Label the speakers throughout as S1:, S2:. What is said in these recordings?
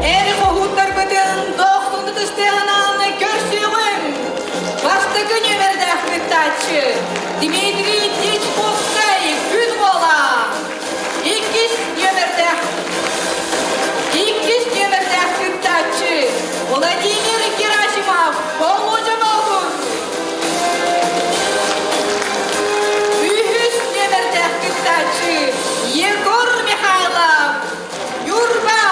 S1: Эр хоһууттарбытын дохсун ытыстыаһынан көрсүөҕүҥ! Бастакы нүөмэрдээх кыттааччы Дмитрий Дьячковскай Күн Уола! Иккис нүөмэрдээх Иккис нүөмэрдээх кыттааччы Владимир Герасимов Болуодьа Боотур! Үһүс нүөмэрдээх кыттааччы Егор Михайлов Ньурба!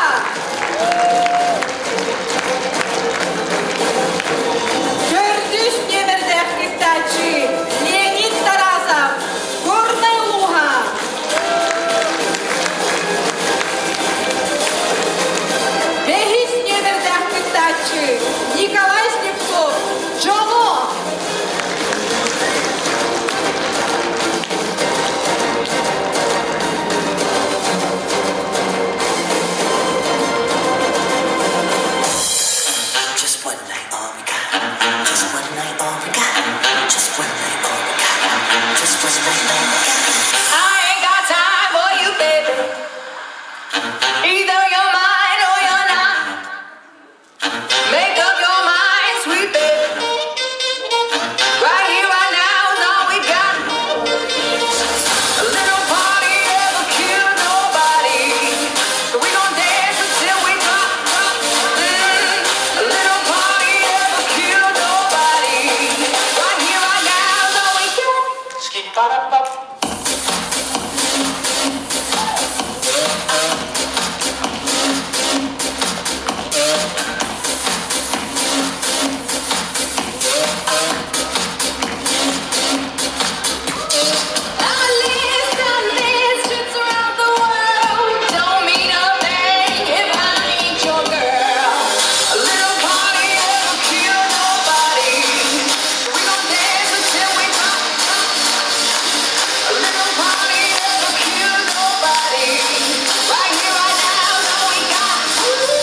S1: Төрдүс нүөмэрдээх кыттааччы Леонид Тарасов Горнай улууһа! Бэһис нүөмэрдээх кыттааччы Николай Слепцов Дьоло!
S2: Just one night, all we got. Just one night, all we got. Just one night, all we got. Just one night, all we got.
S1: I ain't got time for you, baby. Either you're mine or you're not. Make up your mind, sweet baby. Right here, right now is all we got. A little party never killed nobody. So we gon' dance until we drop. A little party never killed nobody. Right here, right now is all we got. I'm a list of trips around the world. Don't mean a thing if I ain't your girl. A little party never kill nobody. We gon' dance until we drop. A little party never kill nobody. Right here, right now, is all we got. Ooh.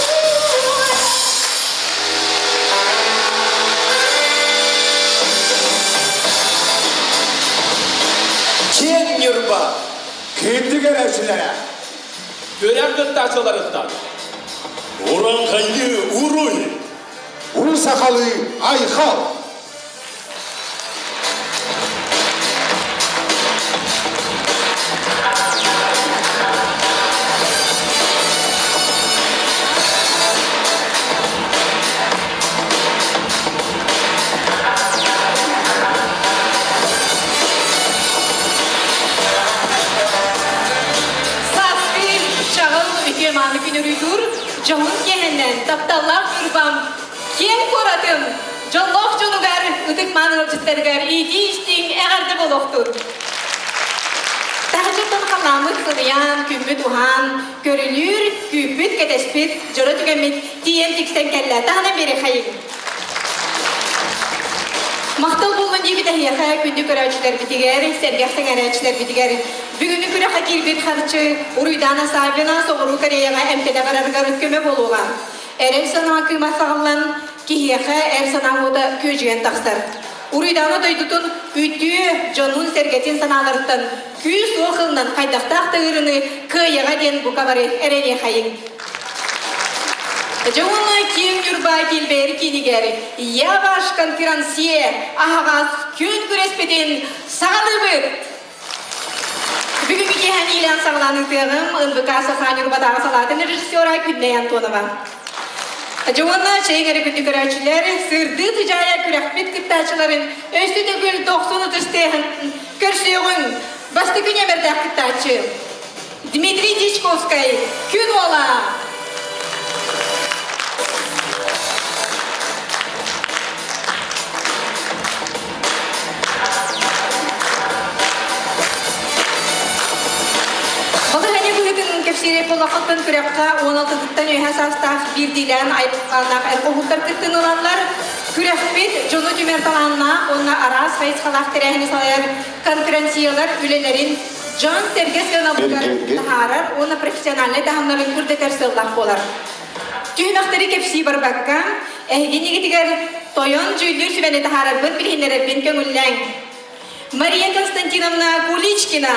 S3: Киэн Ньурба
S4: Күндү көрөөччүлэрэ!
S3: Күрэх кыттааччыларыттан
S5: Урааҥхайдыы уруй!
S4: Уу сахалыы айхал!
S1: Сааскы чаҕыл үтүө мааны күн уруйдуур дьоһун киэһэннэн тапталлаах Ньурбам киэҥ куоратым дьоллоох дьонугар ытык мааны ыалдьыттарыгар иитии-истиҥ эҕэрдэ буолуохтун! Таһычыттан халааммыт сыныйан, күммүт уһаан, көрүлүүр, күүппүт, кэтэспит дьоро түгэммит тиийэн тиксэн кэллэ. Таһынан биэриэхэйиҥ. Махтал буоллун диэбит эһиэхэ күндү көрөөччүлэрбитигэр, сэргэх сэҥээрээччилэрбитигэр. Бүгүҥҥү күрэххэ киирбит харчы Уруйдаана Саввина Соҕуруу Кореяҕа эмтэнэ барарыгар көмө буолуоҕа. Эрэл санаа кыыма саҕыллан, киһиэхэ эр санаа уота күөдьүйэн тахсар. Уруйдаана дойдутун үтүө дьонун-сэргэтин санааларыттан күүс-уох ылынан хайдахтаах да ыарыыны кыайыаҕа диэн бука бары эрэниэхэйиҥ. Дьэ уонна киэҥ Ньурба килбэйэр киинигэр «Я ваш конферансье» аһаҕас күн күрэспитин саҕалыыбыт! Бүгүҥҥү киэһэни иилээн саҕалаан ыытыаҕым НВК Саха Ньурбатааҕы салаатын режиссера Күннэй Антонова. Дьэ уонна чэйиҥ эрэ күндү көрөөччүлэр, сырдыы тыдьаайа күрэхпит кыттааччыларын өссө төгүл дохсун ытыс тыаһын көрсүөҕүҥ! Бастакы нүөмэрдээх кыттааччы Дмитрий Дьячковскай, Күн Уола! Балаһыанньа быһыытын кэпсиирэй буоллаххыттан күрэххэ 16-тыттан үөһэ саастаах биирдиилээн айылҕалаах эр хоһууттар кыттыыны ылаллар. Күрэхпит дьону түмэр талааннаах уонна араас хайысхалаах тэрээһини салайар конференциялар үлэлэрин дьон-сэргэ сыанабылыгар таһаарар уонна профессиональнай таһымнарын үрдэтэр сыаллаах буолар.
S6: Түһүмэхтэри кэпсии барбакка, эһиги иннигитигэр тойон дьүүллүүр сүбэни таһаарарбын билиһиннэрэрбин көҥүллээҥ. Мария Константиновна Куличкина,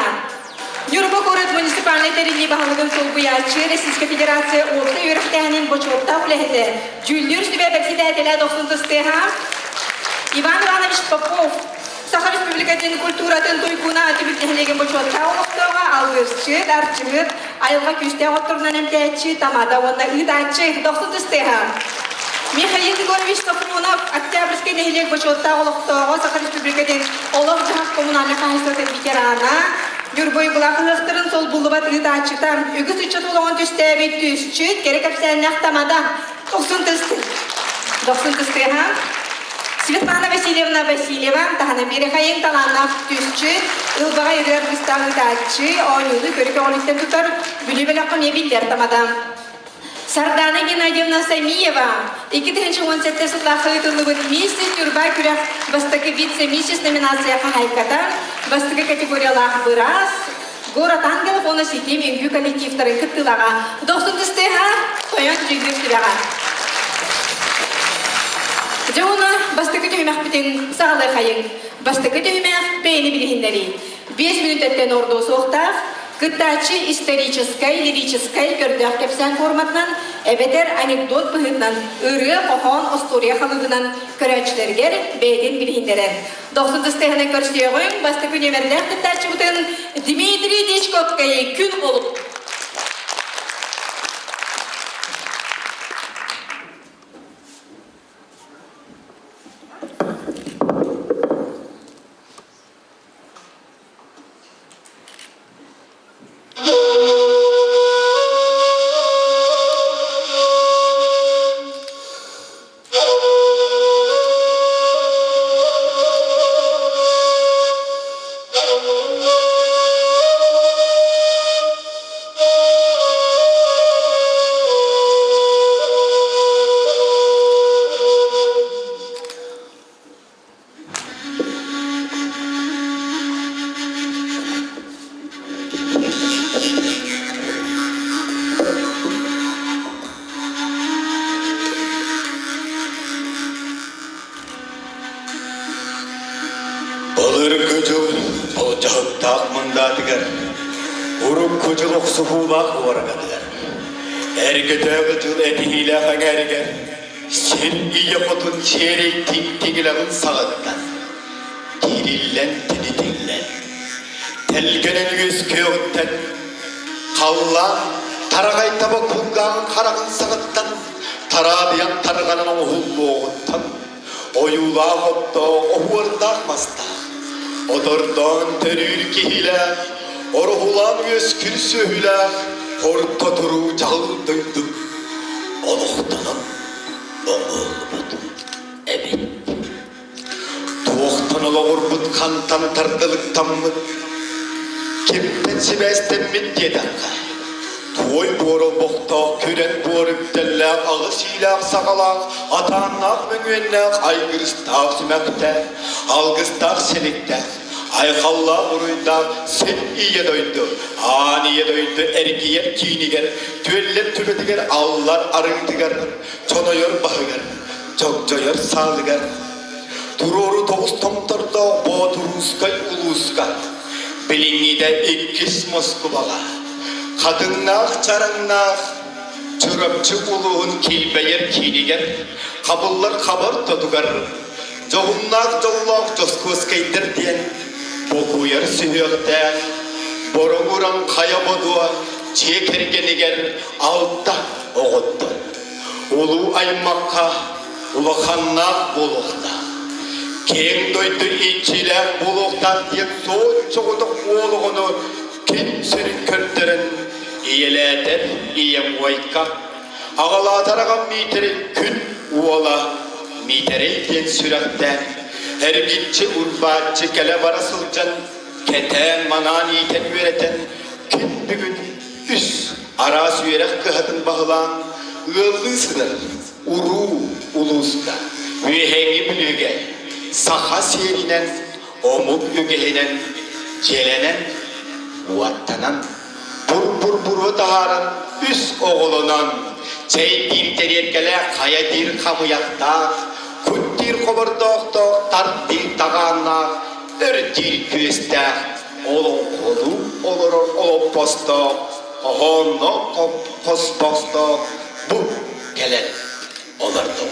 S6: Ньурба куорат муниципальнай тэриллии баһылыгын солбуйааччы, Российскай Федерация уопсай үөрэхтээһинин бочуоттаах үлэһитэ, дьүүллүүр сүбэ бэрэссэдээтэлэ Дохсун Тыстыаһа, Иван Иванович Попов, Саха Республикатын культуратын туйгуна түбүк нэһилиэгин бочуоттаах олохтооҕо, алгысчыт, арчыһыт, айылҕа күүстээх отторунан эмтээччи, тамада уонна ыытааччы Дохсун Тыстыаһа. Михаил Егорович Софронов, Октябрьскай нэһилиэк бочуоттаах олохтооҕо, Саха Республикатын олох-дьаһах коммунальнай хаһаайыстыбатын ветерана, Ньурба уйгулаах ыһыахтарын солбуллубат ыытааччыта, үгүс ыччат олоҕун түстээбит түсчүт, кэрэ кэпсээннээх тамада Дохсун Тыстыах. Дохсун Тыстыаһа. Светлана Васильевна Васильева таһынан биэрэхэйин талааннаах түсчүт, ылбаҕай ырыа аргыстаах ыытааччы, оонньууну көрү көҕүлүттэн тутар Бүлүү бөлөххө эмиэ биллэр тамада. Сардана Геннадьевна Самиева 2017 сыллаахха ыытыллыбыт Миссис Ньурба күрэх бастакы вице-миссис номинация хаһаайката, бастакы категориялаах быраас, Город Ангелов уонна Ситим үҥкүү коллективтарын кыттыылааҕа. Дохсун Тыстыаһа, тойон дьүүллүүр сүбэҕэ. Дьэ уонна бастакы түһүмэхпитин саҕалыахайыҥ. Бастакы түһүмэх бэйэни билиһиннэрии. 5 мүнүүтэттэн ордуо суохтаах, кыттааччы историческай, лирическай көрдөөх кэпсээн форматынан эбэтэр анекдот быһыытынан ырыа, хоһоон, остуоруйа халыыбынан көрөөччүлэригэр бэйэтин билиһиннэрэр. Дохсун тыстыһынан көрсүөҕүҥ, бастакы нүөмэрдээх кыттааччыбытын Дмитрий Дичковскай күн олук.
S5: Былыргы дьыл болдьоһуктаах мындаатыгар, урукку дьыл охсуһуулаах уорагатыгар, эргэтээҕи дьыл этиһиилээх эҥээригэр Сир ийэ хотун сиэрэй тиҥ-тиҥилэҕин саҕаттан, тиириллэн тинитиллэн, тэлгэнэн үөскүөҕүттэн, халлаан тараҕай таба кулгааҕын хараҕын саҕаттан, тараадыйан тарҕанан оҥоһуллуоҕуттан, ойуулаах оттоох, оһуордаах мастаах, отордоон төрүүр киһилээх, ороһулаан үөскүр сүөһүлээх, орто туруу дьаһал дойду олохтонон оҥоһуллубут эбит. Туохтан олоҕурбут хантан тардылыктаммыт, кимтэн сибээстэммит диэтэххэ, туой буор олбохтоох күрэн буор үктэллээх аҕыс иилээх саҕалаах атааннаах мөҥүөннээх айгырыстаах сүмэхтээх, алгыстаах силиктээх Айхаллаах уруйдаах син ийэ дойду, аан ийэ дойду эргийэр киинигэр, түөллэр түбэтигэр аллар арыытыгар, чонойор баһыгар, чогдьойор саалыгар, туруору тоҕус томтордоох Боотуруускай улууска, билиҥҥитэ иккис Москубаҕа, хатыҥнаах чараҥнаах Чурапчы улууһун килбэйэр киинигэр, хабыллар хабар тотугар, Дьоһуннаах дьоллоох Дьоскуоскайдар диэн бокуйар сүһүөхтээх Бороҥуран хайа бодуо дьиэ кэргэнигэр алта оҕоттон улуу аймахха улаханнаах буолуохтаах, киэҥ дойду иччилээх буолуохтаах диэн суон-соҕотох уол оҕону күн сирин көрдөрөн ийэлээтэр ийэм уойка Аҕалаатар аҕам Миитэрэй күн уола Миитэрэй диэн сүрэхтээн, эргиччи урбааччы кэлэ-бара сылдьан, кэтээн-манаан иитэн-үөрэтэн, күн бүгүн үс араас үөрэх кыһатын баһылаан, ыаллыы сытар уруу улууска, Үөһээҥҥи Бүлүүгэ саха сиэринэн, омук үгэһинэн дьиэлэнэн, уоттанан бур-бур буруо таһааран үс оҕолонон, Чэй диир тэриэркэлээх, хайа диир хамыйахтаах, кут диир хобордоохтоох, тар диир таҕааннаах, өр диир күөстээх, олоҥхолуу олорор олоппостоох, хоһоонноох хоспохтоох бу кэлэн олордум.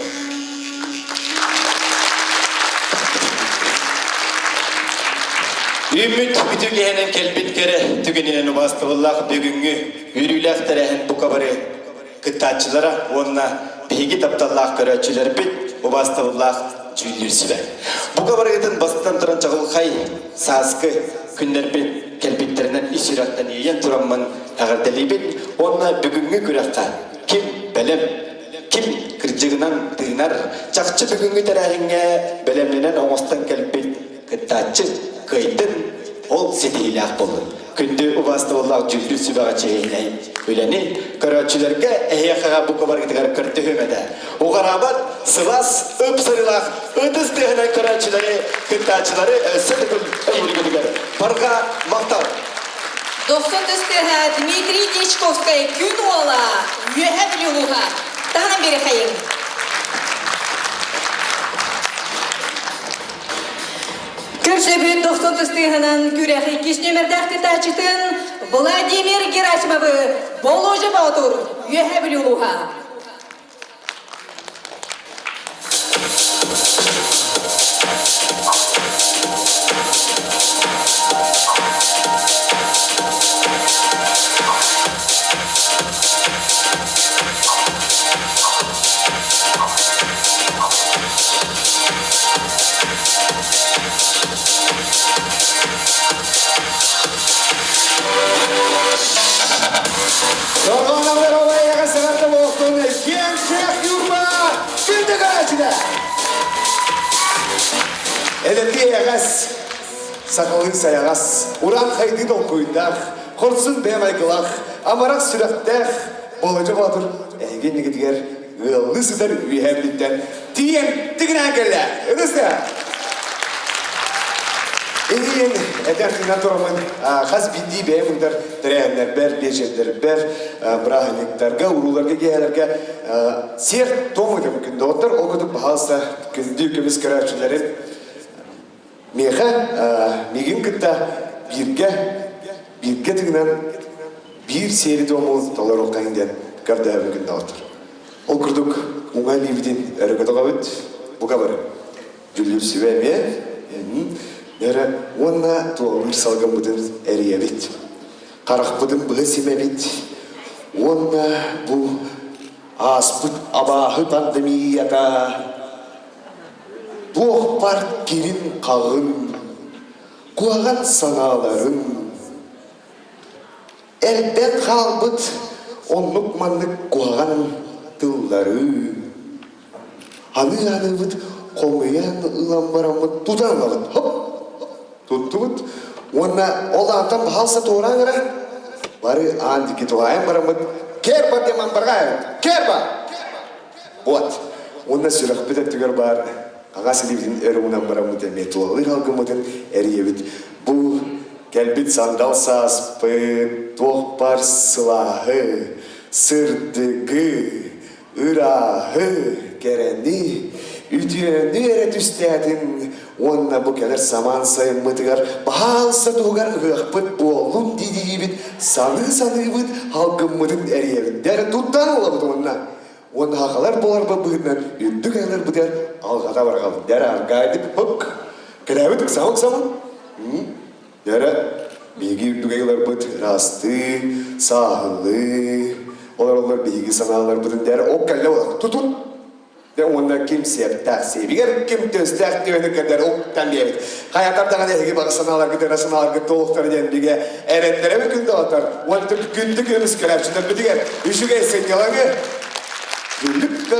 S7: Үүммүт үтүгэһинэн кэлбит кэрэ түгэнинэн убаастабыллаах бүгүҥҥү үөрүүлээх тэрээһин бука бары кыттааччылара уонна биһиги тапталлаах көрөөччүлэрбит убаастабыллаах дьүүллүүр сүбэ. Бука барыгытын бастатан туран чаҕылхай сааскы күннэрбит кэлбиттэринэн ис сүрэхтэн иэйэн тураммын эҕэрдэлиибин уонна бүгүҥҥү күрэххэ ким бэлэм Ким кырдьыгынан тыынар, чахчы бүгүҥҥү тэрээһиҥҥэ бэлэмнэнэн оҥостон кэлбит кыттааччы кыайдын, ол ситиһиилээх буоллун. Күндү убаастабыллаах дьүүллүүр сүбэҕэ чиэһинэй үлэни көрөөччүлэргэ эһиэхэҕэ бука барыгытыгар көрдөһүөм этэ. Уҕараабат сылаас ып-сырыылаах ытыс тыаһынан көрөөччүлэри, кыттааччылары өссө төгүл өйүүргүтүгэр барҕа махтал!
S6: Дохсун тыстыаһа Дмитрий Дьячковскай күн уола Үөһэ Бүлүү улууһа таһынан биэрэхэйиҥ. Көрсөбүт дохсун тыстыаһынан күрэх иккис нүөмэрдээх кыттааччытын Владимир Герасимовы Болуожа Боотур Үөһэ Бүлүү улууһа.
S4: Эдэрдии эйэҕэс, сахалыы сайаҕас, уран хайдыы толкуйдаах, хорсун бэйэ майгылаах, амарах сүрэхтээх Болодьо Боотур эһиги иннигитигэр ыаллыы сытар үөһээ бүлүүттэн тиийэн тигинээн кэллэ. Ытыс Иһин этэр тыынан тураммын хас биирдии бэйэм ыытар тэрээһиннэрбэр, биэчэрдэрбэр, бырааһынньыктарга, урууларга, киэһэлэргэ сиэр туом ыытабын күндү доҕоттор. Ол курдук, баһаалыста, күндү көмүс көрөөччүлэрим миэхэ миигин кытта бииргэ бииргэ тыынан биир сиэри-туому толоруоххайын диэн көрдөһөбүн күндү доҕоттор. Ол курдук уҥа илиибитин өрө көтөҕөбүт, бука бары. Дьүллүүр сүбэ эмиэ эрэ уонна туоллуур салгыммытын эрийэбит. Харахпытын быһа симэбит уонна бу ааспыт абааһы пандемията туох бар кирин-хаҕын, куһаҕан санааларын элбэн хаалбыт оннук-маннык куһаҕан тыллары Аны-аныбыт хомуйан ылан бараммыт тутан ылабыт. Хоп! Туттубут. Уонна ол аантан баһаалса туораан эрэ бары аан диэки туһаайан бараммыт кэрба диэн барҕаайабыт. Кэрба! Вот. Уонна сүрэхпит өттүгэр баар аҕас илиибитин өр уунан бараммыт эмиэ тулалыыр алгыммытын эрийэбит. Бу кэлбит сандал сааспыт туох бар сылааһы, сырдыгы, ырааһы, кэрэни, үтүөнү эрэ түстээтин уонна бу кэлэр самаан сайыммытыгар баһаалса туһугар ыһыахпыт буоллун дии-диибит, саныы-саныыбыт, алгыммытын эрийэбит. Дэр туттан ылабыт уонна уонна хахалар буоларбыт быһыытынан үрдүк айыларбытыгар алҕата барҕабыт. Дэр аргаайдык пык кэлээбит ыксаҕын-ыксаҕын Дьэрэ, биһиги үрдүк айыларбыт ыраастыы, сааһылыы олороллор биһиги санааларбытын дьэрэ ол кэллэ тутун дьэ уонна ким сиэптээх сиэбигэр, ким төстээх түөһүн кэрдэр уктан биэбит. Хайатар даҕаны эһиги баҕа санааларгыт, ыра санааларгыт туолуохтара диэн бигэ эрэннэрэбит күндү доҕоттор. Уонна күндү көмүс көрөөччүлэрбитигэр үчүгэй сынньалаҥы, күндү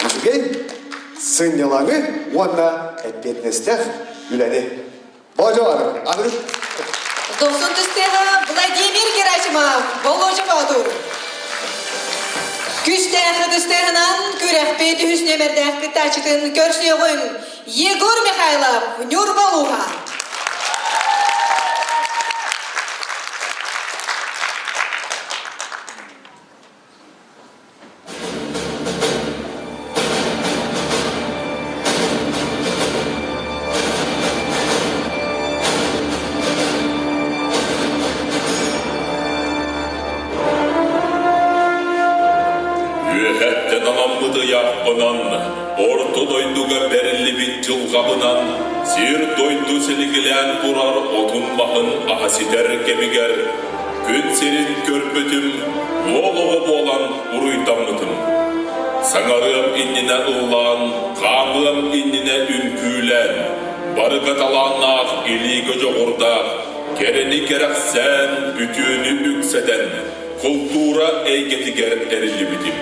S4: үчүгэй сынньалаҥы уонна эппиэтинэстээх үлэни Болдьоҕор, аны
S6: Дохсун түстээҕэ Владимир Герасимов, Болуоча Боотур. Күстээх ытыстыаһынан күрэхпит үһүс нүөмэрдээх кыттааччытын көрсүөҕүҥ Егор Михайлов, Ньурба улууһа.
S8: Орто дойдуга бэриллибит дьылҕабынан сир-дойду силигилээн турар отун-маһын аһа ситэр кэмигэр күн сирин көрбүтүм, уол оҕо буолан уруйдаммытым. Саҥарыам иннинэ ыллаан, хаамыам иннинэ үҥкүүлээн, барыга талааннаах илиигэ дьоҕурдаах, кэрэни кэрэхсээн, үтүөнү үксэтэн, култуура эйгэтигэр эриллибитим.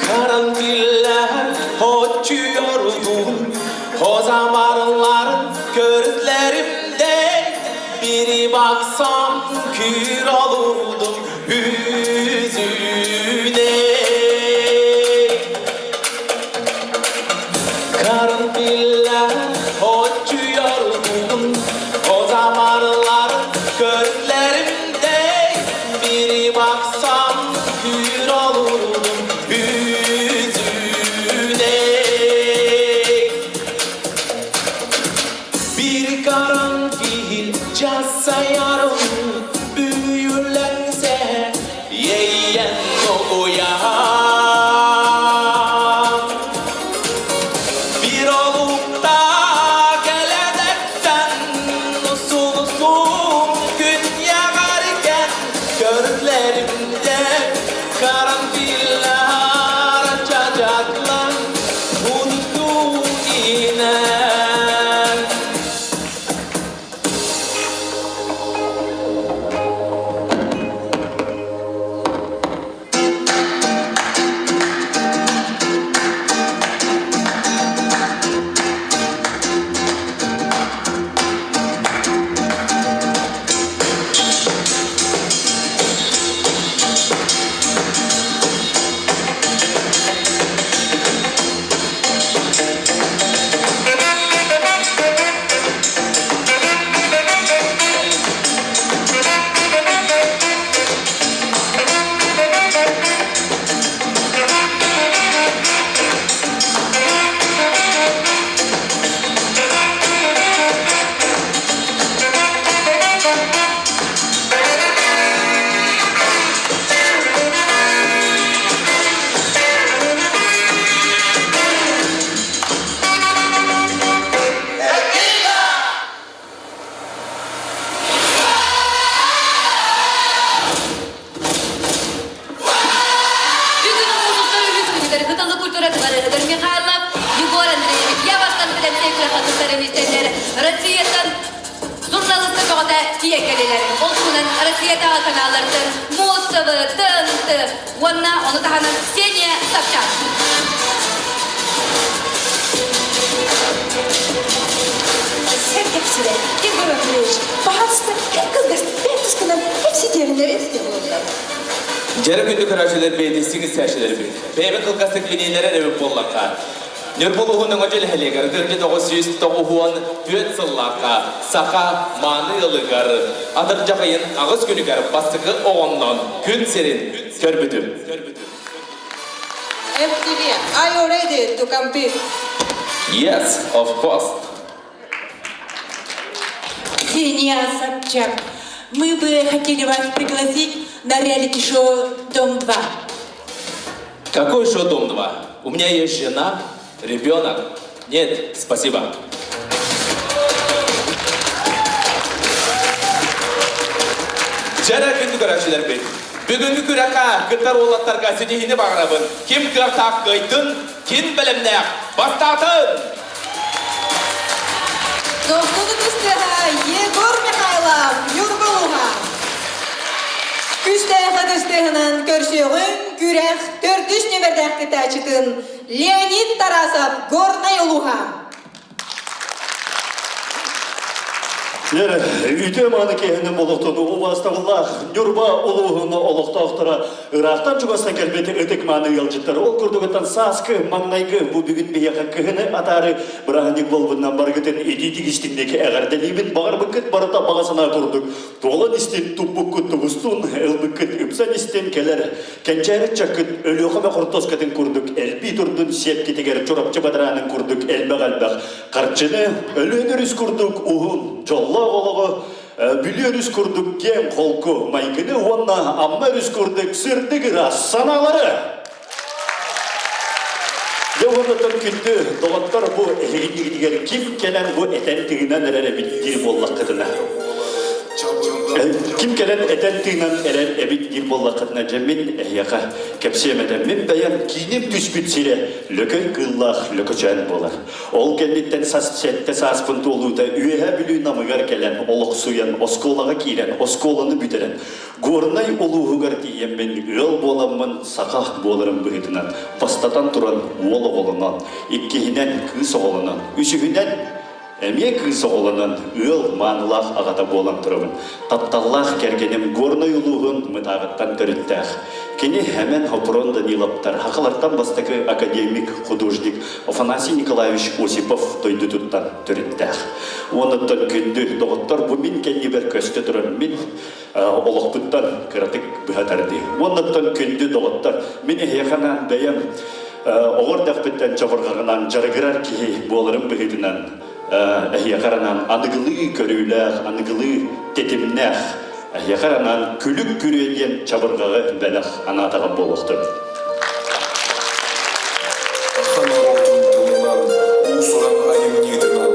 S3: Karanfiller hoçuyordum O zamanların gözlerimde Bir baksam kür olurdum yüzüne Karanfiller hoçuyordum O zamanlar gözlerimde Bir baksam kür olurdum yüzüne Bir karanfil cassa yarım büyülense Yeyen kokuyan Bir olup da geleceksen Usul usul gün yağarken Gözlerimde karanfiller açacaklar Unuttum yine.
S9: Бүгүн улуустар үһүс күнүгэр Кыталы культура дыбарыһыгар Михайлов Егор Андреевич я бастан билэн күрэххэ кыттар эмистэллэр Россияттан журналистар бөҕөтө тиийэн кэллилэр. Ол туһунан Россиятааҕы каналлартан Муз-ТВ, ТНТ уонна ону таһынан Ксения Собчак.
S10: Sen hepsine Егор Андреевич, пожалуйста, кылгас, бэрт hepsi diğerine hepsi
S3: Дьэрэ күндү көрөөччүлэр бэйдиссиҥ истээччилэрбит. Бэйэбит кылгастык линиялэрэ эбит буоллахха. Ньурба улууһун өҥөдьө нэһилиэгэр 1994 сыллаахха саха мааны ыалыгар атырдьах ыйын аҕыс күнүгэр бастакы оҕоннон күн сирин көрбүтүм.
S1: MTV, are you ready to compete?
S3: Yes, of course.
S10: Ксения Собчак, мы бы хотели вас пригласить на реалити-шоу «Дом-2».
S3: Какой шоу «Дом-2»? У меня есть жена, ребенок. Нет, спасибо. Дьэрэ күндү көрөөччүлэрбит. Бүгүҥҥү күрэххэ кыттар уолаттарга ситиһиини баҕарабын. Ким кыахтаах кыайтын, ким бэлэмнээх бастаатын!
S1: Дохсун ытыстыһа Егор Михайлов, Ньурба улууһа. Күстээх ытыстыһынан көрсүөҕүҥ күрэх төрдүс нүмердээх кытааччытын Леонид Тарасов, Горнай улууһа.
S11: Дьэ, үтүө мааны киэһэнэн олохтону убаастабыллаах Ньурба улууһун олохтоохторо ыраахтан чугастан кэлбит ытык мааны ыалдьыттар. Ол курдугуттан сааскы маҥнайгы бу бүгүн биһиэхэ кыһыны атаары бырааһынньык буолбутунан барыгытын итиитик истиҥник эҕэрдэлиибин. Баҕарбыккыт барыта баҕа санаа курдук туолан истин, туппуккут тубустун, ылбыккыт ыпсан истин кэлэр Кэнчээри ыччаккыт Өлүөхүмэ хортуоскатын курдук элбии турдун сиэпкитигэр Чурапчы бадараанын курдук элбэх-элбэх харчыны, Өлүөн өрүс курдук уһун, дьоллоох олоҕу, Бүлүү өрүс курдук киэҥ холку майгыны уонна Амма өрүс курдук сырдык ыраас санаалары! Дьэ уоннаттан күндү доҕоттор бу эһигиннигитигэр ким кэлэн бу этэн тыынан эрэр эбит диир буоллаххытына Ким кэлэн этэн тыынан эрэр эбит диир буоллаххытына дьэ мин эһиэхэ кэпсиэм этэ мин бэйэм кииним түспүт сирэ Лөкөй кыыллаах Лөкөчөөн буолар. Ол кэнниттэн сас сэттэ сааспын туолуута Үөһээ Бүлүү Намыгар кэлэн олохсуйан оскуолаҕа киирэн оскуоланы бүтэрэн Горнай улууһугар тиийэммин ыал буоламмын саха буоларым быһыытынан бастатан туран уол оҕолонон, иккиһинэн кыыс оҕолонон, үсүһүнэн эмиэ кыыс оҕолонон ыал маанылаах аҕата буолан турабын. Тапталлаах кэргэним Горнай улууһун Мытааҕыттан төрүттээх. Кини Эмэн Хопрон Даниловтар сахалартан бастакы академик, художник Афанасий Николаевич Осипов дойдутуттан төрүттээх. Уонуттан күндү доҕоттор бу мин кэннибэр көстө турар мин олохпуттан кыратык быһа тардыы. Уоннаттан күндү доҕоттор, мин эһиэхэ анаан бэйэм оҕо эрдэхпиттэн чабырҕаҕынан дьарыгырар киһи буоларым быһыытынан эһиэхэ анаан аныгылыы көрүүлээх, аныгылыы тэтимнээх, эһиэхэ анаан күлүк күрүө диэн чабырҕаҕы бэлэх анаатаҕым буолуохтун.
S12: Саха норуотун тылынан, уус-уран айымньытынан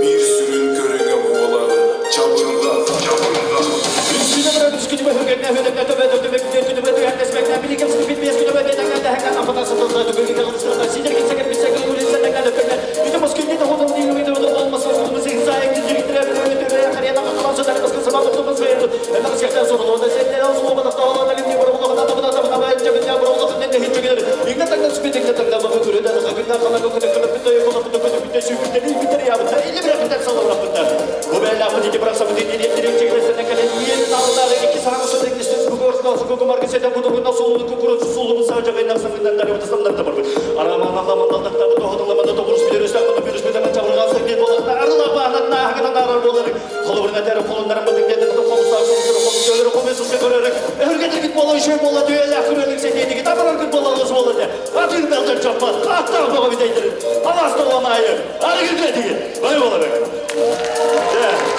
S12: биир сүрүн көрүҥэ буолар чабырҕах.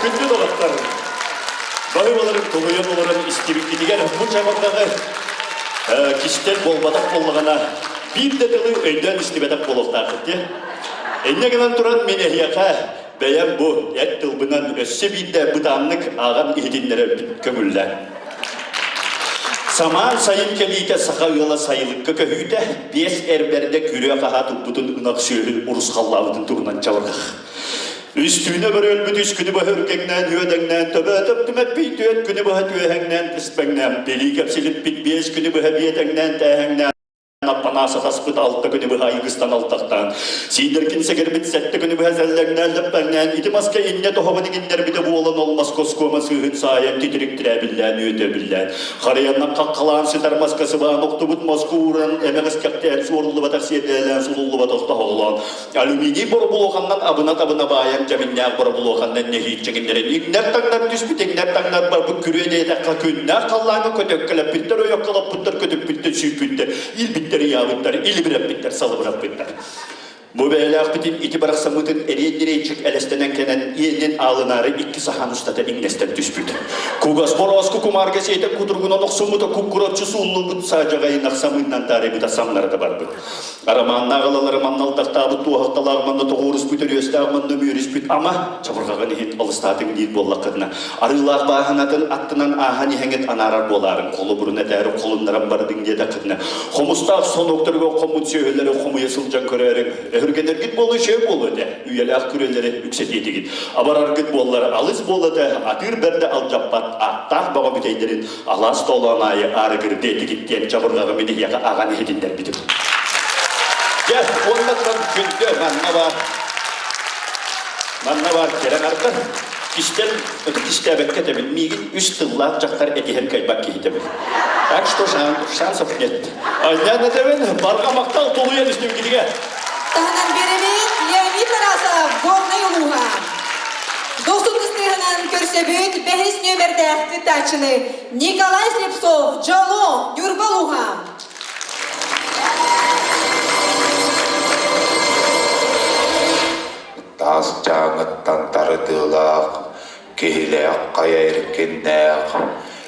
S11: Күндү доҕоттор, баһыыбаларын тулуйан олорон истибиккитигэр бу чабырҕаҕы кистэл буолбатах буоллаҕына биир да тылы өйдөөн истибэтэх буолуохтааххыт дии. Инньэ гынан туран мин эһиэхэ бэйэм бу эт тылбынан өссө биирдэ бытааннык ааҕан иһитиннэрэрбин көҥүллээ. Самаан сайын кэлиитэ саха ыала сайылыкка көһүүтэ биэс эр бэрдэ күрүө хаһаа туппутун ынах сүөһү урусхаллаабытын туһунан чабырҕах. Үстүүнэ бөрүөлбүт үс күнү быһа үргэҥнээн үөдэҥнээн төбөөтөп түмэппий түөрт күнү быһа түөһэҥнээн түспэҥнээн билии кэпсилиппит биэс күнү быһа биэтэҥнээн тээһэҥнээн Аппанаас атаспыт алта күнү быһа айгыстан алтахтаан, Сиидэркин сэгэрбит сэттэ күнү быһа сэллэҥнээн лэппэҥнээн, ити маска иннэ тоһоҕун иҥиннэрбитэ буолан ол маска оскуома сыыһын саайан титириктирээбиллээн үөтөбүллээн, харыйаннан хаххалаан сытар маска сыбаан охтубут маска ууран эмэҕискэхтээн суоруллубатах сиэдээлээн сулуллубатах тоһоҕолоон, Алюминий боробулуоханнан абына-табына баайан дьэбиннээх боробулуоханнан нэһииччэҥиннэрин иҥнэр-таҥнар түспүт иҥнэр-таҥнар барбыт күрүө диэтэххэ күннээх халлааҥҥа көтөккөлөппүттэр, ойокколоппуттар, көтүппүттэр, сүүппүттэр, иилбиттэр, ыйаабыттар, илибирэппиттэр, салыбыраппыттар. Бу бэйэлээхпитин ити барахсаммытын эриэн-дириэйчик элэстэнэн кэлэн иэнин аалынаары икки саһаан устата иҥнэстэн түспүт. Кугас борооску кумаарга сиэтэ кутуругунан охсуммута куккураччы сууллубут саадьаҕайын ахсамыыннан таарыйбыта самнарыта барбыт. Арамааннаах ылалары манна алтахтаабыт туоһахталаах манна тоҕуоруспут өрүөстээх манна үөрүспүт ама чабырҕаҕын иһин алыстаатыҥ диир буоллаххытына арыылаах бааһынатын аттынан ааһан иһэҥҥит анаарар буолаарыҥ холобурун этээри холуннаран бардыҥ диэтэххитинэ хомустаах сонуоктарыгар хоммут сүөһүлэри хомуйа сылдьан көрөөрүҥ өһүргэнэргит буолуо үчүгэй буолуо этэ үйэлээх күрүөлэри үксэтиэтигит абараргыт буоллар алыс буолуо этэ атыыр бэрдэ алдьаппат ааттаах бөҕө бүтэйдэрин Алаас толоон аайы аарыгырдыы этигит диэн чабырҕаҕы мин эһиэхэ аҕан иһитиннэрбитим. Дьэ, уонна туран күндү манна баар. Манна баар кэрэ ардар. Кистэл ытык кистээбэккэ этэбин, миигин үс тыллаах дьахтар этиһэн кыайбат киһитэбин. Так что шансов нет. Анньан этэбин, барҕа махтал тулуйан истибиккитигэр.
S6: Таһынан биэрэбит Леонид Тарасов, Горнай улууһа. Дохсун кыстыыһынан көрсөбүт бэһис нүөмэрдээх кыттааччыны Николай Слепцов, Дьолу, Ньурба улууһа.
S13: Таас дьааҥыттан тардыылаах, киһилээх хайа эркиннээх,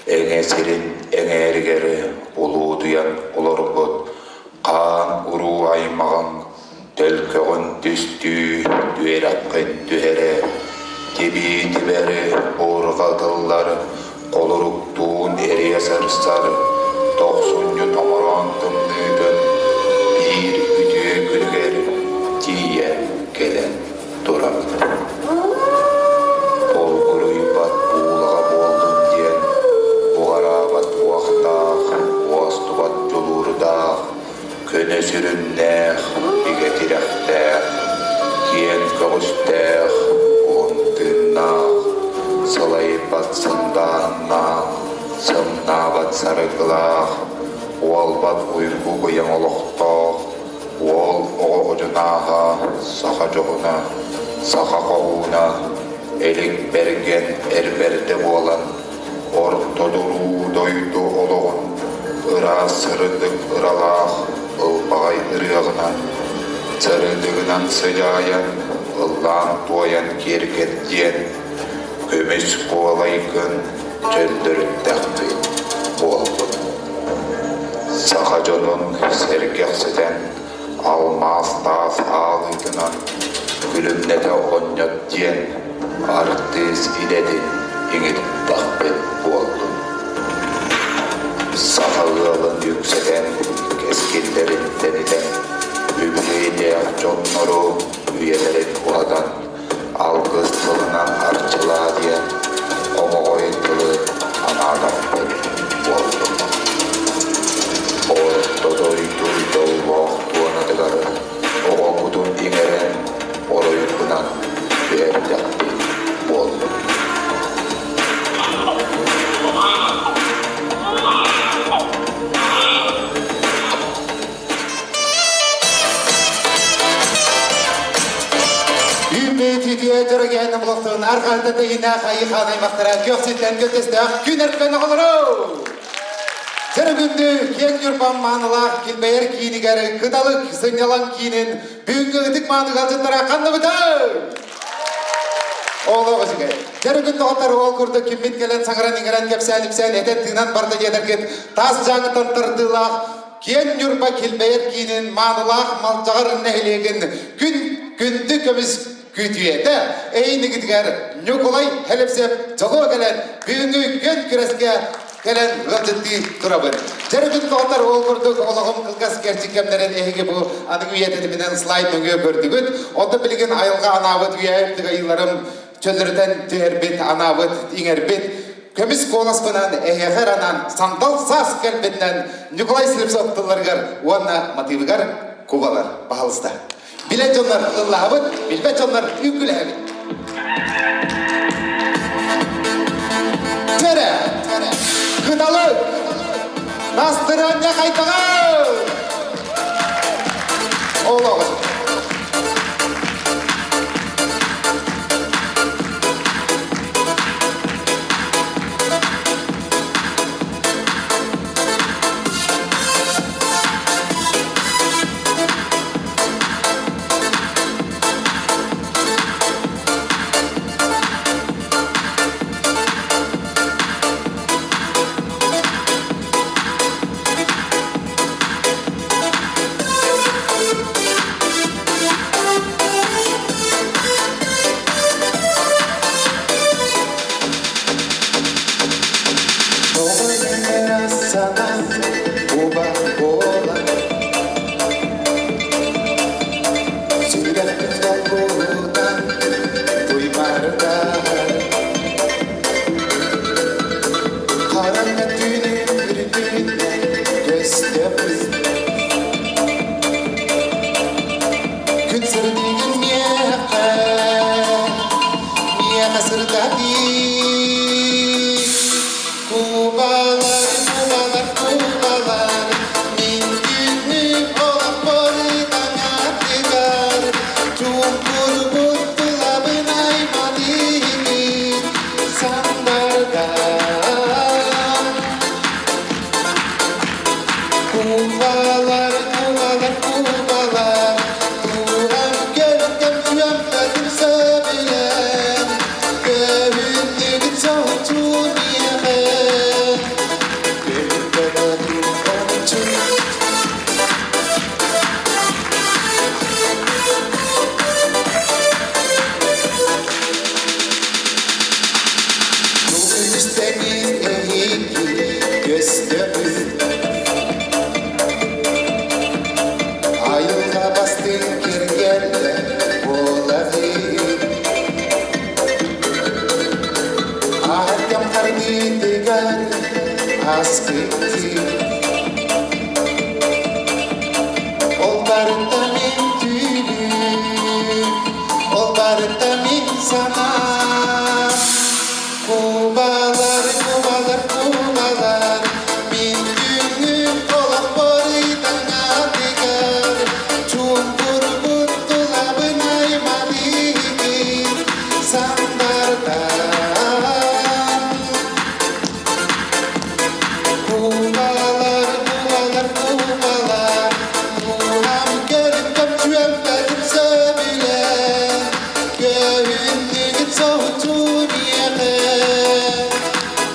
S13: эҥэ сирин эҥээригэр улуутуйан олорбут хаан уруу аймаҕыҥ төлкөҕүн түстүү, түөрэххин түһэрэ, тибии тибэри буурҕатыллар, холоруктуун эрийэ сырсар, тохсунньу томороон тымныытын биир үтүө күнүгэр тиийэ кэлэн турар. Долгуруйбат буулаҕа буоллун диэн, уҕараабат уохтаах, уостубат дьулуурдаах, көнө сүрүннээх, бигэ тирэхтээх, киэҥ көҕүстээх, уһун тыыннаах, сылайбат сындааһыннаах, сымнаабат сарыгылаах, уолбат уйгу быйаҥ олохтоох, уол оҕо одьунааһа, саха дьоһуна, саха хоһууна, Элик Бэргэн эр бэрдэ буолан, Орто дуруу дойду олоҕун ыраас сырдык ыралаах ылбаҕай ырыаҕынан, сырдыгынан сыдьаайан, ыллаан-туойан киэргэттиэн, көмүс куолайгын чөллөрүттэхпит буоллун. Саха дьонун сэргэхситэн, алмаас таас аалыытынан күлүмнэтэ оҕонньот диэн артыыс идэтин иҥиртэхпит буоллун. Саха ыалын үксэтэн, кэскиллэрин тэнитэн, үбүлүөйдээх дьоннору үйэлэрин уһатан, алгыс тылынан арчылаа диэн хомоҕой тылы анаатахпыт буоллун. Орто дойду дьоллоох туонатыгар оҕо кутун иҥэрэн оройгунан түһэрдэхпит буоллун.
S14: Үмүтүтүө дөрөгөөн булохтун арҕаһыта тэйинээх айыхаан аймахтара көхсүттэн көтөстөөх күн эркөн оҕолоро! Сөрөгүндү киэҥ Ньурбам маанылаах килбэйэр киинигэр Кыталык сынньалаҥ киинин бүгүҥҥү ытык мааны ыалдьыттара ханныбытай? Олох үчүгэй. Дьэ доҕоттор ол курдук киммит кэлэн саҥаран-иҥэрэн кэпсээн-ипсээн этэн-тыынан барда диэтэргит таас дьааҥыттан тардыылаах Киэн Ньурба килбэйэр киинин маанылаах Малдьаҕар нэһилиэгин күн күндү көмүс күтүөтэ эйинигитигэр Ньукулай Хэлэпсэп дьолуо кэлэн бүгүҥҥү күөн күрэскэ кэлэн ыалдьыттыы турабын. Дьэ доҕоттор ол курдук олоҕум кылгас кэрчик кэмнэрин эһиги бу аныгы үйэ тэтиминэн слайд нөҥүө көрдүгүт. Онтон билигин айылҕа анаабыт үйэ үрдүк айыыларым чөллөрүтэн түһэрбит, анаабыт, иҥэрбит көмүс куоласпынан эһиэхэ ыранан сандал саас кэлбитинэн Николай Слепцов тылларыгар уонна матыыбыгар кубалар баһалыста. Билэн дьоннор ыллаһабыт, билбэт дьоннор үҥкүлэһэбит. Чэрэ, кыталы, настырыанньа хайдаҕа! Олоҕун. Күн сырдыгын миэхэ, миэхэ сырдат. Кубалар, кубалар, кубалар, туһам көргөм сүөмпэтин сөбүлэн, көһүннүгүт соһуччу миэхэ, көһүннүгүт соһуччу. Күстени эһиги көстөбүт Айылҕа бастыҥ киргэллэ буолабыт Аһаргам хардыытыгар аспыттыы Ол барыта мин түүлүм, ол барыта мин санаам. Кубалар, кубалар, кубалар, мин күҥҥүм олохпор ыйдаҥатыгар, чуумпурбут тулабын аймалыыгын сандардан. Кубалар, кубалар, кубалар, куһам көрүккөм чүөмпэтин сөбүлээн, көһүннүгүт соһуччу миэхэ,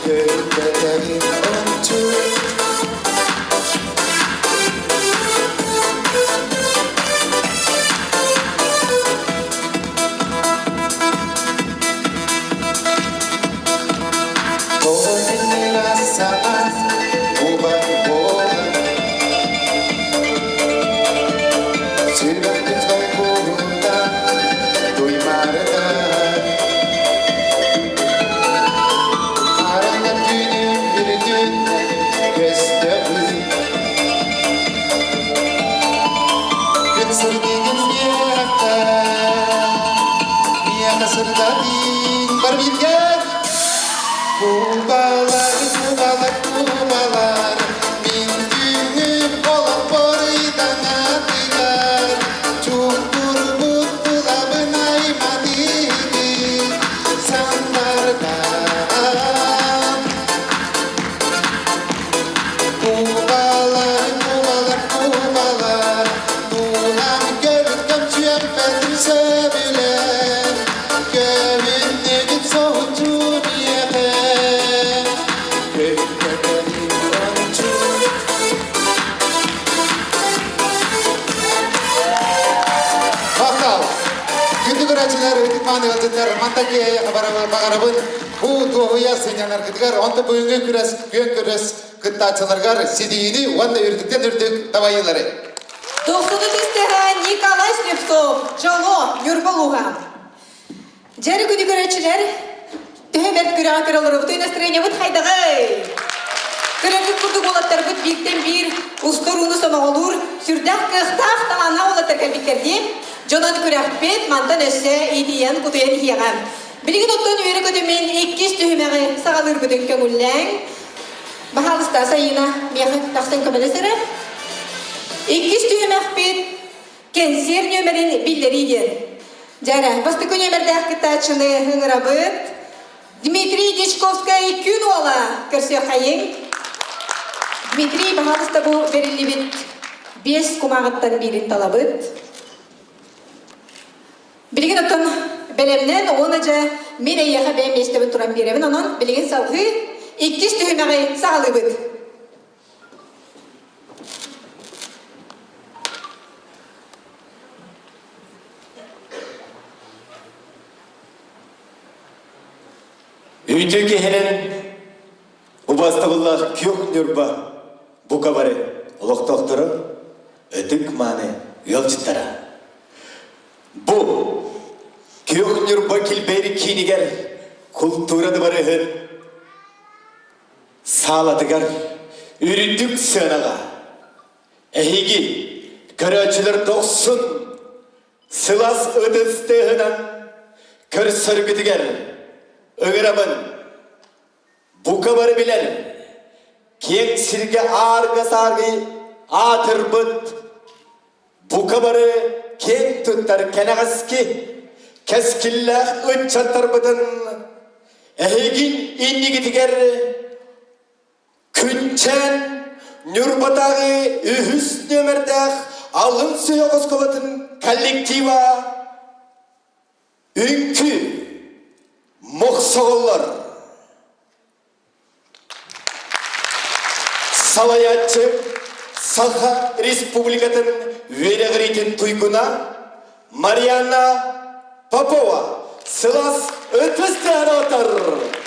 S14: көрбөтөҕүм ончу. Күн сырдыгын миэхэ, миэхэ сырдатыҥ бар билгэн Кубалар, кубалар, кубалар, мин күнүм олохпор ыйдаҥатыгар, чуҥкурбут тулабын аймалыыгын сандардан. Кубалар, кубалар, кубалар, тулам көрүккөм сүөмпэтин сөбүлэн, көһүннүгүт соһуччу миэхэ, көһүннүгүт ончу. Махтал! Күндү көрөөччүлэр, ытык мааны ыалдьыттар, мантан киэһэ баҕарабын бу дуоһуйа сынньанаргытыгар, онто бүгүҥҥү күрэс, күөн күрэс кыттааччыларыгар ситиһиини уонна үрдүктэн үрдүк табайыылары.
S6: Тохсуну түстэһэ Николай Слепцов, Дьоло, Ньурба улууһа. Дьэри күнү көрөөччүлэр, төһө бэрт күрэҕи көрө олоробутуй настроениебыт хайдаҕый? Көрөргүт курдук уолаттарбыт бииртэн биир устар ууну сомоҕолуур сүрдээх кыахтаах талааннаах уолаттар кэлбиттэр дии. Дьонон күрэхпит мантан өссө иитийэн кутуйан иһиэҕэ. Билигин оттон үөрэ-көтө мин иккис түһүмэҕи саҕалыырбытын көҥүллээҥ. Баһаалыста, Сайыына, миэхэ тахсан көмөлөс эрэ. Иккис түһүмэхпит кэнсиэр нүөмэрин биллэрии диэн. Дьэ бастакы нүөмэрдээх кыттааччыны ыҥырабыт. Дмитрий Дьячковскай күн уола көрсүөххэйиҥ. Дмитрий, баһаалыста бу бэриллибит биэс кумааҕыттан биирин талабыт. Билигин оттон бэлэмнэн уонна дьэ мин эйиэхэ бэйэм миэстэбин туран биэрэбин, онон билигин салҕыы иккис түһүмэҕи саҕалыыбыт.
S7: Үтүө киһинэн убастабыллаах күөх Ньурба бука бары олохтоохторо, ытык мааны ыалдьыттара. Бу күөх Ньурба килбэйэр киинигэр култуура дыбарыаһын саалатыгар үрдүк сыанаҕа эһиги көрөөччүлэр дохсун сылаас ытыс тыаһынан көрсөргүтүгэр ыҥырабын. Бука бары билэр, киэҥ сиргэ аарга-сааргый аатырбыт, бука бары киэҥ туттар кэнэҕэски кэскиллээх ыччаттарбытын эһигин иннигитигэр Күнчээн Ньурбатааҕы үһүс нүөмэрдээх алын сүһүөх оскуолатын коллектива Үҥкүү Мохсоҕоллор Салайааччы Саха Республикатын үөрэҕириитин туйгуна Марианна Попова сылаас ытыс тыаһын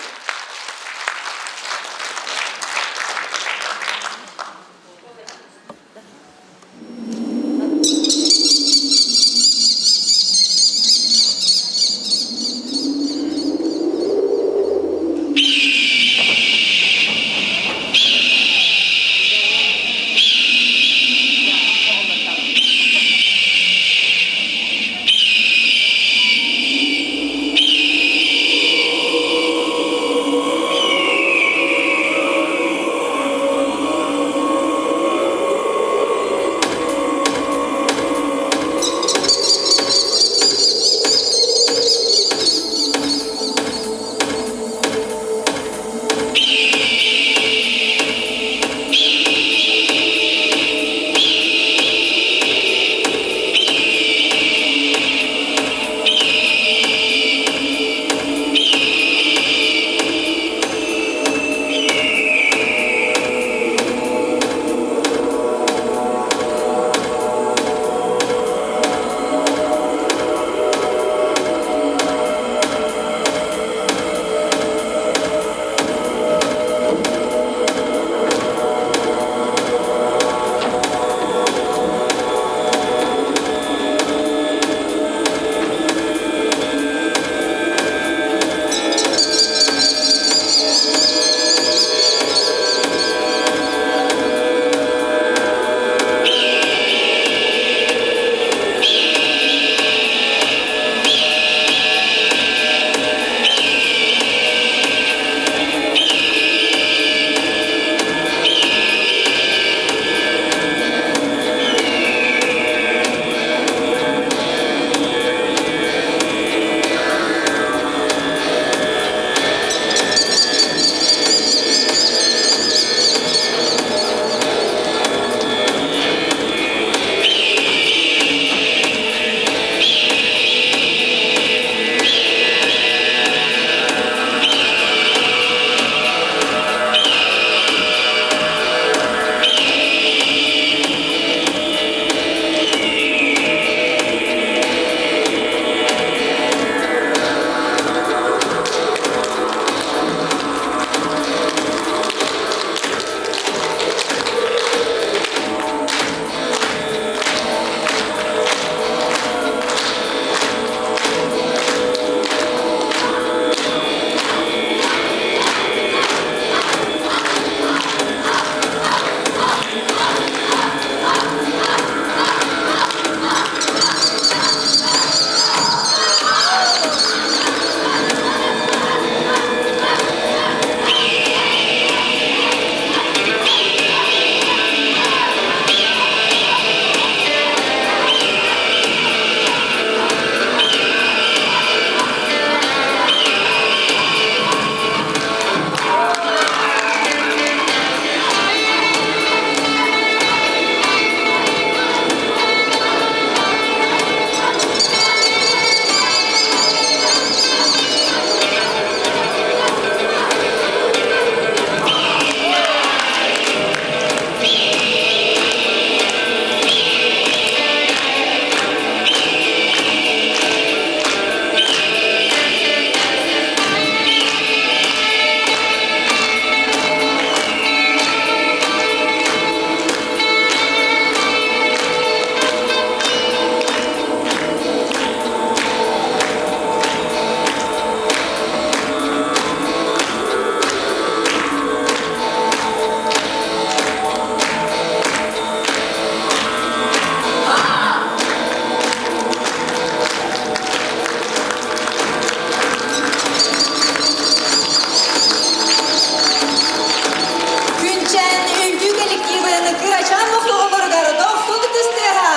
S6: Күнчээн үҥкүү коллективын кырачаан мохсоҕолоругар дохсун ытыстыаһа!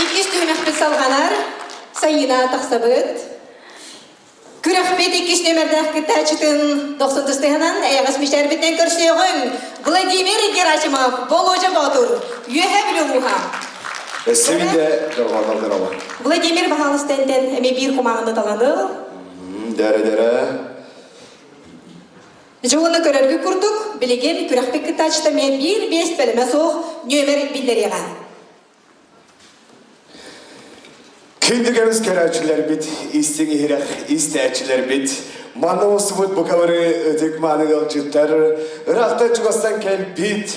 S6: Иккис түһүмэхпит салҕанар. Сайыына тахсабыт. Күрэхпит иккис нүөмэрдээх кыттааччытын дохсун тыстыһынан эйэҕэс мичээрбитинэн көрсүөҕүҥ Владимир Герасимов, Болуодьа Боотур, Үөһээ Бүлүү улууһа.
S4: Өссө биирдэ дорҕооннор дороба.
S6: Владимир баһаалыста энтэн эмиэ биир кумааҕыны таланыл.
S4: Дэрэ-дэрэ.
S6: Дьэ уонна көрөргүт курдук, билигин күрэхпит кыттааччыта эмиэ биир-биэс бэлэмэ суох нүөмэр биллэриэҕэ.
S4: Күндү көмүс көрөөччүлэрбит, истиҥ иһирэх истээччилэрбит, манна мустубут букалары ытык мааны ыалдьыттар, ыраахтан чугастан кэлбит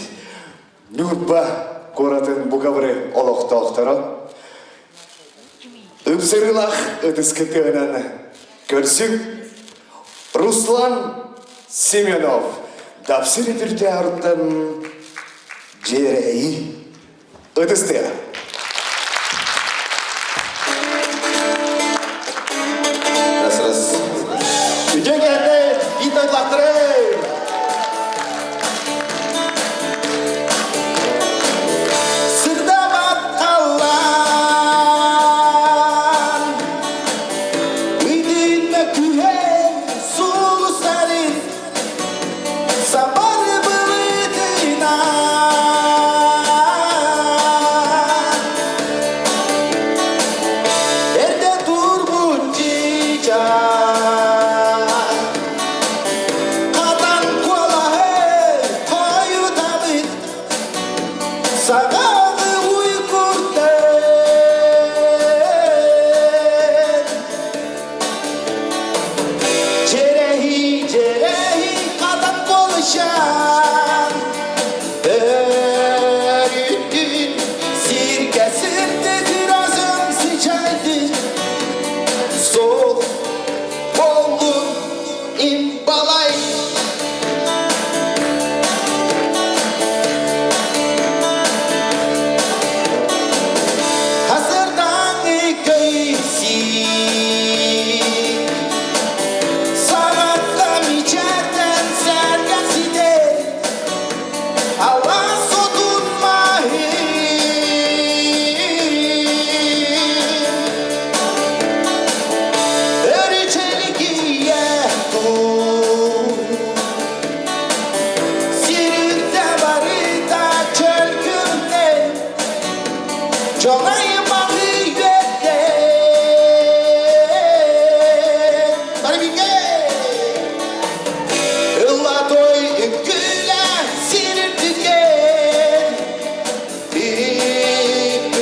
S4: Ньурба куоратын букалары олохтоохторо ыпсырыылаах ытыскытыынан көрсүҥ Руслан Семенов Дапсыр Итиртээҕиттэн Дьиэрэйи Ытыстыа.
S7: Раз, раз. Үтүө кэллэ, биир дойдулаахтары!
S15: Сырдабат халлаан, Ыйдыынна күһэн сулустарын Сабары былытынан Эрдэ турбут чыычаах Хатан куолаһы хойутабыт Саҕаны уйгуртан Череһи, череһи хатан колышан Өрүттүн сиргэ сирдэтир азым сычайды Сол боллун имбалай Хасырдаҥы көйсүү Саҕаттан ичэртэн сэргэхситэр Алаас отун маһын Өрүчэликийэ Сирирдэ барыта чөл күннэр Дьон аймаҕы үөрдэ Бары бииргэ! Ылла той үҥкүүлэ сир үрдүгэр Бир-бирас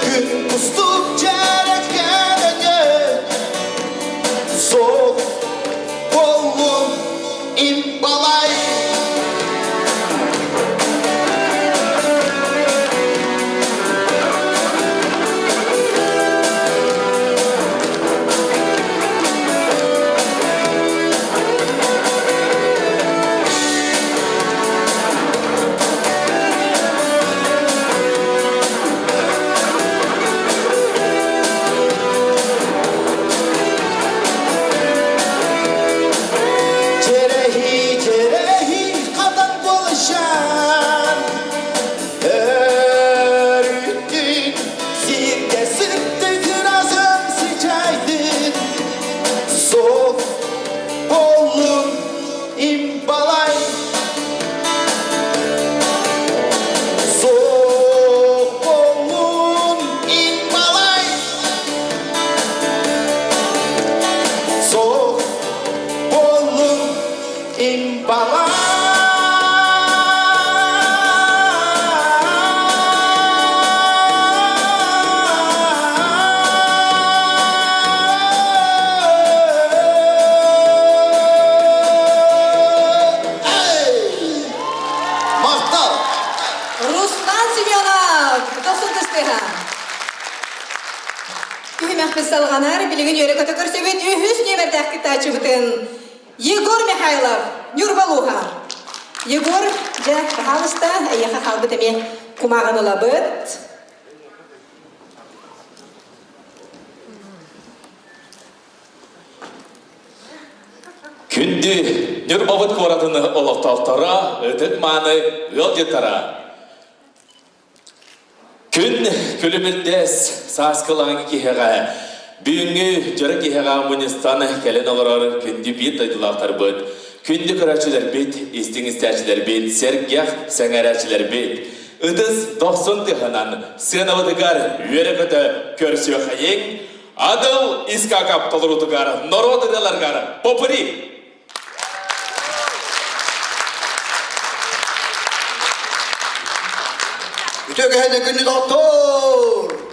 S15: күн кустук дьэрэкээн өҥө Суох буоллун имбалай Череһи, череһи хатан буолашан Өрүттүн сиргэ сытты кырасын сычайдын Суох боллун имбалай Суох боллун имбалай Суох боллун имбалай Махтал!
S6: Руслан Семенов, дохсун тыстыһа. Түһүмэхпит салҕанар, билигин үөрэ-көтө көрсөбүт үһүс нүөмэрдээх кыттааччыбытын Егор Михайлов, Ньурба улууһа. Егор, дьэ, баһаалыста, эйиэхэ хаалбыт эмиэ кумааҕын ылабыт.
S3: Күндү Ньурбабыт куоратын олохтоохторо, ытык-мааны ыалдьыттара! Күн күлүмүрдэс сааскылаҥ киһиэхэ. Бүгүҥҥү дьоро киһиэхэ мунньустан кэлэн олорор күндү биир дойдулаахтарбыт, күндү көрөөччүлэрбит, истиҥ истээччилэрбит, сэргэх сэҥээрээччилэрбит, ытыс дохсун тыаһынан сыанабытыгар үөрэ-көтө көрсүөххэйиҥ, Адыл Искакап толоруутугар норуот ырыаларыгар попури!
S5: Үтүө кэһэнэ күнү доҕоттоор!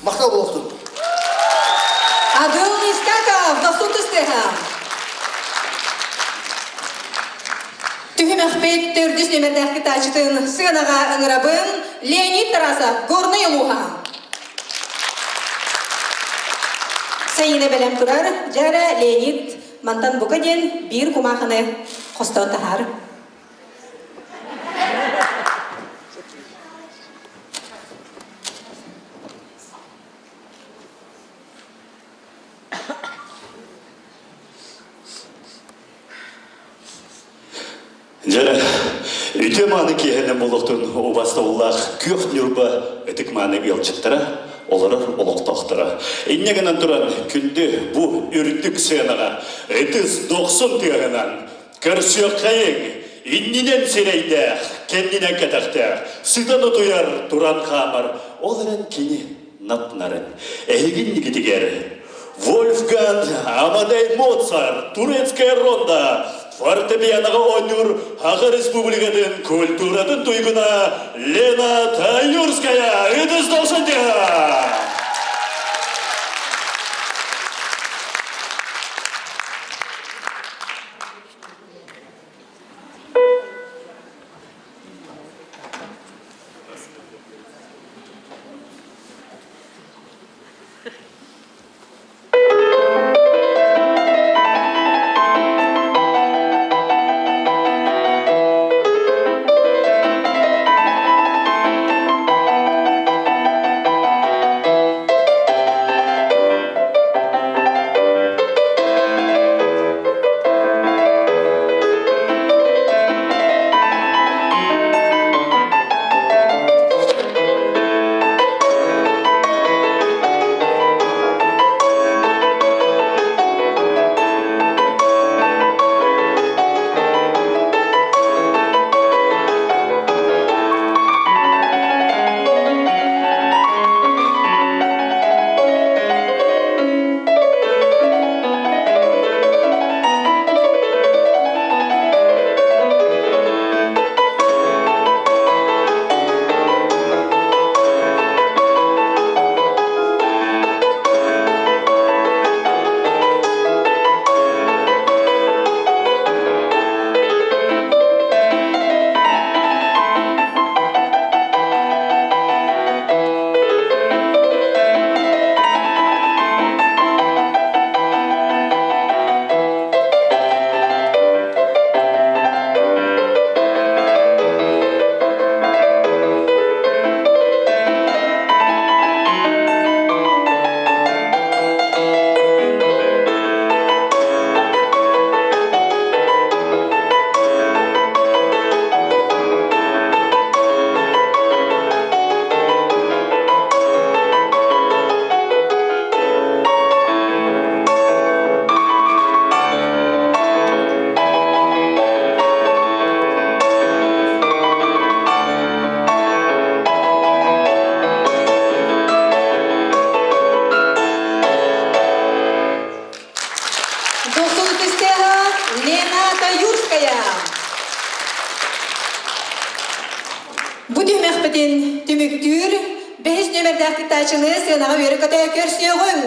S15: Махтал буолуохтун.
S6: Адыл Искаков, дохсун тыстыха. Түһүмэхпит төрдүс нүмердээх кытааччытын сыанаҕа ыҥырабын Леонид Тарасов, Горнай улууһа. Сайына бэлэм турар, дьара Леонид мантан бука диэн биир кумаахыны хостоон таһаар.
S11: Дьэ, үтүө мааны киэһэнэн буолуохтун убастабыллаах күөх Ньурба ытык мааны ыалдьыттара, олорор олохтоохторо. Инньэ гынан туран, күндү бу үрдүк сыанаҕа ытыс дохсун тыаһынан көрсүөххэйиҥ, иннинэн сирэйдээх, кэннинэн кэтэхтээх, сытан утуйар, туран хаамар, ол эрэн кини нап-нарын. Эһиги иннигитигэр Вольфганг Амадей Моцарт, Турецкая ронда, фортепианоҕа оонньуур Саха Республикатын культуратын туйгуна Лена Таюрская ытыс дохсунтыа!
S6: Бу түһүмэхпитин түмүктүүр бэһис нүөмэрдээх кыттааччыны сыанаҕа үөрэ-көтө көрсүөҕүҥ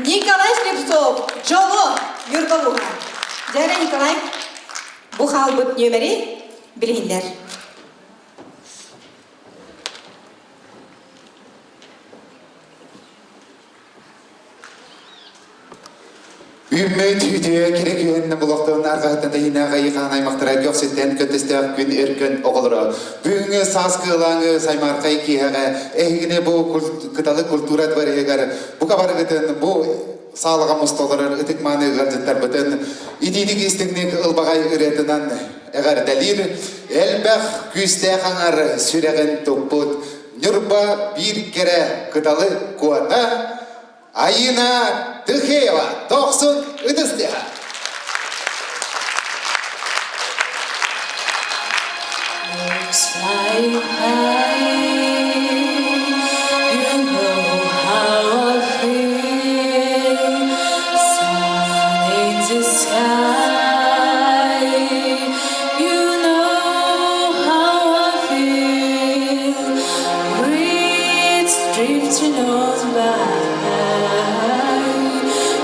S6: Николай Слепцов, Дьоло, Ньурба улууһа. Дьэ, Николай, бу хаалбыт нүөмэри билиһиннэр.
S14: Үүммүт үтүө кэрэ күһүн булохтон арҕаһыттан тэһиинээх айыхаан аймахтара көхсүттэн көттөстөөх күн өркөн оҕолоро. Бүгүҥҥү сааскы ылааҥы саймаархай киэһэҕэ эһигини бу кыталык культура дворегар бука барыгытын бу саалаҕа муста олорор ытык-мааны ыалдьыттарбытын итиитик истиҥник ылбаҕай ырыатынан эҕэрдэлиир элбэх күүстээх аҥар сүрэҕин туппут Ньурба биир кэрэ кыталы куота Айына Тыхеева дохсун ытыс тыаһа.
S1: Looks like I, you know how I feel. Sun in the sky, you know how I feel. Breeze drifting on by,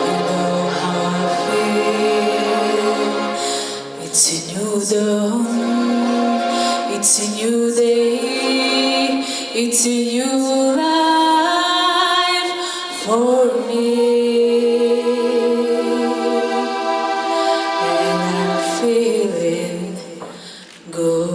S1: you know how I feel. It's a new dawn, it's a new day, it's a new life for me. And I'm feeling good.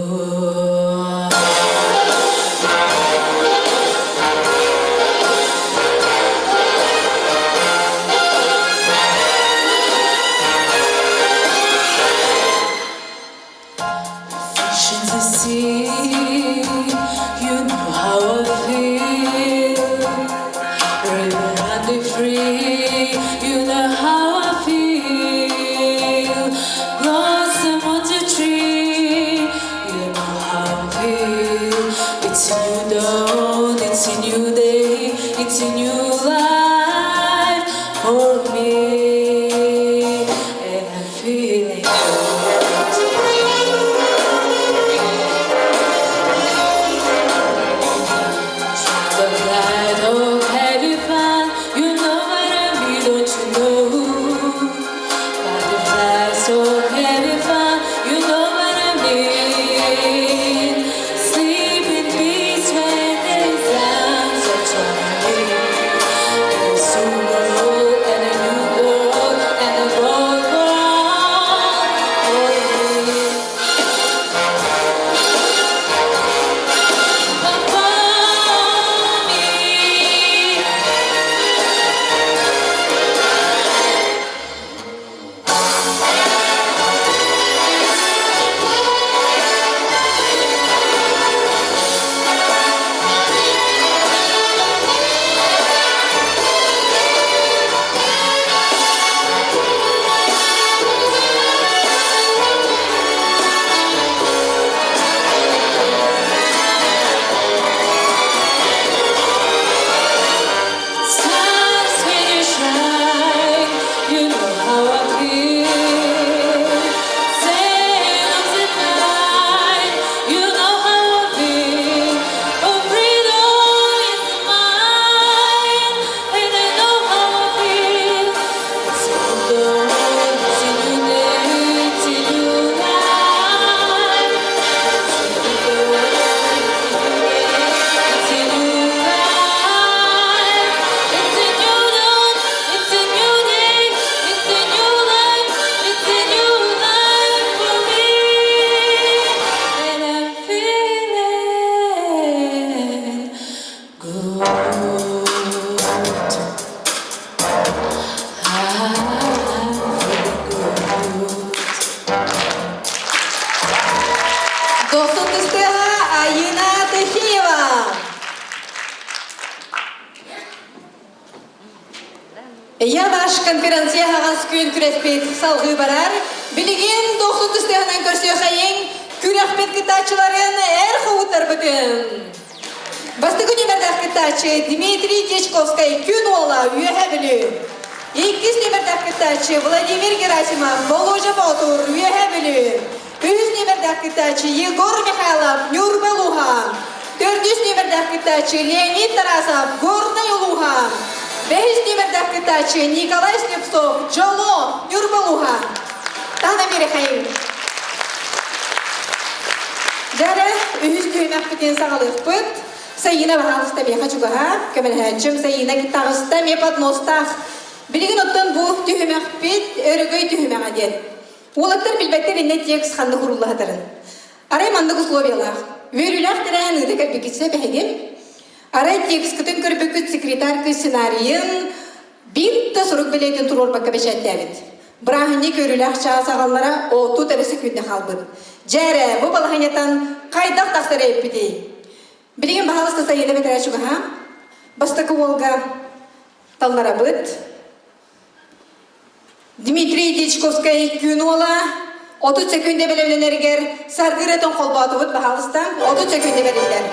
S1: Fish in the sea, you know how I feel. River running free, you know how I feel. Blossom on the tree, you know how I feel. It's a new dawn, it's a new day, it's a new life for me. And I'm feeling good. The light of heavy fun, you know what I mean, don't you know? Butterflies so heavy fun, you know what I mean. Sleep in peace when the sounds of time. And soon world and a new world and a world for all for me. But for me. Stars when you shine, you know how I feel. Sail of the night, you know how I feel. Oh, freedom is mine, and I know how I feel. It's a new dawn, it's a new day, it's a new life. It's a new dawn, it's a new life. It's a new dawn, it's a new day, it's a new life, it's a new life for me. And I'm feeling good. I'm feeling good.
S6: Дохсун ытыс тыаһа Айына Тыхеева. Я ваш конференция аһаҕас күн күрэспит салҕыы барар. Билигин дохсун ытыс тыаһынан көрсүөххэйиҥ күрэхпит кыттааччыларын эр хоһуттарбытын. Бастакы нүөмэрдээх кыттааччы Дмитрий Дьячковскай Күн уола Үөһээ Бүлүү. Иккис нүөмэрдээх кыттааччы Владимир Герасимов Болуожа Боотур Үөһээ Бүлүү. Үһүс нүөмэрдээх кыттааччы Егор Михайлов Ньурба улууһа. нүөмэрдээх кыттааччы Леонид Тарасов, Горнай улууһа. Бэһис нүөмэрдээх кыттааччы Николай Слепцов, Дьоло, Ньурба улууһа. Таһынан биэрэхэйиҥ. Дьэ, үһүс түһүмэхпитин саҕалыахпыт. Сайыына баһаалыста миэхэ чугаһа, көмөлөһөөччүм Сайыына таҕыста эмиэ подностаах. Билигин оттон бу түһүмэхпит өрөгөй түһүмэҕэ диэн. Уолаттар билбэттэр иннэ текст ханнык уруллаһытарын. Арай маннык условиялаах. Үөрүүлээх тэрээһин ыыта кэлбиккит сөп эһиги. Арай текскытын көрбүккүт секретарка сценарийын биир да сурук билиэтин туруорбакка бэчээттээбит. Бырааһынньык үөрүүлээх чаас аҕаллара 30 эрэ секүндэ хаалбыт. Дьэ эрэ, бу балаһыанньаттан хайдах тахсар эппитий? Билигин баһаалыста Саида бэтэрээ чугаһа. Бастакы уолга талларабыт. Дмитрий Дьячковскай күн уола 30 секүндэ бэлэмнэнэригэр саргы ырыатын холбоотубут, баһаалыста, 30 секүндэ бэриллэр.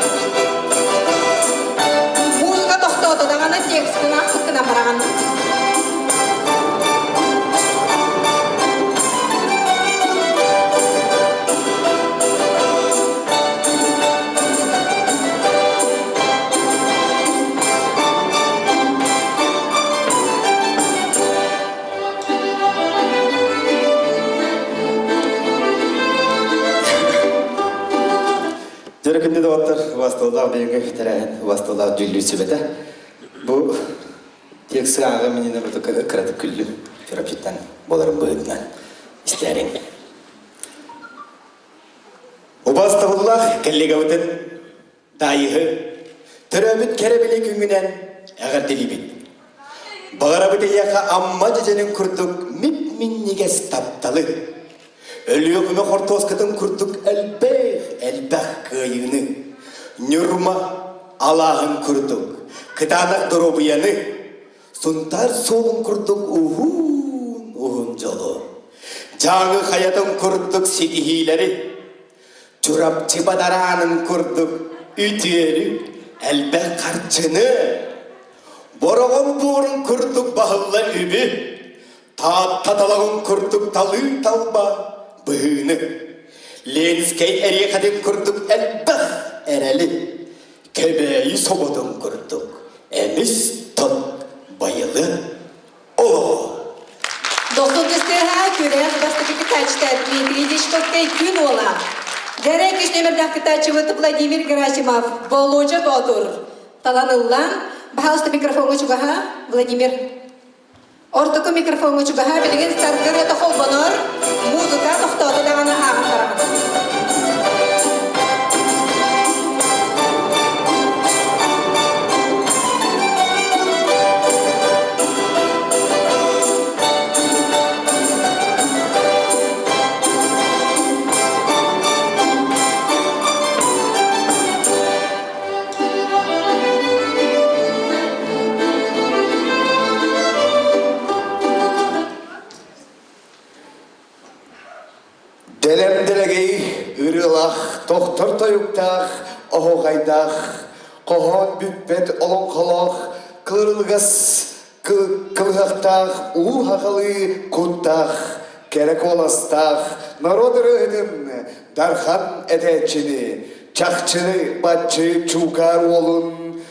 S6: Музыка тохтоото даҕаны текстын аахпыккынан бараҕын.
S7: Дьөрө күндү доҕоттор, убастыллаах бүгүҥҥү тэрээһин, убастыллаах дьүүллүүр сүбэтэ. Бу тексы ааҕа мининэ кыратык күллүм, Чурапчыттан буоларым быһыытынан истээриҥ. Убастабыллаах коллегабытын Даайыһы, төрөөбүт кэрэ-билэ күҥҥүнэн эҕэрдэлиибит. Баҕарабыт эйиэхэ Амма дьэдьэнин курдук мип-минньигэс тапталы, Өлүөхүмэ хортуоскатын курдук элбэх элбэх кыайыыны, Ньурма алааһын курдук кытаанах доруобуйаны, Сунтаар суолун курдук уһун уһун дьолу, Дьааҥы хайатын курдук ситиһиилэри, Чурапчы бадараанын курдук үтүөрү элбэх харчыны, Бороҕон буорун курдук баһыллар үбү, Таатта талаҕын курдук талыы талба быһыыны, Ленскэй эриэхэтин курдук элбэх эрэли, Кэбээйи соботун курдук эмис тот байылы олоҕу.
S6: Дохсун тыаһа күрэх бастакы кытааччыта Дмитрий Дьячковскай күн уола. Дьэрэ күс нөмердээх кытааччыбыт Владимир Герасимов, Болуодьа Боотур. Талан ыллаан, баһаалыста микрофоҥҥа чугаһа, Владимир. Ортоку микрофоҥҥа чугаһа, билигин саргы ырыата холбонор, музыка тохтоото даҕаны ааҕан бараҕын.
S4: Дэлэм дэлэгэй ырыалаах, тохтор тойуктаах, оһуохайдаах, хоһоон бүппэт олоҥхолоох, кылырылыгас кылыһахтаах, уу хахалыы куттаах, кэрэ куоластаах, норуот ырыаһытын Дархан этээччини, чахчыны баччы Чуукаар уолун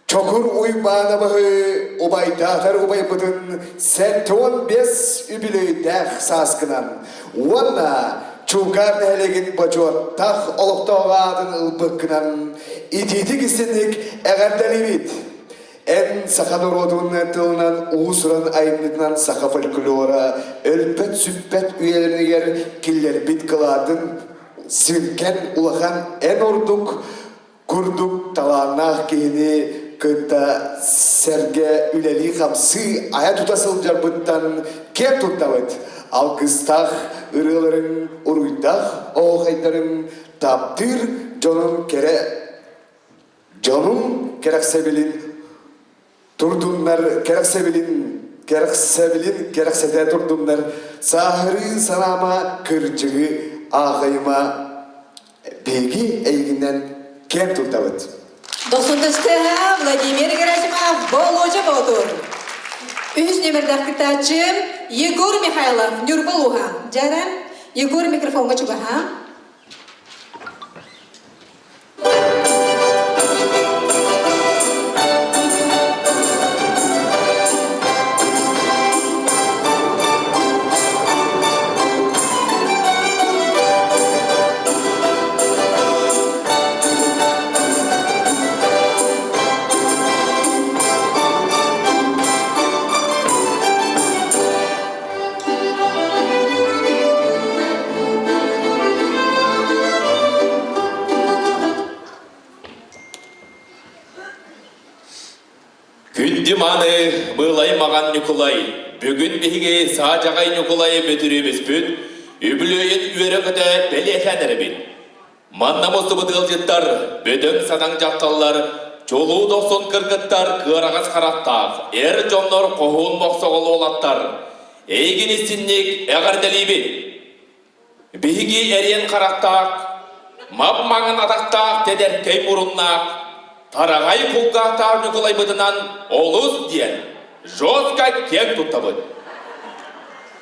S4: Чокур Уйбаанабыһы убайдаатар убайбытын 75 үбүлүөйдээх сааскынан уонна Чуукаар нэһилиэгин бочуоттаах олохтооҕо аатын ылбыккынан итиитик-истинник эҕэрдэлиибит! Эн саха норуотун тылынан уус-уран айымньытынан саха фольклора өлбөт-сүппэт үйэлэригэр киллэрбит кылаатын сүҥкэн улахан эн ордук курдук талааннаах киһини кытта сэргэ үлэлии-хамсыы айа-тута сылдьарбыттан киэн туттабыт. Алгыстаах ырыаларын, уруйдаах оһуохайдарын таптыыр дьонун кэрэ дьонун кэрэхсэбилин турдуннар кэрэхсэбилин кэрэхсэбилин кэрэхсэтэ турдуннар сааһырыы санаама кырдьыгы аахайыма биһиги эйигинэн киэн туттабыт.
S6: Дохсун Владимир Герасимов, Болуоча Боотур. Үһүс нүөмэрдээх кыттааччы Егор Михайлов, Ньурба улууһа. Дьара, Егор микрофоҥҥа чугаһа.
S3: Күндү мааны Мыылай Маҕан Ньукулай, бүгүн биһиги Саадьаҕай Ньукулай Бөтүрүөбүспүт үбүлүөйүн үөрэ-көтө бэлиэтээн эрэбит. Манна мустубут ыалдьыттар, бөдөҥ-садаҥ дьахталлар, чулуу дохсун кыргыттар, кыараҕас харахтаах, эр дьоннор хоһуун мохсоҕол уолаттар, эйигин истинник эҕэрдэлиибит! Биһиги эриэн харахтаах, мап-маҥан атахтаах тэдэркэй муруннаах, тараҕай кулгаахтаах Ньукулайбытынан олус диэн жестко киэҥ туттабыт.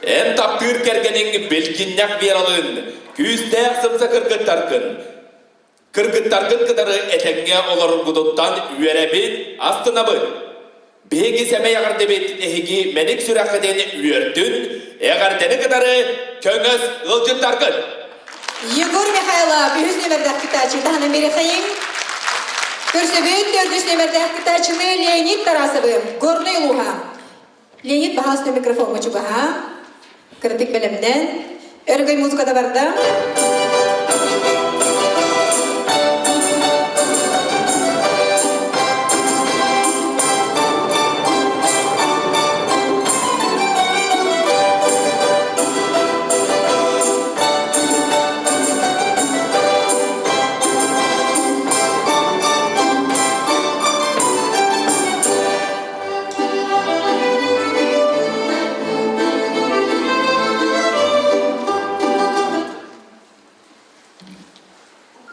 S3: Эн таптыыр кэргэниҥ Билгиннэх Вералыын күүстээх сымса кыргыттаргын, кыргыттаргын кытары этэҥҥэ олороргутуттан үөрэбит, астынабыт. Биһиги сэмэй эҕэрдэбит эһиги мэник сүрэххитин үөрдүн, эҕэрдэни кытары көҥөс ыалдьыттаргыт!
S6: Егор Михайлов, үһүс нүөмэрдээх кытааччы таһынан биэриэхэйиҥ. Көрсөбүт төрдүс нүөмэрдээх кытааччыны Леонид Тарасовы, Горнай улууһа. Леонид баһаалыста микрофоҥҥа чугаһаа. Кыратык бэлэмнэн. Өрөгөй музыката барда.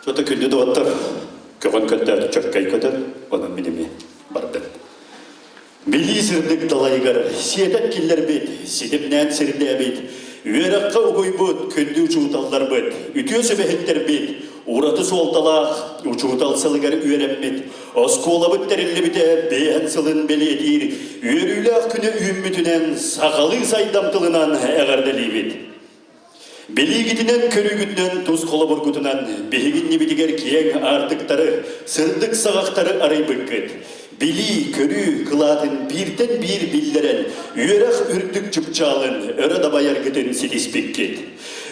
S11: Что-то күндү доҕоттор, көҕөн көттөөтү чөккөй көтөр, онон мин эмиэ бардым. Билии сырдык далайыгар сиэтэн киллэрбит, ситимнээн сирдээбит, үөрэххэ угуйбут күндү учууталларбыт, үтүө сүбэһиттэрбит, ураты суолталаах учуутал сылыгар үөрэммит, Оскуолабыт тэриллибитэ биэһэн сылын бэлиэтиир үөрүүлээх күнэ үүммүтүнэн сахалыы сайдам тылынан эҕэрдэлиибит. Билиигитинэн, көрүүгүтүнэн, тус холобургутунан биһиги иннибитигэр киэҥ аартыктары, сырдык саҕахтары арыйбыккыт. Билии, көрүү кылаатын бииртэн биир биллэрэн, үөрэх үрдүк чыпчаалын өрө дабайаргытын ситиспиккит.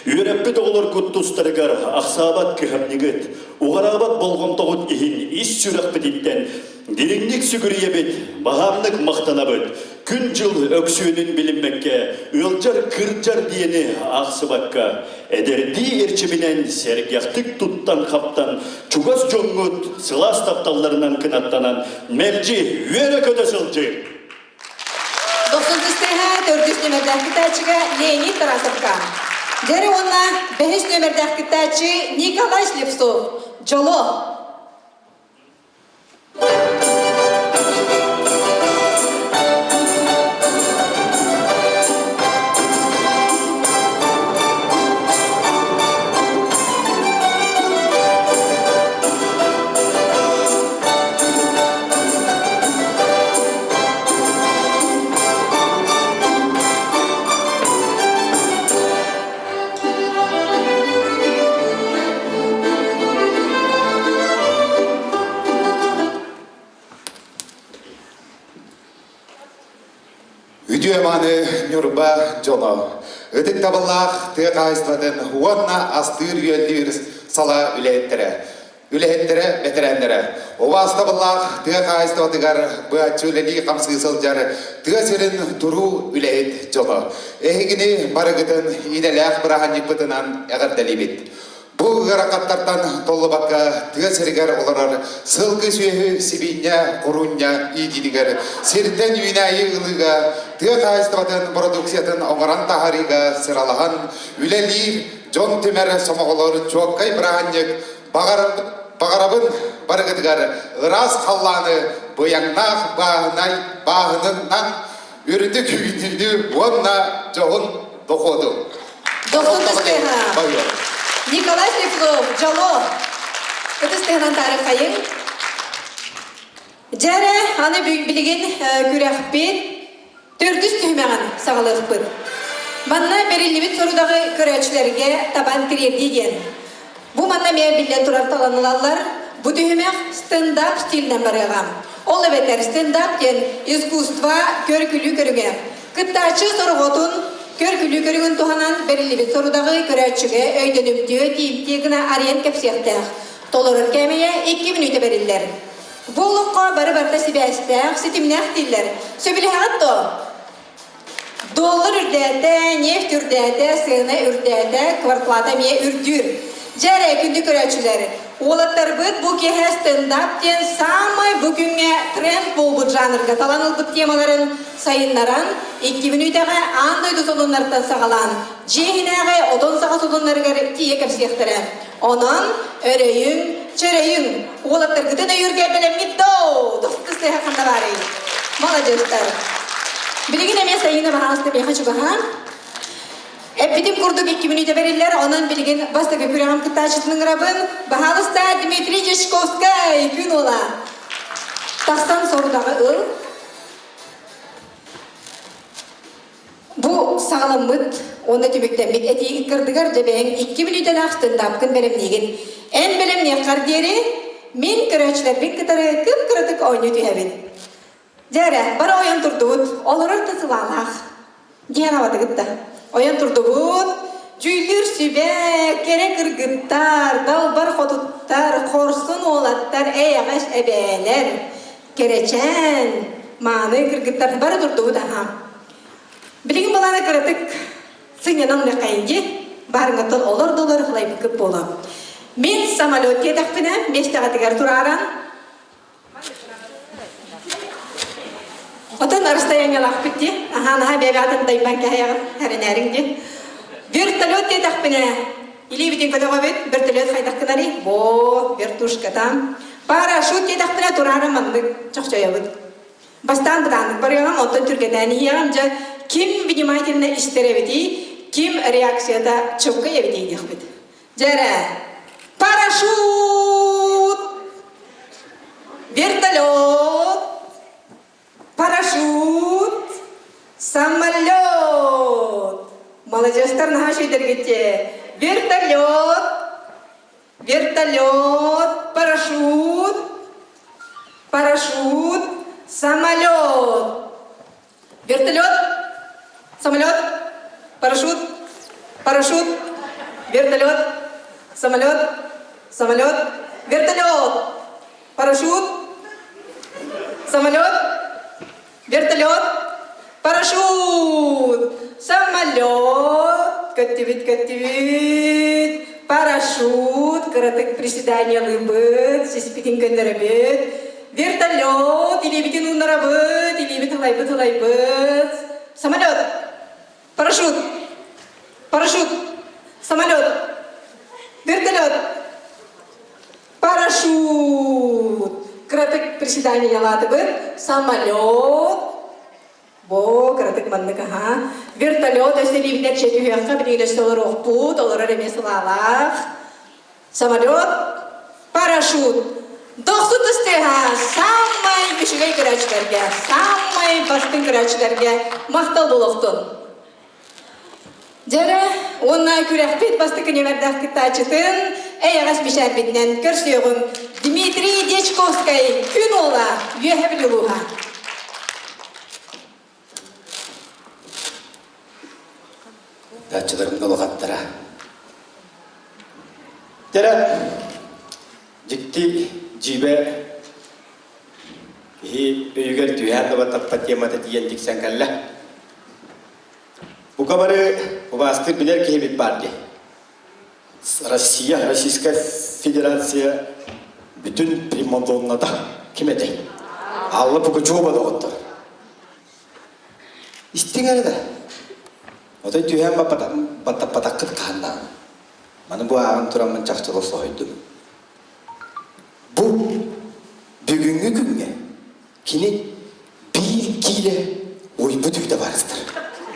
S11: Үөрэппит оҕолоргут тустарыгар ахсаабат кыһамньыгыт, Уҕараабат болҕомтоҕут иһин ис сүрэхпититтэн дириҥник сүгүрүйэбит, баһаамнык махтанабыт. Күн-дьыл өксүөнүн билиммэккэ, ыалдьар-кырдьар диэни аахсыбакка, эдэрдии эрчиминэн сэргэхтик туттан-хаптан, чугас дьоҥҥут сылаас тапталларынан кынаттанан, мэлдьи үөрэ-көтө сылдьыҥ!
S6: Дохсун түстээһэ төрдүс нүөмэрдээх кыттааччыга Леонид Тарасовка. Дьэрэ уонна бэһис нүөмэрдээх кыттааччы Николай Слепцов. Дьоло!
S14: Үтүө мааны Ньурба дьоно, ытык табыллаах тыа хаһаайыстыбатын уонна астыыр-үөллүүр салаа үлэһиттэрэ, үлэһиттэрэ, бэтэрээннэрэ. Убаастабыллаах тыа хаһаайыстыбатыгар быһаччы үлэлии-хамсыы сылдьар тыа сирин туруу үлэһит дьоно. Эһигини барыгытын идэлээх бырааһынньыкпытынан эҕэрдэлиибит. Бу ыарахаттартан толлубакка тыа сиригэр олорор сылгы сүөһү сибиинньэ куруунньа иитиитигэр сиртэн үүнээйи ылыыга тыа хаһаайыстыбатын продукциятын оҥорон таһаарыыга сыралаһан үлэлиир дьон түмэр сомоҕолор чуоккай бырааһынньык баҕарабын барыгытыгар ыраас халлааны быйаҥнаах бааһынай бааһынынан үрдүк үүнүүнү уонна дьоһун дохуоту.
S6: Дохсун тыстыһа. Николай Слепцов, дьоло. Ытыс тыһынан таарыххайыҥ. Дьэрэ, аны билигин күрэхпит Төрдүс түһүмэҕин саҕалыахпыт. Манна бэриллибит сорудаҕы көрөөччүлэргэ табан тириэрдии диэн. Бу манна эмиэ биллэн турар таланылаллар. Бу түһүмэх стендап стилинэн барыаҕа. Ол эбэтэр стендап диэн искусство көр-күлүү көрүҥэ. Кыттааччы сорҕотун көр-күлүү көрүҥүн туһанан бэриллибит сорудаҕы көрөөччүгэ өйдөнүмтүө, тиийимтиэ гына арыйан кэпсиэхтээх. Толорор кээмэйэ 2 мүнүүтэ бэриллэр. Бу олоххо бары барыта сибээстээх, ситимнээх дииллэр. Сөбүлэһэҕит дуо? Доллар үрдээтэ, нефть үрдээтэ, сыана үрдээтэ, квартплата эмиэ үрдүүр. Дьэ эрэ, күндү көрөөччүлэр, уолаттарбыт бу киэһэ стендап диэн саамай бу күҥҥэ тренд буолбут жанрга талан ылбыт темаларын сайыннаран, икки мүнүүтэҕэ аан дойду сонуннарыттан саҕалаан, дьиэ иһинээҕи отон саҕа сонуннарыгар тиийэ кэпсиэхтэрэ. Онон өрөйүҥ, чөрөйүҥ, уолаттаргытын өйүүргэ бэлэмҥит доо! Тохтус тыаһа ханна баарый? Маладьыастар. Билигин эмиэ Сайыына баһаалыста миэхэ чугаһаан. Эппитим курдук икки мүнүүтэ бэриллэр, онон билигин бастакы күрэҕим кыттааччытын ыҥырабын. Баһаалыста Дмитрий Дьячковскай, күн уола. Тахсан сорудаҕы ыл. Бу саҕаламмыт уонна түмүктэммит этии ыккардыгар дьэ бэйэҥ икки мүнүүтэлээх стендапкын бэлэмниигин. Эн бэлэмниэххэр диэри мин көрөөччүлэрбин кытары кып-кыратык оонньуу түһэбин. Дьэ эрэ, бары ойон турдубут, олорор да сылаалаах. Диэн абатыгыт да. Ойон турдубут, дьүүллүүр сүбэ, кэрэ кыргыттар, далбар хотуттар, хорсун уолаттар, эйэҕэс эбээлэр, кэрэчээн, мааны кыргыттар бары турдубут аһаа. Билигин балаана кыратык сынньанан үлэхэйин дии, баарыҥҥаттан олор да олор ылайбыккыт буолуо. Мин самолет диэтэхпинэ, миэстэҕитигэр турааран, Отон расстояниелаахпыт дии, аһаа наһаа бэйэбэҕитин дайбан кэһэйэҕит, эрэнээриҥ дии. Вертолет диэтэхпинэ, илиибитин көтөҕөбүт, вертолет хайдах гынарый? Боо, вертушката. Парашют диэтэхпинэ, тураара маннык чохчойобут. Бастаан бытааннык барыаҕым, онтон түргэтээн иһиэҕим. Дьэ, ким внимательно истэр эбитий, ким реакцията чөккөй эбитий диэхпит. Дьэ эрэ, парашют! Вертолет! Парашют! Самолет! Маладьыастар наһаа үчүгэйдэргит Вертолет! Вертолет, парашют, парашют, самолет. Вертолет, самолет, парашют, парашют, вертолет, самолет, самолет, вертолет, парашют, самолет, Вертолет, парашют, самолет, көттүбүт, көттүбүт, парашют, кыратык приседаниялыыбыт, сиспитин көннөрөбүт, вертолет, илиибитин уунарабыт, илиибит ылайбыт, ылайбыт, самолет, парашют, парашют, самолет, вертолет, Парашют! Кыратык приседаниялаатыбыт. Самолет. Бо, кыратык маннык аха. Вертолет өссө илиибитинэн түһүөххэ, билигин өссө олоруохпут, олорор эмиэ сылаалаах. Самолет. Парашют. Дохсун тыстыаха самай үчүгэй көрөөччүлэргэ, самай бастыҥ көрөөччүлэргэ махтал буолуохтун. Дьэрэ, уонна күрэхпит бастакы нүөмэрдээх кыттааччытын эйэҕэс мичээрбитинэн көрсүөҕүҥ Дмитрий Дьячковскай Күн уола Үөһэ Бүлүү улууһа.
S7: Тааччыларым улахаттара. Дьэрэ, дьикти дьиибэ киһи өйүгэр түһээн да баттаппат темата тиийэн тиксэн кэллэ. Бука бары убаастыыр билэр киһибит баар дии. Россия, Российская Федерация бүтүн примадонната ким этэй? Алла Пугачева доҕоттор. Истиҥ эрэ да. Отой түһээн баттаппатаххыт хаһан Маны бу ааҕан тураммын чахчыла соһуйдум. Бу бүгүҥҥү күҥҥэ Кини биир киилэ уйбут үүтэ барыстар.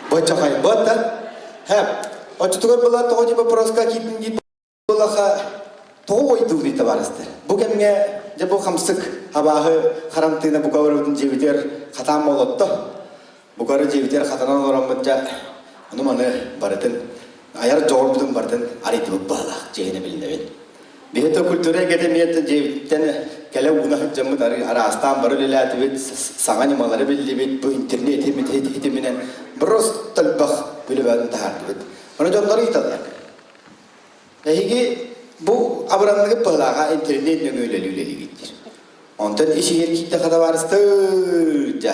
S7: Боччохай, вот да. Хэп, оччотугар была тоҕо типа вопроска киирдин дии булаха тоҕо ойдуур ити барыстар. Бу кэмҥэ дьэ бу хамсык абааһы харантыына бука барыбытын дьиэбитигэр хатаан болотто. Букары дьиэбитигэр хатанан олороммут дьэ ону маны барытын айар дьоҕурбутун барытын арыйдыбыт баһылаах дьиэһинэ билинэбин. Биһиги культура эйгэтэ эмиэ дьиэбиттэн кэлэ ууна сылдьаммыт араастаан бары үлэлээтибит, саҥа ньымалары биллибит, бу интернет хитиминэн просто элбэх үлэбээтин таһаардыбыт. Ону дьоннор ыйыталлар. Эһиги бу абыранныгыт быһылааҕа интернет нөҥүө үлэлии үлэлиигит диир. Онтон ис-иһигэр киирдэххэ табаарыстар, дьэ,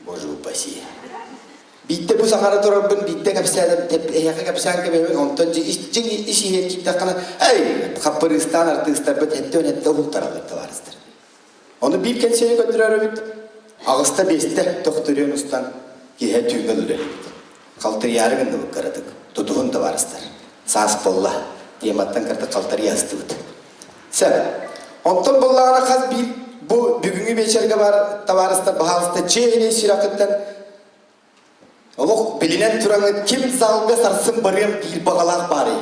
S7: боже упаси. Биирдэ бу саҥара турарбын биирдэ кэпсээтим, эһиэхэ кэпсээн кэбиһэбин, онтон дьэ дьиҥ ис-иһигэр киирдэххинэ, эй, хаппырыыстаан артыыстарбыт эттэ-өнэттэ уһултараллар табаарыстар. Ону биир кэнсиэри көрдөрөр эбит, аҕыста-биэстэ төхтүрүөн устан киэһэ түүҥҥэ өлөрөр эбит. Халтырыйаары гынныбыт кыратык, тутуһун табаарыстар. Саас буолла, тематтан кыратык халтарыйа астыбыт. Сөп. Онтон буоллаҕына хас биир бу бүгүҥҥү биэчэргэ баар табаарыстар баһаалыста чиэһинэй сүрэххиттэн Олох билинэн тураҥҥыт ким залга сарсын барыам диир баҕалаах баарый?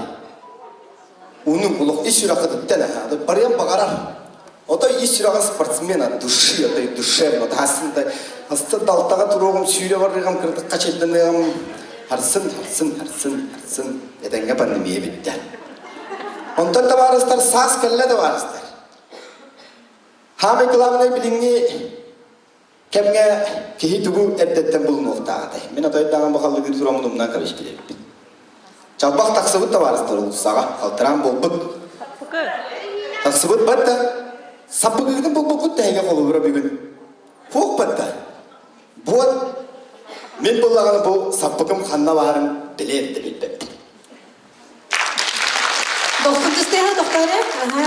S7: Уну олох ис сүрэххититтэн аһаады барыам баҕарар. Отой ис сүрэҕин спортсмен от души, отой душевно, таһасын да астын далтаҕа туруоҕум, сүүрэ барыаҕым, кырдыкка чайданыаҕым. Харсын, харсын, харсын, харсын. Этэҥҥэ пандемия бүттэ. Онтон табаарыстар саас кэллэ табаарыстар. Хаамай главное билиҥҥи Кэмҥэ киһи тугу эрдэттэн булунуохтаах этэй? Мин отойдааҕым бу халлыгыр тураммын умнан кэбиспит эбиппин. Чалбах тахсыбыт табаарыстар уулуссаҕа халтараан буолбут. Тахсыбыт батта саппыкыгытын булбуккут тэһигэ холобура бүгүн. Фух батта. Буот мин буллаҕына бу саппыкым ханна баарын билэр да билбэппин.
S6: Дохсун түстээһэ тохтоору. Аха.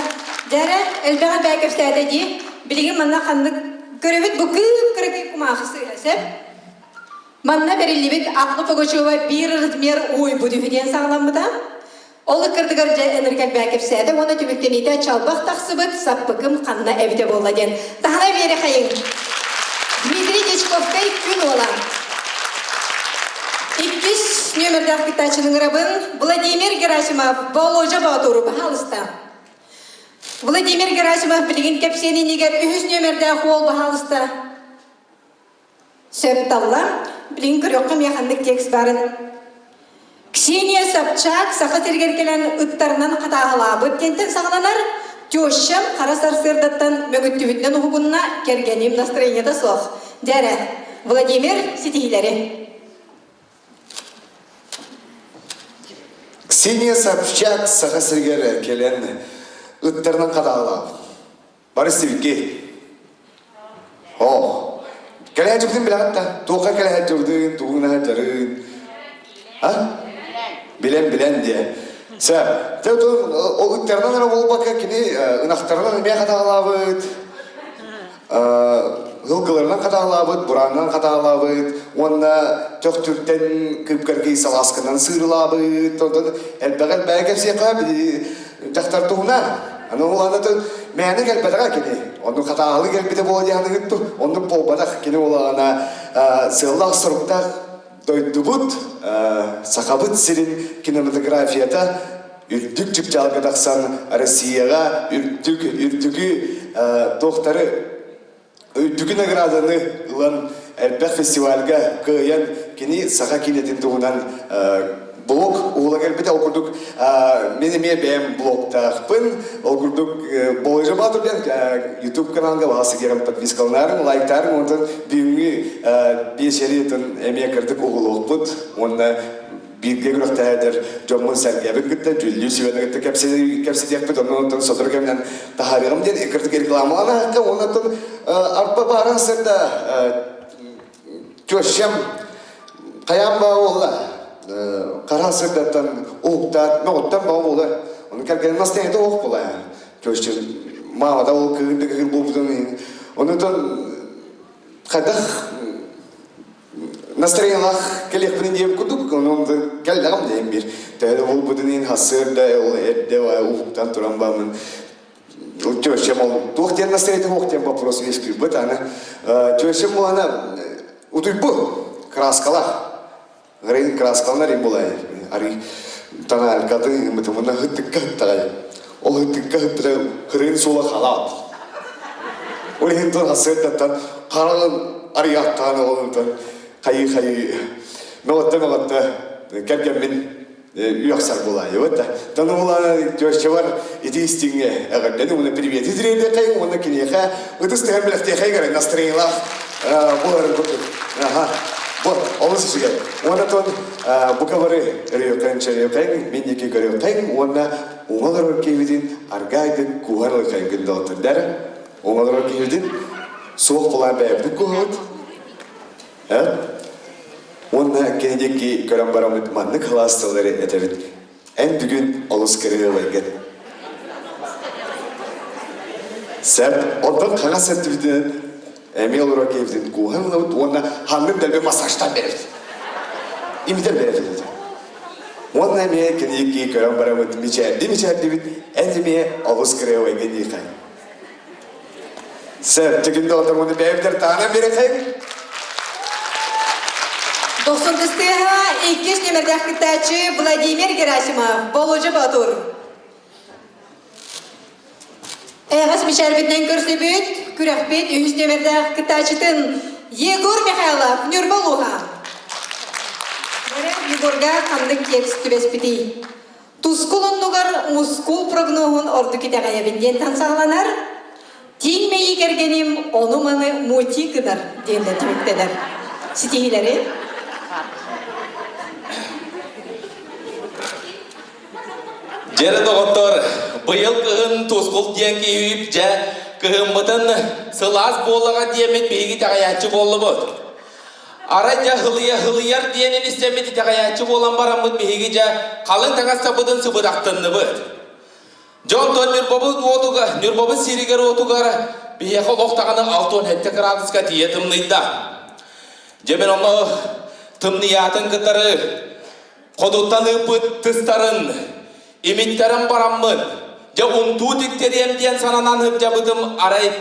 S6: Дьэрэ, элбэҕи бээ кэпсээтэ дии. Билигин манна ханнык көрөбүт бу кыып-кыракый кумаахы сыыһа сөп. Манна бэриллибит Акла Пугачева биир размер уойбут үһү диэн саҕаламмыта. Ол ыккардыгар дьэ ынырык элбээ кэпсээтэ уонна түмүктэниитэ чалбах тахсыбыт саппыкым ханна эбитэ буолла диэн. Таһына биэри хайыҥ. Дмитрий Дьячковскай күн уола. Иккис нүөмэрдээх кыттааччыны ыҥырабын Владимир Герасимов, Болуодьа Боотуру, баһаалыста. Владимир Герасимов билигин кэпсиэн иннигэр үһүс нүөмэрдээх уол баһаалыста. Сөп талла. Билигин көрүөххэ эмиэ ханнык текст баарын. Ксения Собчак Саха сиригэр кэлэн ыттарынан хатааһылаабыт диэнтэн саҕаланар. Тещам хара сарсыардаттан мөҥүттүбүтүнэн уһугунна, кэргэним настроениета суох. Дьэ эрэ, Владимир, ситиһиилэри.
S4: Ксения Собчак Саха сиригэр кэлэн ыттарынан хатааһылаабыт. Бары сибики. Оо. Кэлээччибитин билэҕит да? Туохха кэлээччибитин, тугун аһатарын. А? Билэн, билэн диэ. Сэ, ол ыттарынан эрэ буолбакка кини ынахтарынан эмиэ хатаалаабыт, ылгыларынан хатаалаабыт, бураанынан хатаалаабыт уонна төхтүртэн кыпкаргый салаасканан сыырылаабыт. Онтон элбэҕи элбэҕи кэпсиэххэ дьахтар туһунан. Аны ол анатын мээнэ кэлбэтэҕэ кини. Оннук хатааһылыы кэлбитэ буола диэханыгыт ту. Оннук буолбатах. Кини улаана сыаллаах-соруктаах дойдубут Сахабыт сирин кинематографията үрдүк чыпчаалга тахсан Россияҕа үрдүк үрдүгү туохтары үрдүкү награданы ылан элбэх фестивальга кыайан кини саха киинэтин туһунан блог уһула кэлбитэ. Ол курдук мин эмиэ бэйэм блогтаахпын. Ол курдук Болжа Баатыр диэн YouTube каналга баҕа сигэрэн подпискаланаарыҥ, лайктаарыҥ, онтон бүгүҥҥү биэчэри эмиэ кырдык уһулуохпут уонна бииргэ күрэхтэһэр дьоммун сэргээбин кытта дьүүллүүр сүбэни кытта кэпсэтиэхпит онон оттон сотору кэминэн таһаарыаҕым диэн кырдык рекламалаан аһакка уонна оттон арба бааран сырда тещам хайаан баа буолла хара сырдаттан уһуктаат мөҕүттэн баа буолар ону кэргэним настайата уох була тещам маамата ол кыһын да кыһын буолбутун онутон хайдах настроениялаах кэлиэхпин диэбит курдук, онон кэллэҕим диэн биир. Төһө да буолбутун иһин сарсыарда ол эрдэ уһуктан туран бааммын тещам ол туох диэн настроение туох диэн вопрос үөскүүрбүт аны тещам буолана утуйбут краскалаах Рейн краскаланар им буолай арый танаалькатын ымытымына хыттыкка хыттаҕай ол хыттыкка хыттыга хырын суола халаат ол иһин тыл сарсыардаттан хараҕын арыйааттаан олонутан хайыы-хайыы мөҕөттө-мөҕөттө кэргэммин үөхсэр булаайыбыт да. Таны булаана тещабар ити истиҥҥэ эҕэрдэни уонна привети тириэрдиэххэйиҥ уонна киниэхэ ытыс түһэн бэлэхтиэхэй гэрэ настроениелаах буоларын курдук. Аха. Вот, олус үчүгэй. Уонна тон бука бары өрүөххэҥ, чөрүөххэҥ, мин диэки көрүөххэҥ уонна уҥа олорор киһибитин аргаайдык кууһар ылыаххайгын доҕоттордар. Уҥа олорор киһибитин суох булаан бэйэбитин куһабыт. Э? Уонна кини диэки көрөн бараммыт маннык халаас тыллары этэбит. Эн бүгүн олус кырыылайгын. Сөп, онтон хаҥас өттүбүтүнэн эмиэ олорор киһибитин кууһан ылабыт уонна ханнык дэлби массажтаан биэрэбит. Имитэн биэрэбит. Уонна эмиэ киниги көрөн барабыт, мичээрди мичээрдибит, эн эмиэ олус кырыылайгын диэхэ. Сөп, түгүндэ отомуну бэйэбитэр таанан биэрэхэйин.
S6: Дохсун тыстыаһа иккис нүмердээх кыттааччы Владимир Герасимов, Болуодьа Боотур. Эҕэс мичээрбитинэн көрсүбүт, күрэхпит үһүс нүмердээх кыттааччытын Егор Михайлов, Ньурба улууһа. Егорга ханнык текст түбэспитий? Тускул оннугар мускул прогноһун ордук итэҕэйэбин диэнтэн саҕаланар. Тииҥ мэйии кэргэним ону-маны мути гынар диэнтэн түмүктэнэр. Ситиһиилэри
S3: Дьэрэ доҕоттор, быйыл кыһын Тускул диэн киһи дьэ кыһыммытын сылаас буоллаҕа диэммит биһиги итэҕэйээччи буоллубут. Арай дьэ һылыйа һылыйар диэнин истэммит итэҕэйээччи буолан бараммыт биһиги дьэ халыҥ таҥастарбытын сыбыдахтынныбыт. Дьэ онтон Ньурбабыт уотугар, Ньурбабыт сиригэр-уотугар биһиэхэ олох даҕаны 67 кыраадыска тиийэ тымныйда. Дьэ мин онно тымныйаатын кытары Ходуттан ыыппыт тыстарын, имиттэрин бараммын, дьэ унтуу тиктэриэм диэн сананан сылдьабытым арай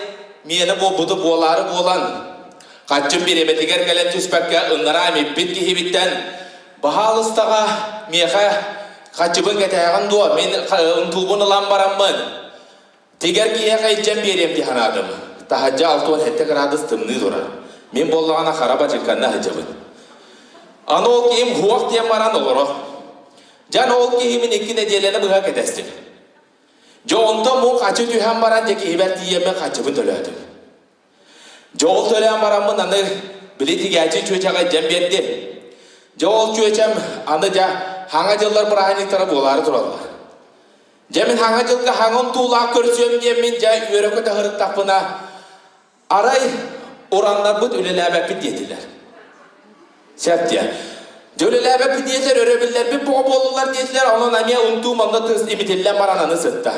S3: миэнэ буолбуту буолаары буолан, хаччым бириэмэтигэр кэлэн түспэккэ ыннараа имиппит киһибиттэн баһаалыстаҕа миэхэ хаччыбын кэтээҕин дуо, мин унтуубун ылан бараммын, Тигэр киһиэхэ илдьэн биэриэм дии санаатым. Таһырдьа 67 кыраадыс тымныы турар. Мин буоллаҕына хара бачыҥканна сылдьабын. Аны ол киһим һуох диэн баран олорор. Дьэ аны ол киһи мин икки нэдиэлэни быһа кэтэстим. Дьэ онтон муҥ хачы түһэн баран дьэ киһибэр тиийэммин хачыбын төлөөтүм. Дьэ ол төлөөн бараммын аны били тигээччи чүөчэҕэ илдьэн биэрдим. Дьэ ол чүөчэм аны дьэ хаҥа дьыллар бырааһынньыктара буолаары тураллар. Дьэ мин хаҥа дьылга хаҥын туулаах көрсүөм диэммин дьэ үөрэ-көтө сырыттахпына арай ураннарбыт үлэлээбэппит диэтилэр. Сөп диэ. Дьэ үлэлээбэппит диэтилэр, өрөбүллэрбит боҕо буоллулар диэтилэр, онон эмиэ унтуу манна тыс имитиллэн баран аны сытта.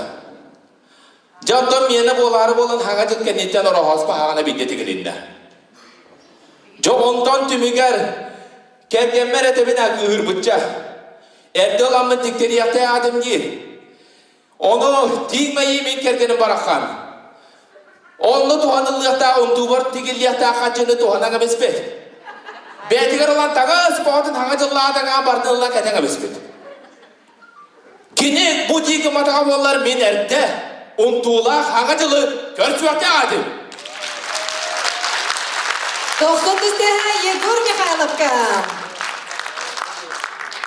S3: Дьэ оттон миэнэ буолаары буолан хаҥа дьыл кэнниттэн ороһооспо хаҕана биирдэ тигилиннэ. Дьэ онтон түмүгэр кэргэммэр этэбин кыыһырбычча. Эрдэ ыламмын тиктэриэхтэй аатым диир. Ону тииҥ мэйии мин кэргэним бараххан. Онно туһаныллыахтаах унтуубар тигиллиэхтээх хаччыны туһанан эбиспит. Бэйэтигэр ылан таҥас боҕотун хаҥа дьыллаатаҥа бардын ылан кэтэн эбиспит. Кини бу дии гымматаҕа буоллар мин эрдэ унтуулаах хаҥа дьылы көрсүөхтээх этим.
S6: Тохтон түстэһэ Егор Михайловка.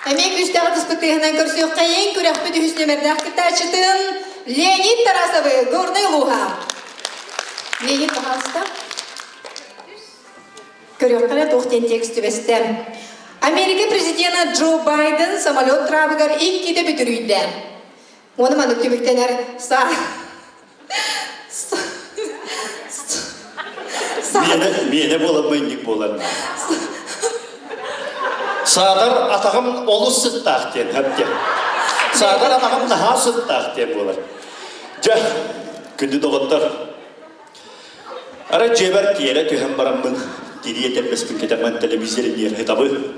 S6: Эмиэ күүстээх ытыспыт тыаһынан көрсүөххэйиҥ күрэхпит үһүс нүөмэрдээх кыттааччытын Леонид Тарасовы, Горнай улууһа. Леонид, пожалуйста. Көрүөххэ туох диэн текст түбэстэ. Америка президена Джо Байден самолет трабыгар иккитэ бүтүрүйдэ. Уонна маннык түмүктэнэр саа
S11: Миэнэ буолан мынньык буолар. Саатар атаҕым олус сыттаах диэн хэптиэ. Саатар атаҕым наһаа сыттаах диэн буолар. Дьэ, күндү доҕоттор, Арай дьиэбэр тиэрэ түһэн бараммын, тирии этэрбэспин кэтэммин телевизор диэн ытабын.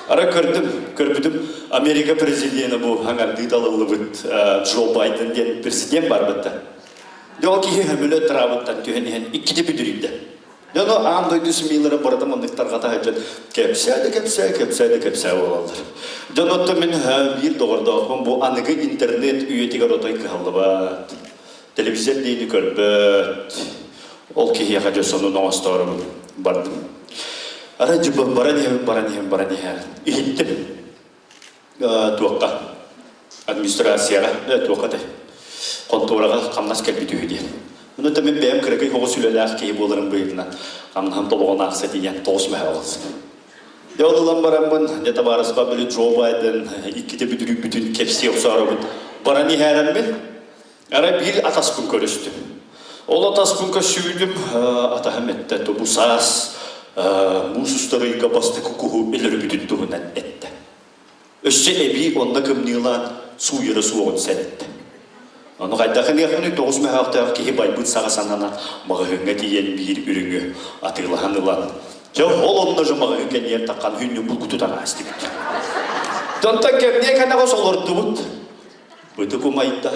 S11: Арай көрдүм, көрбүтүм Америка президенэ бу хаҥардыы талыллыбыт Джо Байден диэн президент барбыта. Дьэ ол киһи хөмөлө тыраабыттан түһэн иһэн иккитэ бүдүрүйдэ. Дьэ ону аан дойду СМИ-лара барыта маннык тарҕата сылдьан кэпсээ да кэпсээ, кэпсээ да кэпсээ буолаллар. Дьон оттон мин биир доҕордоохпун бу аныгы интернет үйэтигэр отой кыһаллыбат. Телевизор диэни көрбөт, ол киһиэхэ дьэ сонун оҥостоорубун бардым. Арай дьыбым баран иһэбин, баран иһэбин, баран иһэр. Иһиттим. Туохха? Администрацияҕа, туохха этэй? Хонтуораҕа хамнас кэлбит үһү диэн. Ону да мин бэйэм кыракый оҕус үлэлээх киһи буоларым быһыытынан хамнаһым тобоҕун аахса тиийэн тоҕус мэһэ оҕус. Дьэ ол ылан бараммын, дьэ табаарыспа били Джо Байден иккитэ бүдүрүйбүтүн кэпсии охсооробун. Баран иһээрэммин, Арай биир атаспын көрүстүм. Ол атаспын көрсүбүтүм, атаһым эттэ, бу саас муус устар ыйга бастакы куһу өлөрбүтүн туһунан эттэ. Өссө эбии онно кымньыылаан сууйара суоҕун сэрэттэ. Ону хайдах ылыахпыный тоҕус мөһөөхтөөх киһи байбыт саҕа сананан маҕаһыыҥҥа тиийэн биир үрүҥү атыылаһан ылан дьэ ол онно же маҕаһыын кэннигэр таххан хүннүн булгутутан аастыбыт. Онтон кэмниэ кэнэҕэс олордубут. Бытык умайда,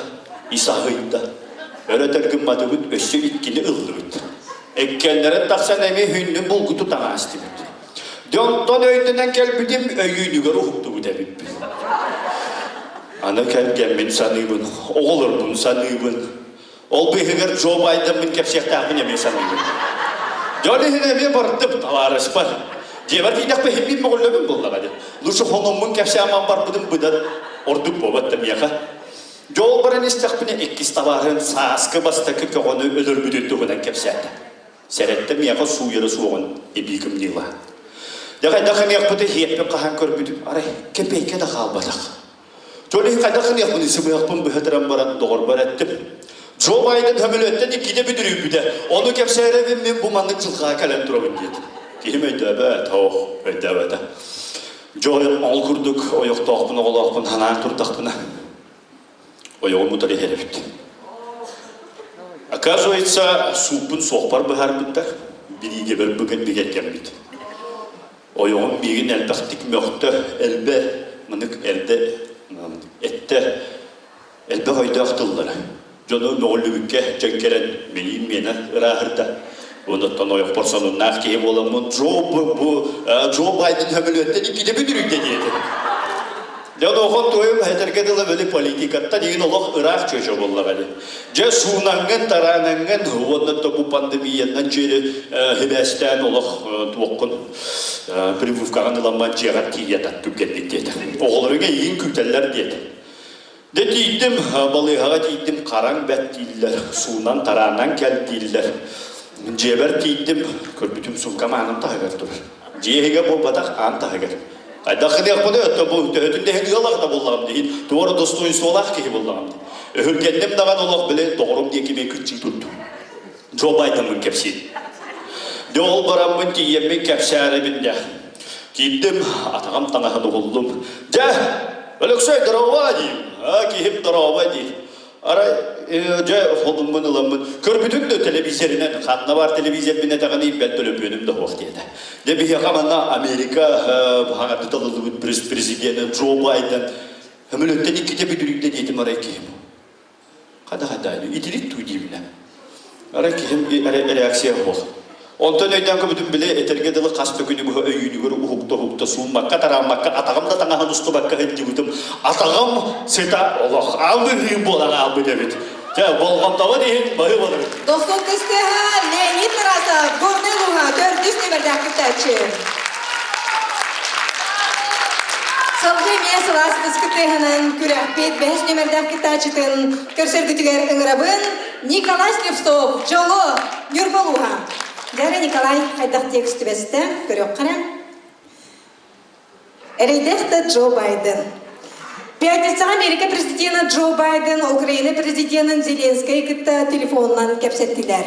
S11: ис аһыйда. Өрөтөр гымматыбыт, өссө иккини ыллыбыт. Эккэллэрин тахсан эмиэ хүннүн булгутутан аастыбыт. Дьонтон өйдөнөн кэлбитим өйүүнүгэр уһуктубут эбиппин. Аны кэргэммин саныыбын, оҕолорбун саныыбын. Ол быыһыгар Джо Байдеммын кэпсиэхтээхпин эмиэ саныыбын. Дьон иһин эмиэ бардым, табаарыспар. Дьиэбэр тиийдэхпэ иһин мөҕүллэбин буоллаҕа дии. Лучше хономмун кэпсээмэн барбытым быдан ордук буолбат да миэхэ. Дьол баран истэхпинэ иккис табаарыһым сааскы бастакы көҕөнү өлөрбүтүн туһунан кэпсээтэ. Сэрэттэ миэхэ сууйара суоҕун эбии кымньыылаан. Дьэ хайдах ыныахпыты иһиэппин хаһан көрбүтүм, арай кэпиэйкэ да хаалбатах. Дьон иһин хайдах ыныахпыный сымыһахпын быһа тыран баран доҕорбор эттим. Джо Байден көмөлүөттэн иккитэ бүдүрүйбүтэ, ону кэпсээрэбин мин бу маннык дьылҕаҕа кэлэн турабын диэтим. Киһим өйдөөбөт, ох, өйдөөбөтө. Джо ол курдук ойохтоохпун, оҕолоохпун санаан турдахпына, ойоҕум утары иһэр эбит. Оказывается, сууппун суохпар быһаарбыттар, бириигэбэр бигэргэммит. Ойоҕум миигин элбэхтик мөхтө, элбэ, манык эрдэ эттэ, элбэх өйдөөх тыллара. Дьону мөҕүллүбүккэ дьэҥкэрэн мэлиим миэнэ ырааһырда. Онуттан ойохпор сонуннаах киһи буоламмын Джо бу Джо Байден көмөлүөттэн иккитэ бүдүрүйдэ диэтим. Дьэ онуоха туойум этэргэ дылы били политикаттан игин олох ыраах чүөчэ буоллаҕа дии. Дьэ суунаҥҥын, тараанаҥҥын уонна да бу пандемиянан дьиэри хибээстээн олох туоххун прививкаҕын ыламман дьиэҕэр тиийэ түргэнник диэтэ. Оҕолоруҥ эйигин күүтэллэр диэтэ. Дьэ тиийдим, балыыһаҕа тиийдим, хараҥ бэт дииллэр, суунан тараанан кэл дииллэр. Дьиэбэр тиийдим, көрбүтүм суумкам ааным таһыгар турар. Дьиэ иһигэр буолбатах, аан таһыгар. Хайдах гыныахпыный, өттө бу төһөтүн да иһин ыал аҕата буоллаҕым диһин, туора достоинстволаах киһи буоллаҕым дии. Өһүргэнним даҕаны олох били доҕорум диэки эмиэ кыччыы турдум. Джо Байдеммын кэпсиир. Дьэ ол бараммын тиийэммин кэпсээрэбин дэ. Киирдим, атаҕым таҥаһын уһуллум. Дьэ, Өлөксөй дорообо диим. А, киһим дорообо диир. Арай, дьэ, холуммун ыламмын, көрбүтүм да телевизоринэн, ханна бар телевизорбин этэҕиний, бэл төлөпүөнүм да суох диэтэ. Дьэ, биһиэхэ манна Америка хаҥардыт ылыллыбыт президенэ Джо Байден көмөлөттөн иккитэ бүдүрүйдэ диэтим арай киһим. Хада-хада, итирик дуу диибинэ. Арай киһим реакция суох. Онтон өйдөөн көрбүтүм били этэргэ дылы хас да күнү быһа өйүүнүгэр уһукта-уһукта сууммакка, тарааммакка, атаҕым да таҥаһын устубакка сылдьыбытым. Атаҕым сыта олох албыһыы буолан аалбыт эбит. Чэ, болҕомтобут иһин баһыы болорут.
S6: Дохсун кыстыаһа Леонид Тарасов, Горнай улууһа, төрдүс нүмердээх кыттааччы. Салгыы эмиэ сылаас кыскытыаһынан күрэхпит бэһис нүмердээх кыттааччытын көрсөргүтүгэр ыҥырабын Николай Слепцов, Дьолу, Ньурба улууһа. Дьэ Николай хайдах текст түбэстэ, көрүөххэ эрэ. Эрэйдээх да Джо Байден. Пятницаҕа Америка президена Джо Байден Украина президенин Зеленскэй кытта телефонунан кэпсэттилэр.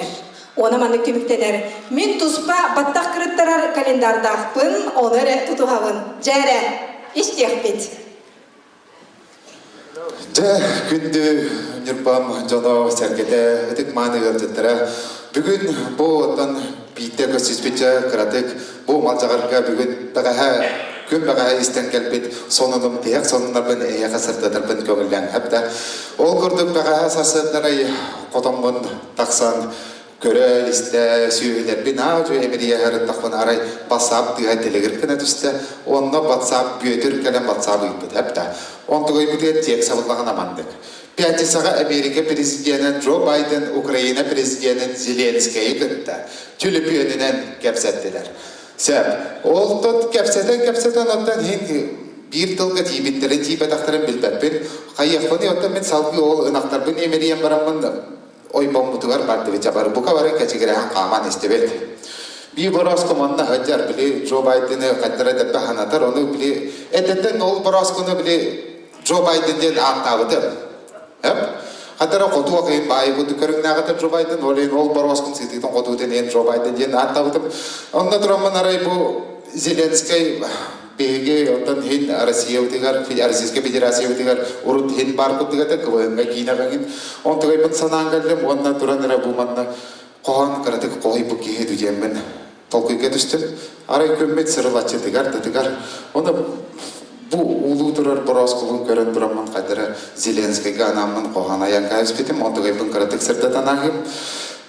S6: Уона маннык түмүктэнэр. Мин туспа баттах кырыттарар календардаахпын, ону эрэ тутуһабын. Дьэ эрэ, истиэхпит.
S14: Дьэ, күндү Ньурбам дьоно сэргэтэ, ытык мааны ыалдьыттара, бүгүн бу оттон биирдэ көрсүспүччэ кыратык бу малдьаҕарга бүгүн бэҕэһээ күн бэҕэһээ истэн кэлбит сонунум тиһэх сонуннарбын эһиэхэ сырдатарбын көҥүллээн да. Ол курдук бэҕэһээ сарсыардарай хотоммун тахсан көрө-истэ сүөһүлэрбин аа-дьуо эмирийэ сырыттахпына арай бассаап тыаһа тилигир гына түстэ. Онно батсаап Бүөтүр кэлэн батсаап ыйбыт эп да. Онтугайбытыгар текст абыллаҕына маннык. Пятницаҕа Америка президенэ Джо Байден Украина президенин Зеленскэйи кытта түлүпүөнүнэн кэпсэттилэр. Сөп. Ол тот кэпсэтэн-кэпсэтэн оттон иһин биир тылга тиийбиттэрин тиийбэтэхтэрин билбэппин. Хайыахпыный оттон мин салгыы ол ынахтарбын эмирийэн бараммын ойбоммутугар бардыбыт дьабар бука бары кэчигирэһэн хааман истибит. Бии борооску манна сылдьар били Джо Байдены хайдара дэппэ санатар ону били эдэттэн ол борооскуну били Джо Байден диэн ааттаабытым. Эп. Хатара хотуох иһин баайы курдук көрүҥнээҕитэ Джо Байден, ол иһин ол боруоскун сытыытын хотуутун иһин Джо Байден диэн ааттаабытым. Онно тураммын арай бу Зеленскэй биһиги оттон иһин Россиябытыгар, Российскай Федерациябытыгар урут иһин баар курдук этэ, КВН-га киинэҕиҥин. Онтугайбын санаан кэллим уонна туран эрэ бу манна хоһоон кыратык хоһуйбут киһи диэммин толкуйга түстүм. Арай күммүт сырылаччытыгар, тытыгар. Оны бу уулуу турар борооскулун көрөн тураммын хайдара Зеленскийгэ анааммын хоһоон айан кээспитим. Онтугайбын кыратык сырдатан ааһым.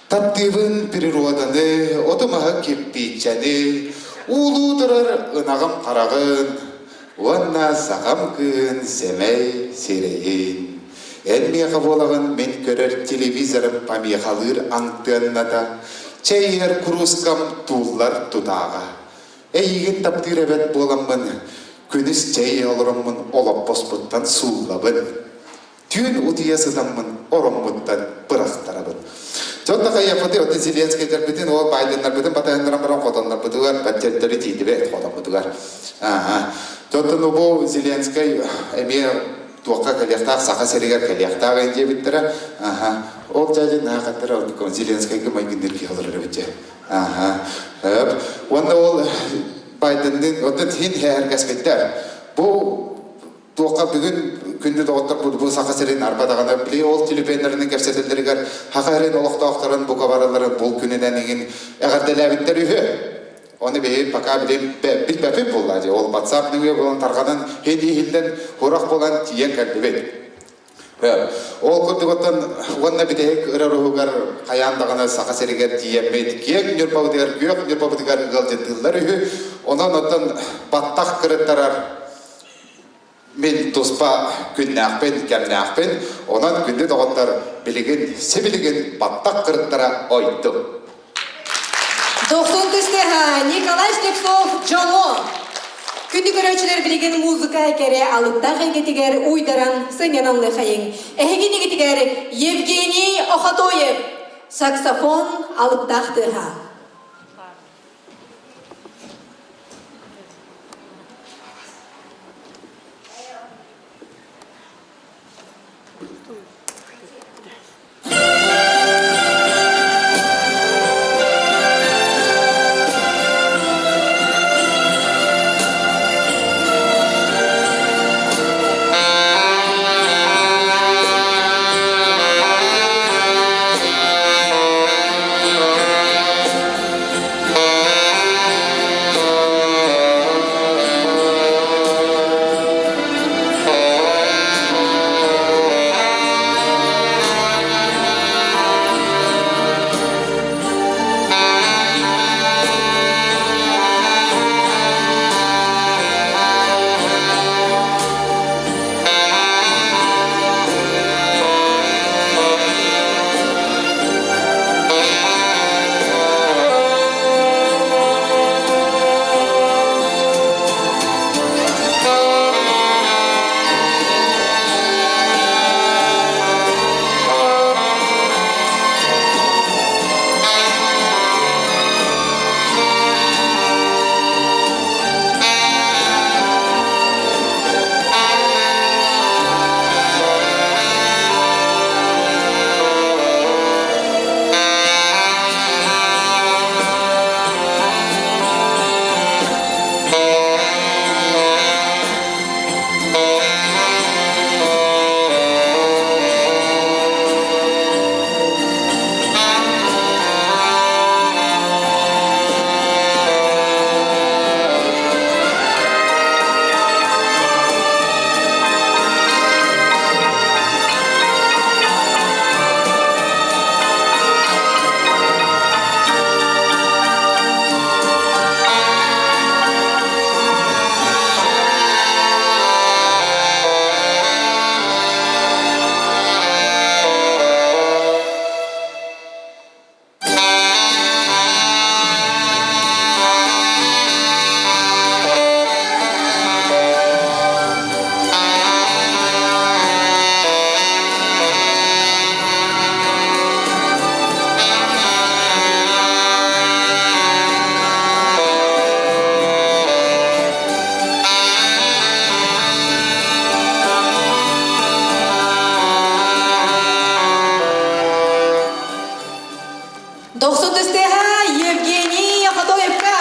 S14: Таптыыбын природаны, оту-маһы кирпииччэни, уулуу турар ынаҕым хараҕын уонна сахам кыыһын сэмэй сирэйин. Эн миэхэ буолаҕын мин көрөр телевизорым помехалыыр антыанната, чэй иһэр куруускам тууллар тутааҕа. Эйигин таптыыр эбэт буоламмын, күнүс чэй иһэ олороммун олоппоспуттан сууллабын. Түүн утуйа сытаммын ороммуттан бырахтарабын. Дьон да хайыахпытый, оттон Зеленскэйдэрбитин, ол Байденнарбытын батыһыннаран баран хотоннорбутугар, баччаттары тиийдибэт хотоммутугар. Ааһа. Дьонтон бу Зеленскэй эмиэ туохха кэлиэхтээх, Саха сиригэр кэлиэхтээх диэбиттэрэ. Аха. Ол дьээдьэ наахаттара ордук Зеленскэйгэ майгынныыр киһи олорор эбит дьэ. Аха. Уонна ол Байденныын оттон хин һээһэргэспиттэр. Бу туохха бүгүн күндү доҕоттор бу Саха сирин арба даҕаны били ол түлүпүөннэринэн кэпсэтэллэригэр Саха сирин олохтоохторун бука барыларын бул күнүнэн иҥин эҕэрдэлээбиттэр үһү. Оны биһи пока билим билбэппит буолла дии. Ол WhatsApp нөҥүө буолан тарҕанан хин иһиллэн хурах буолан тиийэн кэллибит. Ол курдук оттон уонна бүтэһик ырар уһугар хайаан даҕаны Саха сиригэр тиийэммит киэҥ Ньурбабытыгар, күөх Ньурбабытыгар ыалдьыттыыллар үһү. Онон оттон баттах кырыттарар Мин туспа күннээхпин, кэмнээхпин, онон күндү доҕоттор, билигин, сибилигин баттах кырыттара ойдум.
S6: Дохсун тыстыһа Николай Слепцов дьоно! Күндү көрөөччүлэр билигин музыка кэрэ алыптаах эйгэтигэр уйдаран сынньанан лыхайыҥ. Эһиги иннигитигэр Евгений Охотоев, саксофон алыптаах тыаһа. Дохсун тыстыаһа Евгений Хотоевка.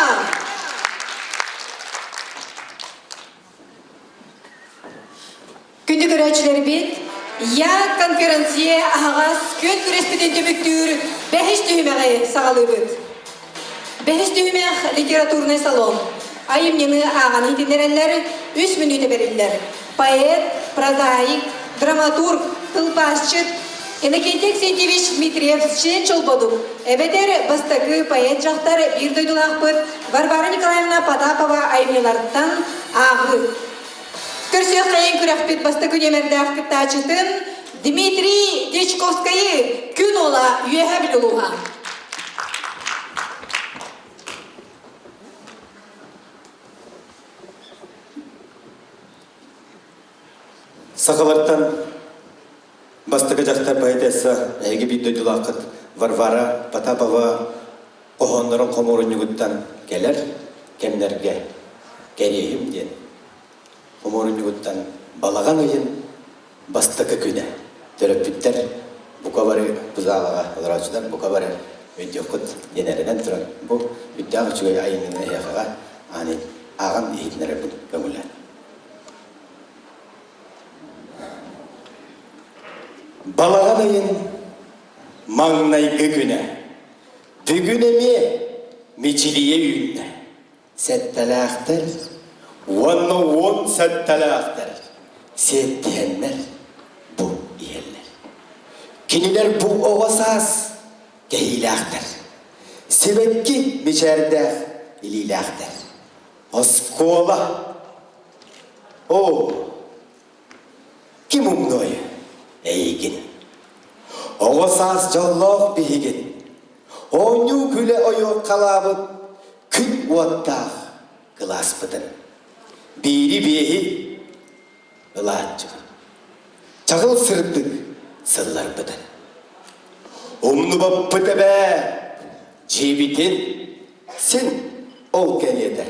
S6: Күндү көрөөччүлэрбит, Я конференция аһаҕас күн күрэспитин түмүктүүр бэһис түһүмэҕи саҕалыыбыт. Бэһис түһүмэх литературный салон. Айымньыны ааҕан иһитиннэрэллэр, үс мүнүүтэ бэриллэр. Поэт, прозаик, драматург, тылбаасчыт Иннокентий Аксентьевич Дмитриев Чээн Чолбодук, эбэтэр бастакы поэт дьахтар биир дойдулаахпыт Варвара Николаевна Потапова айымньыларыттан ааҕыы. Көрсүөххэйин күрэхпит бастакы нүөмэрдээх кыттааччытын Дмитрий Дьячковскайы Күн уола Үөһээ Бүлүү улууһа.
S7: Сахалартан бастакы дьахтар поэтесса эһиги биир дойдулааххыт Варвара Потапова хоһооннорун хомуурунньугуттан кэлэр кэмнэргэ кэриэһим диэн хомуурунньугуттан балаҕан ыйын бастакы күнэ төрөппүттэр бука бары бу залаҕа олорооччулар бука бары өйдүөххүт диэн эрэнэн туран бу үрдээх үчүгэй айымньыны эһиэхэҕэ аанын ааҕан иһитиннэрэрбин көҥүлэ. Балаҕан ыйын маҥнайгы күнэ Бүгүн эмиэ мичилийэ үүннэ. Сэттэлээхтэр уонна уон сэттэлээхтэр сиэттиһэннэр бу иһэллэр. Кинилэр бу оҕо саас кэһиилээхтэр. Сибэкки мичээрдээх илиилээхтэр. Оскуола. Оо, Ким умнуой эйигин? Оҕо саас дьоллоох биһигин, оонньуу-күлэ ойуоккалаабыт күн уоттаах кылааспытын. Биири-биэһи ылааччыбыт, чаҕыл сырдык сылларбытын. Умнубаппыт эбээ, дьиэбитин син ол кэриэтэ.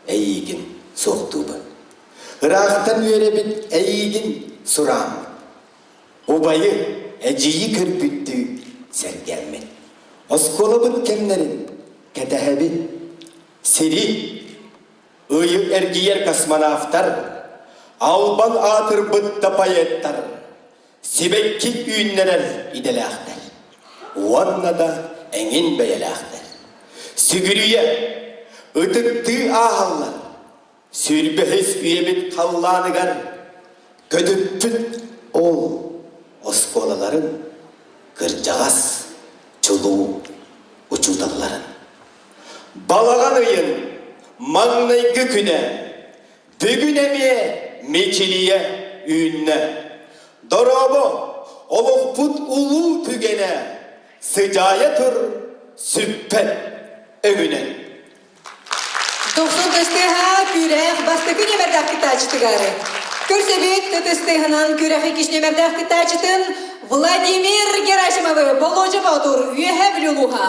S7: Эйиигин суохтуубун. Ыраахтан үөрэбит эйиигин сурааммын. Убайы, эдьиийи көрбүттүү сэргээммин. Оскуолабыт кэмнэрин кэтэһэбин. Сири, ыйы эргийэр космонавтар, албан аатырбыт да поэттар, сибэкки үүннэрэр идэлээхтэр уонна да эҥин бэйэлээхтэр. Сүгүрүйэ, ытыктыы ааһаллар. Сүүрбэһис үйэбит халлааныгар көтүппүт ол оскуолаларын кырдьаҕас чулуу учууталларын. Балаҕан ыйын маҥнайгы күнэ Бүгүн эмиэ мичилийэ үүннэ. Дорообо, олохпут улуу түгэнэ, сыдьаайа тур сүппэт өҥүнэн.
S6: Дохсун тыстыһа күрэх бастакы нүөмэрдээх кыттааччытыгар. Көрсөбүт ытыстыһынан күрэх иккис нүөмэрдээх кыттааччытын Владимир Герасимовы Болуодьа Боотур Үөһээ Бүлүү улууһа.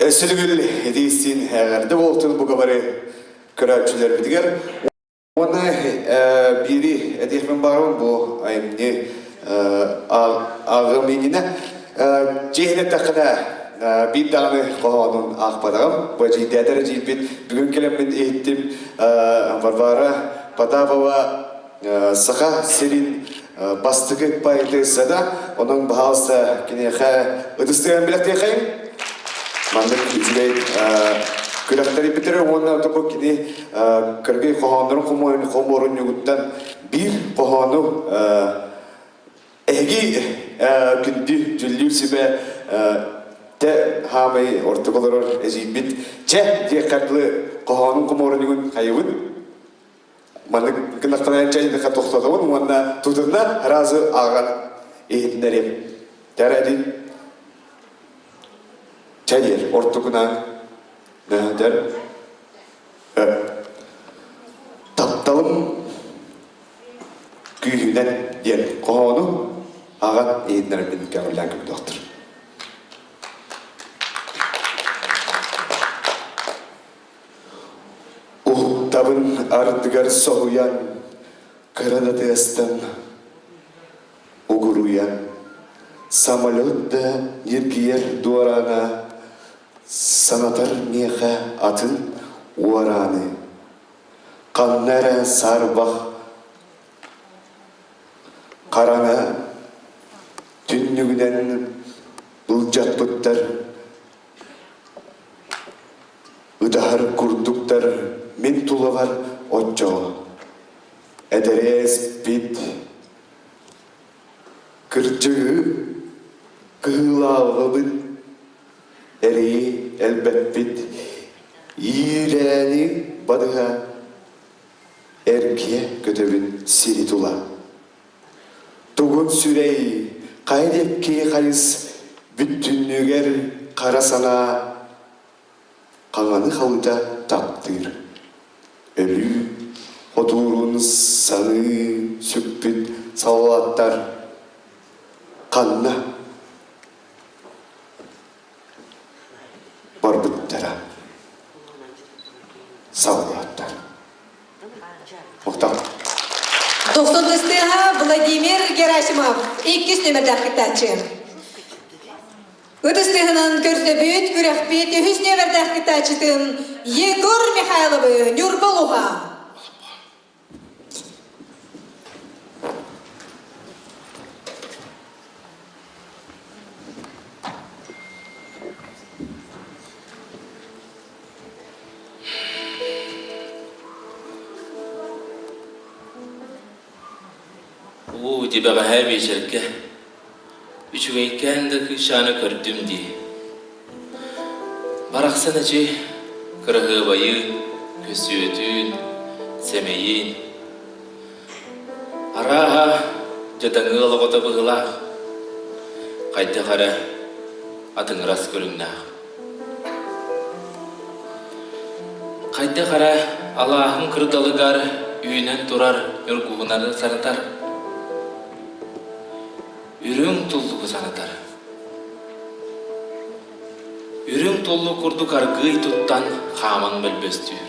S4: Өссө төгүл итиистиин эҕэрдэ буолтун бука бары көрөөччүлэрбитигэр. Уонна биири этиэхпин баҕарабын бу айымньы ааҕыам иннинэ дьиэһин эттэххинэ биир даҕаны хоһоонун аахпатаҕым. Бу эдьиийдээтэр эдьиийбит бүгүн кэлэммин иһиттим Варвара Потапова Саха сирин бастакы поэтессата, онон баһаалыста киниэхэ ытыстыган билэхтиэхэйин. Маннык үчүгэй күрэхтэрийбиттерэ уонна тобу кини кыргый хоһооннорун хомуурунньугуттан биир хоһоону эһиги күндү дьүллүүр сүбэ те хаамай ортук олорор эдьиийбит чэ диэххэ дылы хоһоонун хомуурунньугун хайыбын Маннык гынахтана чайныха тохтотобун уонна тутунна разы ааҕан иһитиннэриэм. Тэрэдин чайыр ортукунан нөһөтөр тапталым күүһүнэн диэн хоһоону ааҕан иһитиннэрэрбин көҥүллээн көмөлөөхтөр. Уһуктабын ардыгар соһуйан, кыра да тыастан. Самолет да ньиргийэр дуораана санатар миэхэ атын уорааны. Ханна эрэ саарбах хараҥа түннүгүнэн былдьаппыттар ытаһар курдуктар мин тулабар оччоҕо эдэрээспит кырдьыгы кыһыылааҕыбын эрэйи элбэппит иирээни бадыһа эргийэ көтөбүн сири тула Тугун сүрэй, хайа диэки хайыс бүттүннүгэр хара санаа хаҥаны халыта таптыыр. Өлүү хотуурун саныы сүкпүт саллааттар ханна барбыттара саллааттар. Махтал.
S6: Дохсун тыстыаһа Владимир Герасимов, иккис нүөмэрдээх кыттааччы. Ытыс тыаһынан көрсөбүт, күрэхпит үһүс нүөмэрдээх кыттааччытын Егор Михайловы Ньурба улууһа.
S3: Уу, ити бэҕэһээ биэчэргэ үчүгэйкээн да кыысчааны көрдүм дии. Барахсан эчи кыраһыабайын, көсүөтүн, сэмэйин. Арааһа, дьадаҥы ыал оҕото быһыылаах, хайдах эрэ атыҥырас көрүҥнээх. Хайдах эрэ алааһын кырдалыгар үүнэн турар ньургуһунары санатар, үрүҥ туллугу санатар. Үрүҥ туллук курдук аргыый туттан хааман мөлбөстүүр.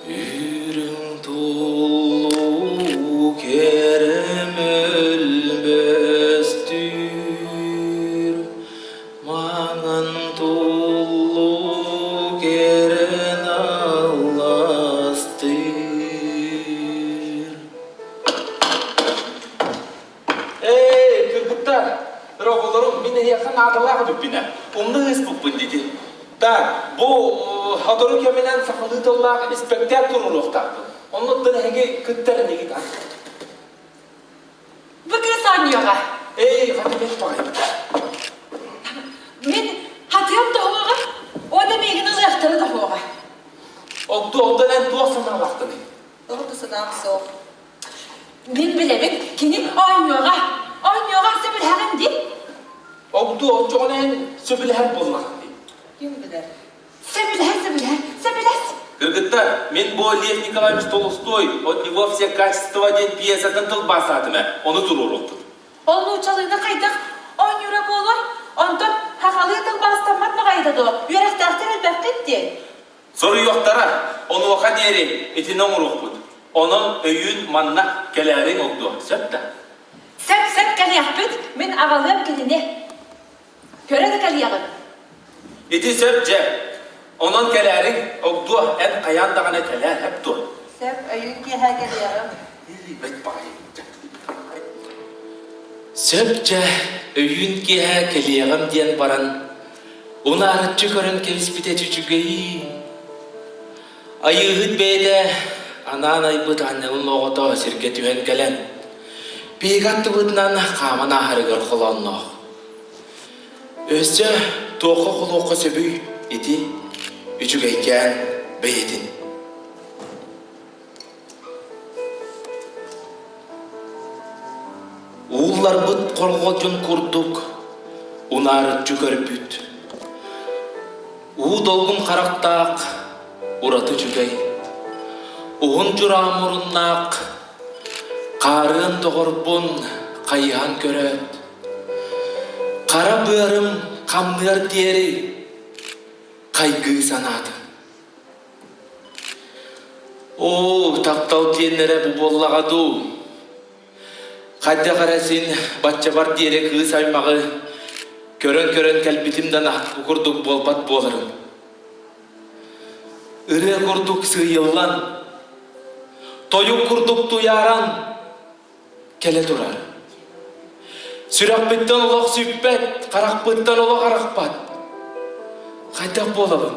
S3: Үрүҥ туллук эрэ мөлбөстүүр, маҥан туллук эрэ налластыыр. Эй, кыргыттар, оҕолорум, мин эһиэхэ наадалаах эбиппинэ, умна ыыспыппын дии. Так, бу сотору кэминэн сахалыы тыллаах испэктээк туруоруохтаахпын. Оннуттан эһиги кыттар инигит а?
S10: Бу кыыс оонньуоҕа.
S3: Эй, хата бэрт баҕайбыт.
S10: Мин хатыам тоһуоҕа, уонна миигин ылыахтара тоһуоҕа.
S3: Огду, онтон эн туох санаалаахтыный?
S10: Тоҕо да санаам суох. Мин билэбин, кини оонньуоҕа. Оонньуоҕа сөбүлэһэҕин дии.
S3: Огду, оччоҕуна эн сөбүлэһэр буоллаҕын дии.
S10: Ким билэр? Сөбүлэһэр, сөбүлэһэр, сөбүлэс.
S3: Кыргыттар, мин бу Лев Николаевич Толстой «От него все качества» диэн пьесатын тылбаастаатым ээ, ону туруоруохпут.
S10: Ол нууччалыыны хайдах оонньуура буолуой? Онтон хахалыы тылбаастаммат баҕайыта дуо? Үөрэхтээхтэр элбэххит дии.
S3: Соруйуохтара, онуоха диэри итини оҥоруохпут. Онон өйүүн манна кэлээриҥ огдуо, сөп да?
S10: Сөп-сөп кэлиэхпит, мин аҕалыам кинини. Көрө да кэлиэҕим.
S3: Ити сөп дьэ. Онон кэлээриҥ, огдуо, эн хайаан даҕаны кэлээр, эп дуо?
S10: Сөп, өйүүн киэһэ кэлиэҕим.
S3: Бэт баҕайы. Сөп дьэ, өйүүн киэһэ кэлиэҕим диэн баран, Унаарыччы көрөн кэбиспитэ үчүгэйин. Айыыһыт бэйэтэ анаан айбыт аанньалын оҕото сиргэ түһэн кэлэн, биһиги аттыбытынан хааман ааһарыгар холоонноох. Өссө туохха холуохха сөбүй ити үчүгэйкээн бэйэтин. Уулларбыт хорҕолдьун курдук унаарыччы көрбүт, уу долгун харахтаах ураты үчүгэй, уһун дьураа муруннаах хаарыан доҕорбун хайыһан көрөөт, хара быарым хамныар диэри хайгыы санаатым. Оо, таптал диэннэрэ бу буоллаҕа дуу? Хайдах эрэ син баччабар диэри кыыс аймаҕы көрөн-көрөн кэлбитим да бу курдук буолбат буоларым. Ырыа курдук сыыйыллан, тойук курдук туйааран кэлэ турар. Сүрэхпиттэн олох сүппэт, харахпыттан олох арахпат. Хайдах буолабын?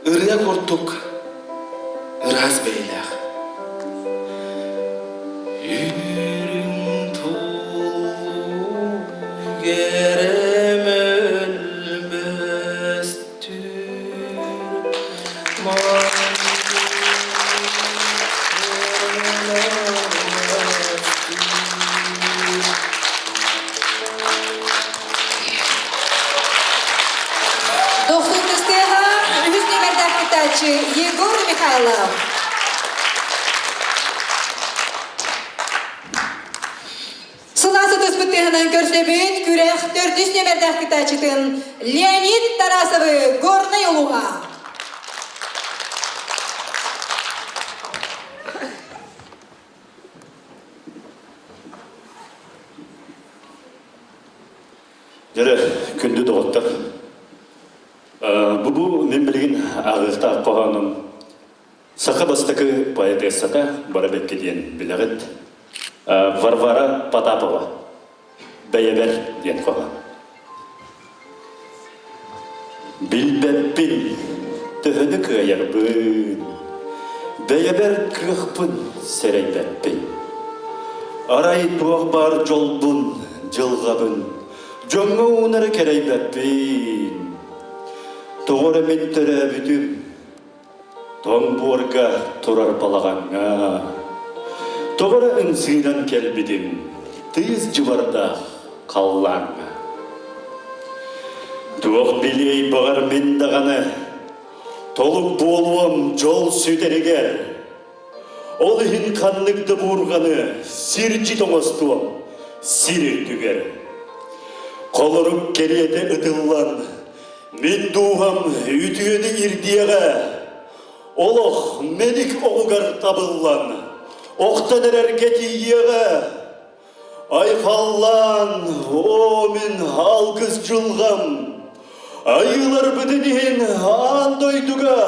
S3: Ырыа курдук ыраас бэйэлээх. Үрүҥ туллук эрэм өлбөстүр
S6: Дохсун Тыстыаха үһүс нүөмэрдээх кыттааччы Егор Михайлов. Сылаас ытыспыт тыаһынан көрсөбүт күрэх төрдүс нүөмэрдээх кыттааччытын Леонид Тарасовы Горнай улууһа.
S11: Дьэрэ, күндү доҕоттор. Бу бу мин билигин ааҕыахтаах хоһоонум саха бастакы поэтессата бары бэккэ диэн билэҕит. Варвара Потапова «Бэйэбэр» диэн хоһоон. Билбэппин, төһөнү кыайарбын, бэйэбэр кыахпын сэрэйбэппин. Арай туох баар дьолбун, дьылҕабын дьоҥҥо уунары кэрэйбэппин. Тоҕо эрэ мин төрөөбүтүм, тоҥ буорга турар балаҕаҥҥа. Тоҕо эрэ ымсыыран кэлбитим, тыйыс дьыбардаах халлааҥҥа. Туох билиэй баҕар мин даҕаны, толук буолуом дьол сүтэригэр. Ол иһин ханнык да буурҕаны сирдьит оҥостуом сир үрдүгэр. Холорук кэриэтэ ытыллан, мин дууһам үтүөнү ирдиэҕэ, олох мэник оҕугар табыллан, охтон эрэргэ тиийиэҕэ. Айхаллаан, оо мин алгыс дьылҕам, айыыларбытын иһин аан дойдуга,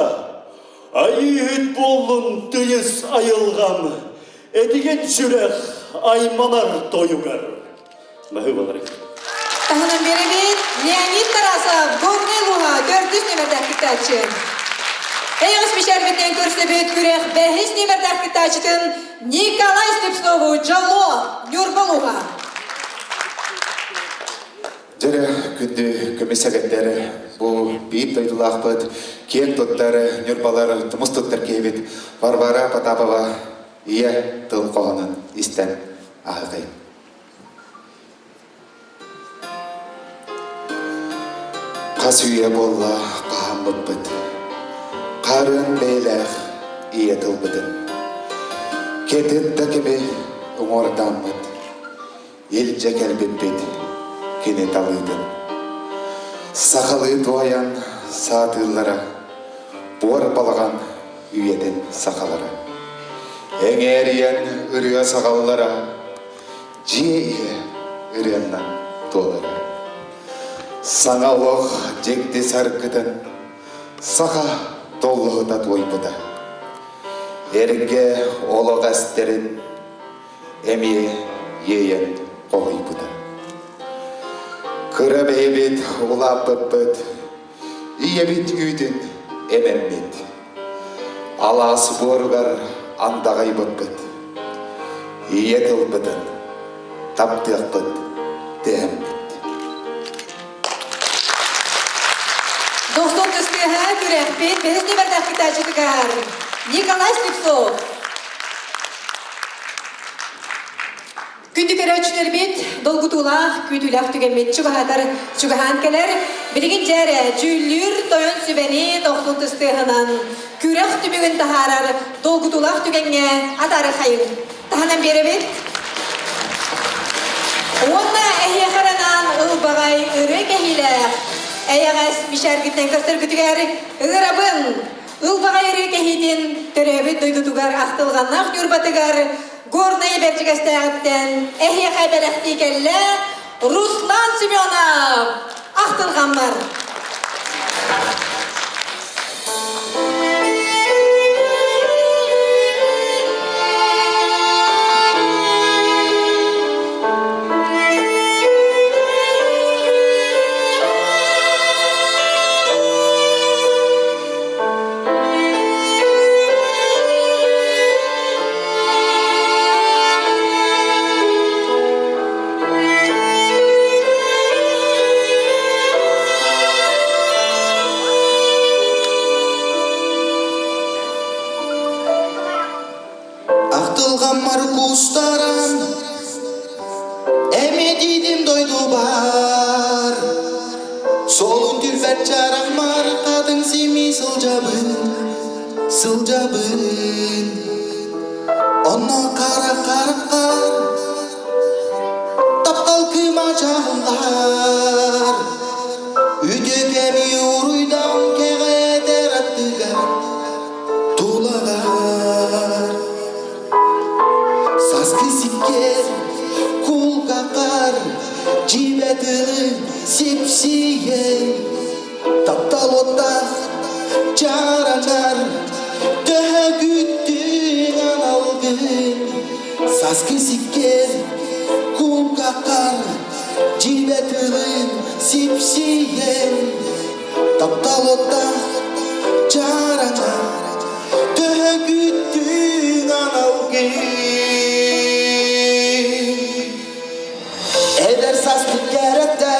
S11: айыыһыт буоллун тыйыс айылҕам, этигэн сүрэх айманар тойугар. Баһыыбалары.
S6: Таһынан биэрэбит Леонид Тарасов, Горнай улууһа, төрдүс нүөмэрдээх кыттааччы. Эйэҕэс мичээрбитинэн көрсөбүт күрэх бэһис нүөмэрдээх кыттааччытын Николай Слепцову Дьоло, Ньурба улууһа.
S14: Дьэрэ күндү көмүс эгэттэр бу биир дойдулаахпыт, киэн туттар Ньурбалар тумус туттар киһибит Варвара Потапова ийэ тыл хоһоонун истэн аһытай. Хас үйэ буолла хаһаммыппыт, хаарыан бэйэлээх ийэ тылбытын. Кэтит да кими уҥуордааммыт, илдьэ кэлбиппит кини талыытын. Сахалыы туойан саатыыллара, буор балаҕан үйэтин сахалара. Эҥээрийэн ырыа саҕаллара, дьиэ иһэ ырыаннан туолара. Саҥа олох дьикти саргытын саха толлоһута туойбута. Эргэ олох эстэрин эмиэ иэйэн хоһуйбута. Кыра бэйэбит улааппыппыт, ийэбит үүтүн эмэммит. Алаас буоругар андаҕайбыппыт, ийэ тылбытын таптыахпыт дэһэммит.
S6: Дохсун түстүөһэ күрэхпит бэһис нүмердээх кытааччытыгар Николай Слепцов. Күндү көрөөччүлэрбит, долгутуулаах, күүтүүлээх түгэммит чугаһатар, чугаһаан кэлэр. Билигин дьээрэ, дьүүллүүр тойон сүбэни тохтун тыстыаһынан күрэх түмүгүн таһаарар долгутуулаах түгэҥҥэ атаары хайыҥ. Таһынан биэрэбит. Уонна эһиэхэ анаан ылбаҕай ырыа кэһиилээх эйэҕэс мичээргиттэн көрсөргүтүгэр ыҥырабын. Ылбаҕай ырыа кэһиитин төрөөбүт дойдутугар ахтылҕаннаах Ньурбатыгар. Горнай Бэрдьигэстээҕиттэн эһиэхэ бэлэхтии кэллэ Руслан Семенов ахтылҕаммар.
S16: Ахтылҕаммар куустаран Эмиэ диидим дойдубар Суолун түрбэт чарахмар хатыҥ симии сылдьабын Сылдьабын Онно хара хараххар Таптал кыыма чаҕыллар Үтүө кэми уруйдан кэҕэтэр аттыгар Тулаҕар Саскы сиккиэр кулгаххар дьиибэ тылы сипсийэн Таптал уоттаах чараҥар төһө күүттүҥ аналгын Саскы сиккиэр кулгаххар дьиибэ тылын сипсийэн Таптал уоттаах чараҥар төһө күүттүҥ аналгын Эдэр саспыт кэрэтэ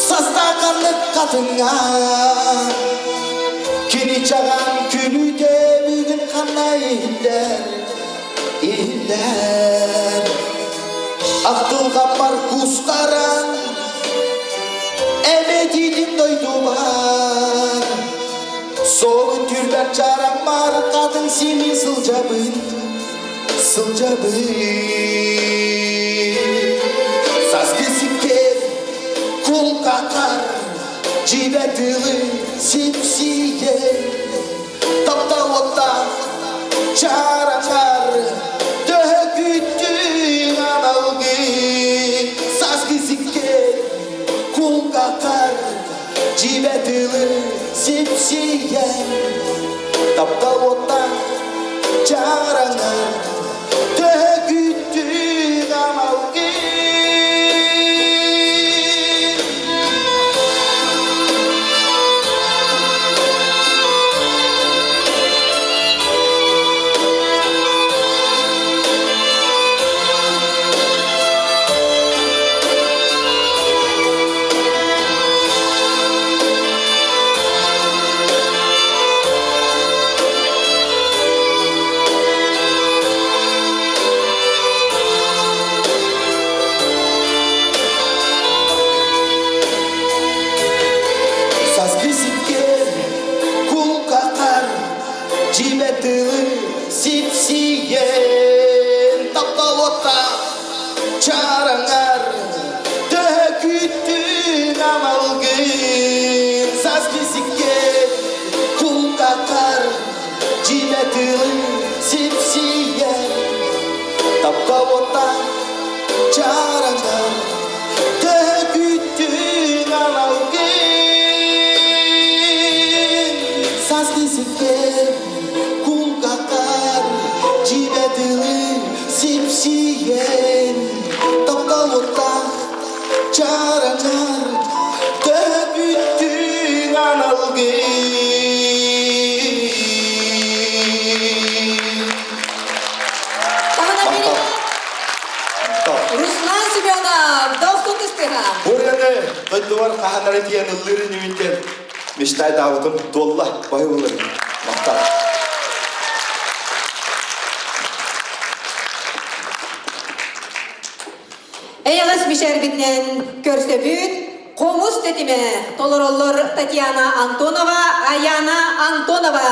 S16: састааханнык хатыҥҥа Кини чаҕаан күлүүтэ бүгүн ханна иһиллэр иһиллэр Ахтылҕаммар кустаран эбэтиитин дойдубар Суолун түрбэр чараҥмар хатыҥ симии сылдьабын сылдьабын Саскы сиккиэр кулгаххар дьиибэ тылы сипсийэн Таптал уоттаах чараҥар төһө күүттүҥ аналгын Сааскы сиккиэр кулгаххар дьиибэ тылы сипсийэн Таптал уоттаах чараҥар төһө күүттүҥ аналгын Саскы сиккиэр кулгаххар дьиибэ тылы сипсийэн таптал уоттаах чараҥар төһө күүттүҥ амалгын Саскы сиккиэр кулгаххар дьиибэ тылы сипсийэн таптал уоттаах чараҥар төһө күүттүҥ аналгын Саскы сиккиэр кулгаххар дьиибэ тылы сипсийэн таптал уоттаах чараҥар төһө күүттүҥ аналгын
S6: Руслан Семенов, Дохсун Тыстыха.
S7: Буряны дойдубар хаһанары тиэн ыллыыр инибин мечтайдаабытым туолла баһы Махтал.
S6: Эйэҕэс мишэрбитинэн көрсөбүт хомус тэтимэ толороллор Татьяна Антонова, Аяна Антонова.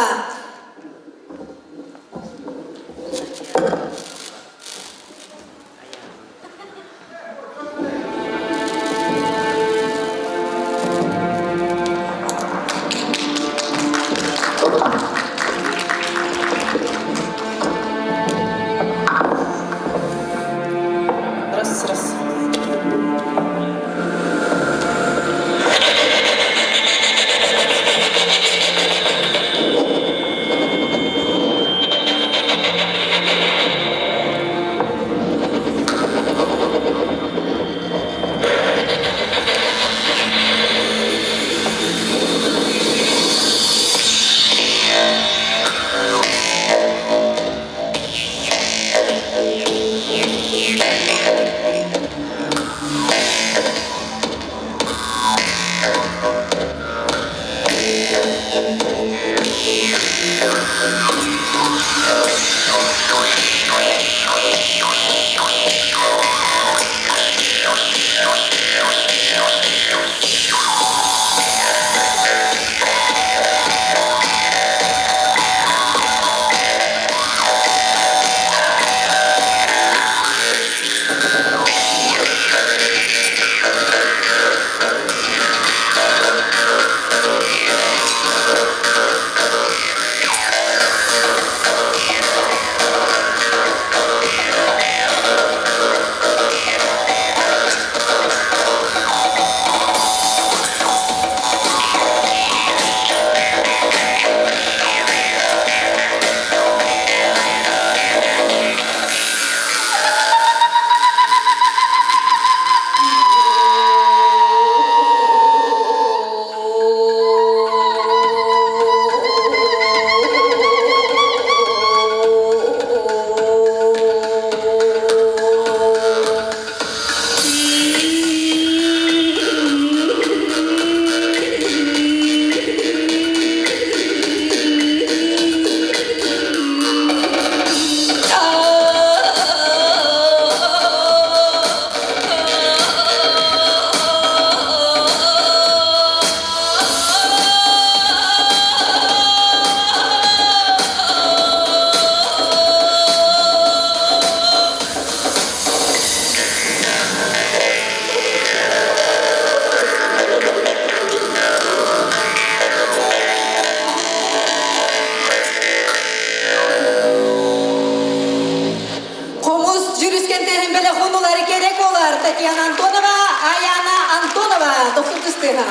S6: Хомус дьүрүскэнтэһин бэлэх унулары керек олар Татьяна Антонова, Аяна Антонова тохсутустыха.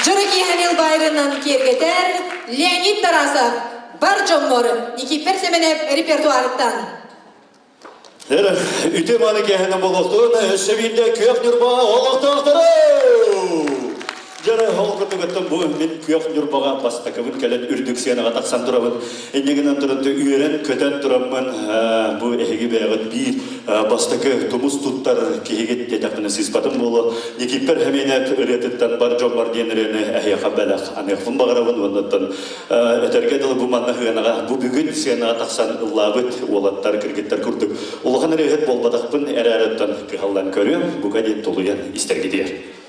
S6: Дьоро киэһэни ылбайрынан киэргэтэр Леонид Тарасов бар дьоммор Никифор Семенев репертуарыттан.
S11: Үтүө мааны киэһэнэн буолуохтун, өссө биирдэ Күөх Ньурба олохтоохторо! Дьэ, ол курдук бу мин Күөх Ньурбаҕа бастакыбын кэлэн үрдүк сыанаҕа тахсан турабын. Инньэ гынан туран үөрэн-көтөн тураммын бу эһиги бэйэҕит биир бастакы тумус туттар киһигит диэтэхпинэ сыыспатым буолуо. Никиппер Хэмиэнэп ырыатыттан бар дьоммор диэн ырыаны эһиэхэ бэлэх аныахпын баҕарабын уоннаттан Этэргэ дылы бу манна сыанаҕа, бу бүгүн сыанаҕа тахсан ыллаабыт уолаттар, кыргыттар курдук улахан ырыаһыт буолбатахпын эрээриттэн кыһаллан көрүөм, бука диэн тулуйан истэргитигэр.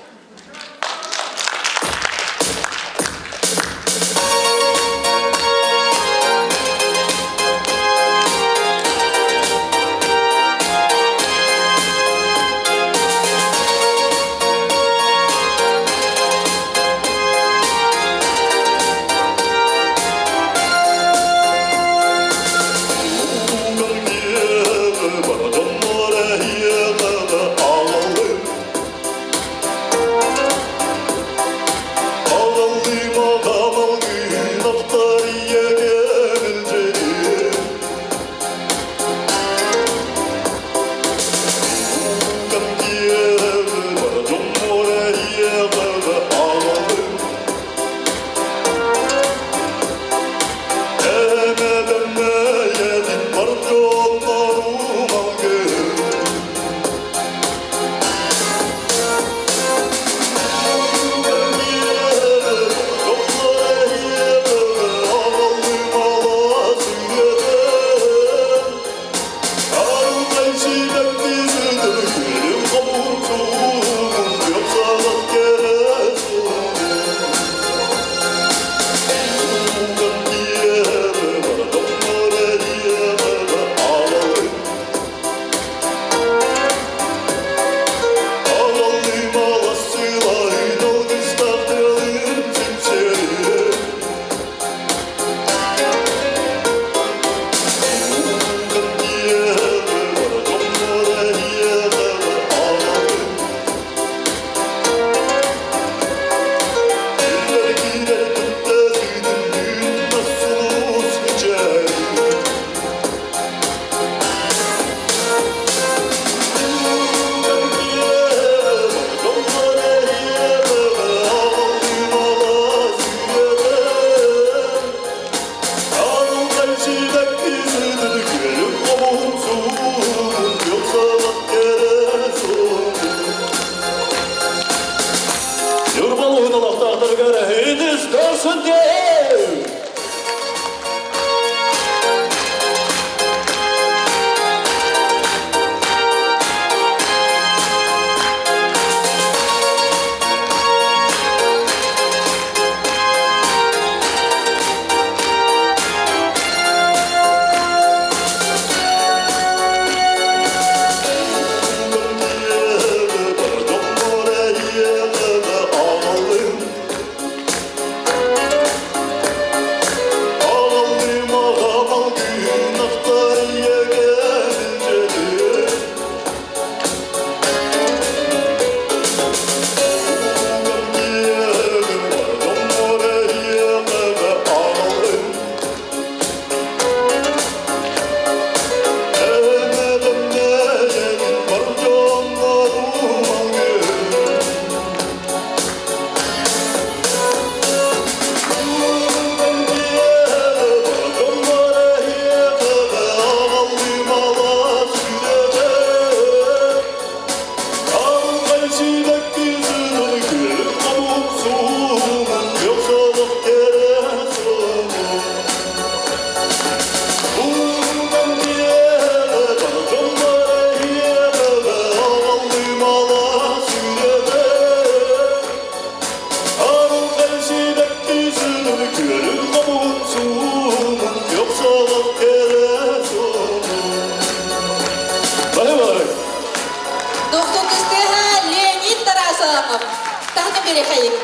S6: биэриэхэйиҥ.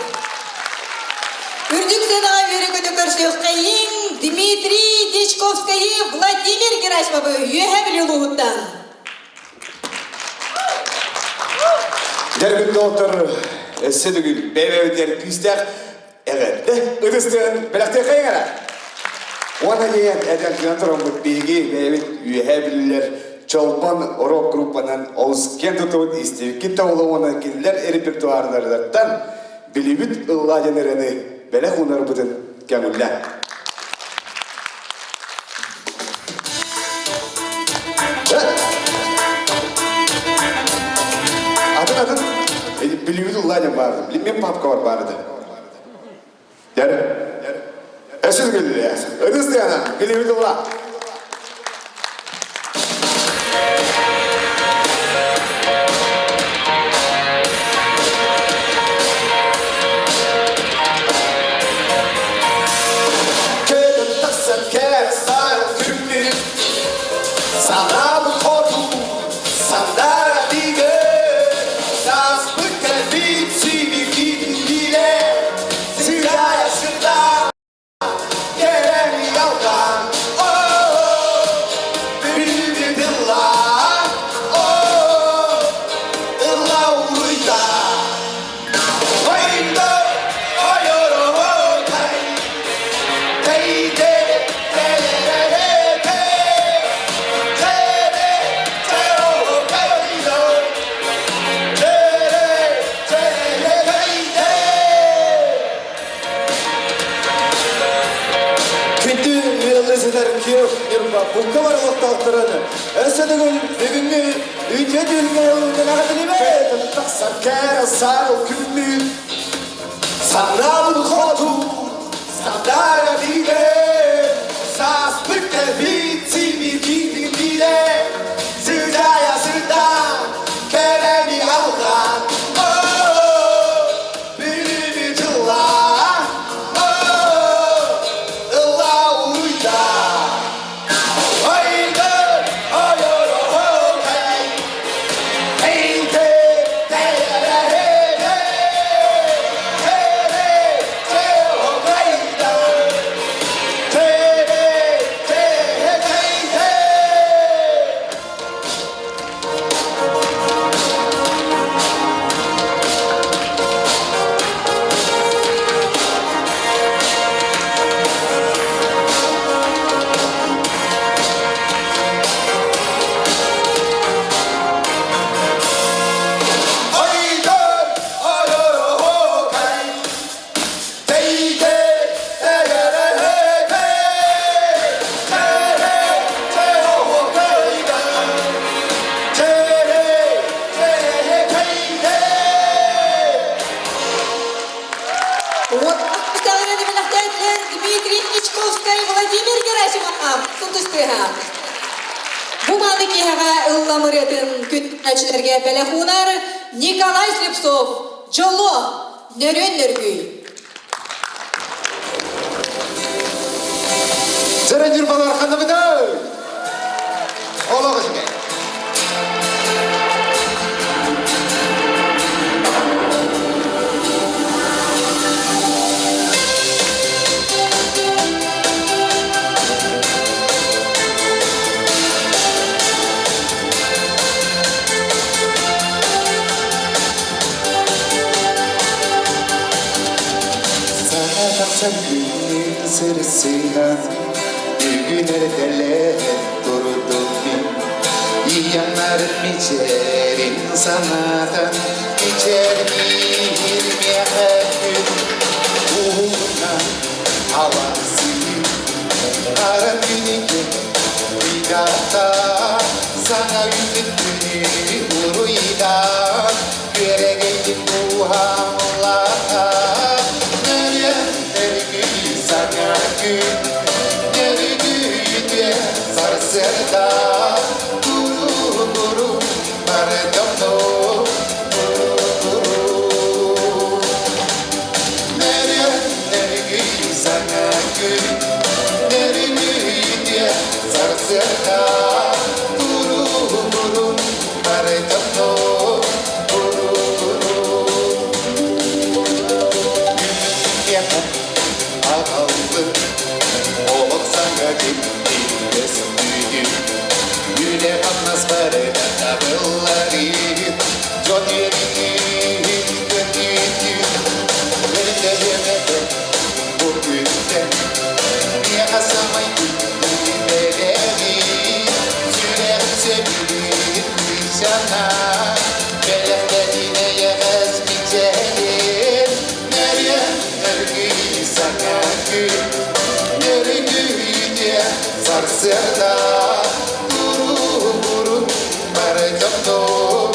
S6: Үрдүк сыанаҕа үөрэ-көтө көрсүөххэйиҥ Дмитрий Дьячковскайы, Владимир Герасимовы Үөһээ Бүлүү улууһуттан.
S4: Дьэргин доҕоттор, өссө бүгүн бэйэ-бэйэбитигэр күүстээх эҕэрдэ ытыстыан бэлэхтиэххэйиҥ эрэ. Уонна диэн этэн тыынан тураммыт биһиги бэйэбит үөһээ бүлүүлэр Чолбон рок группанан олус киэн туттубут истибиккит да буолуо уонна кинилэр репертуарларыттан билибит ыллаа диэн ырыаны бэлэх уунарбытын көҥүллээ. Атын атын билибит ыллаа диэн баарды. Мен папка бар баарды. Дэр. Өсүз күллэ. Ытыс тыана билибит ылла.
S16: Күндү ыалы сытар күөх Ньурба букка бар олохтоохторун өссө төгүл бүгүҥҥү үтүө түһүлгэ ылыытын аҕатылыбыт.
S4: Тахсар кэрэ сарыл күммүт санаабыт хоту сандара бигэ сааспыт кэлбит сибикитин билэ сыдая сыда кэрэни алҕаан
S6: Дмитрий Дьячковскай, Владимир Герасимов сутустыһа. Бу мааны киэһэҕэ ыллам ырыатын күтээччилэргэ бэлэх уунар Николай Слепцов Дьоло Нөрүөн нөргүй.
S14: Дьэрэ ньурбалар ханнабытай? Олох үчүгэй.
S13: Саатахсан күнүн сырсыһан, бүгүн эрдэлээн турдум мин. Ийэмнарын мичээрин санаатан, мичээрдиир миэхэ күн. Уһунна аласыы, хара күнүгүн ыйдаата, саҥа үүммүт күнү уруйдаан, күөрэгэйдик уһаамлаата, нөрүөн нөргүй саҥа күн, нөргүйдүө сарсыарда, куру-куру бардамно, куру-куру. Нөрүөн нөргүй саҥа күн, нөргүйдүө сарсыарда, куру-куру бардамно, куру-куру. Сарсыарда туругурун бары дьоннор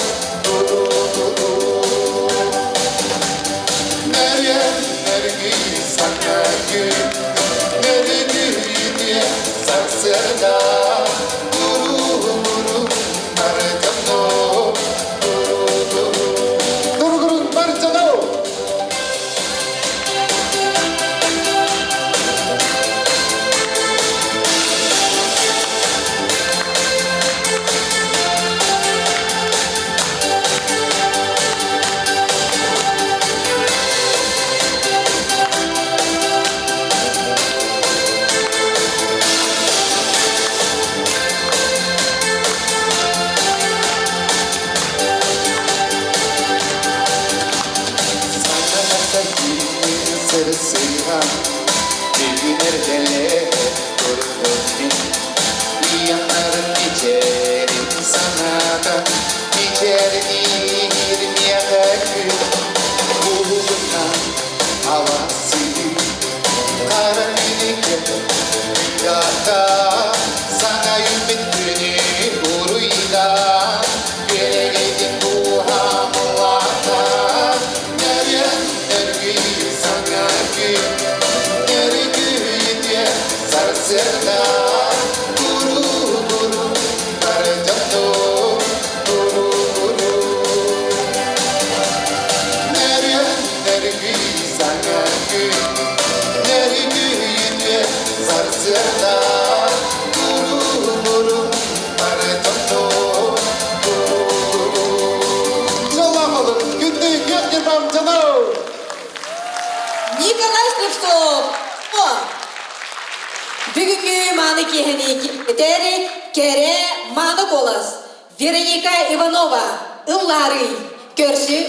S13: Нэрien нэрги саҥа күн Нэргийдиэ сарсыарда туругурун бары дьоннор
S14: Туругурун бары дьоннор!
S13: Сырсыга бүгүн эрдэлээ турдум Ияннарын мичээрин санаата Мичээрниир миэхэ күн Уһугунан аласыы Хара кинигэ Дата саҥа үүммүт күнү уруйдаан Күөрэгэйдик кууһаамылаата Нөрүөн нөргүй саҥа күн Нөргүйдүө сарсыарда Куру-куру бары дьоннор Куру-куру Нөрүөн нөргүй саҥа күн Нөргүйдүө сарсыарда Куру-куру бары дьоннор
S14: Дьоллоох олун, күндү күөх ньурбам дьоно!
S6: Николай Слепцов! О! Бүгүҥҥү мааны киэһэни киэргэтээри кэрэ мааны куолас Вероника Иванова ыллаарый көрсүҥ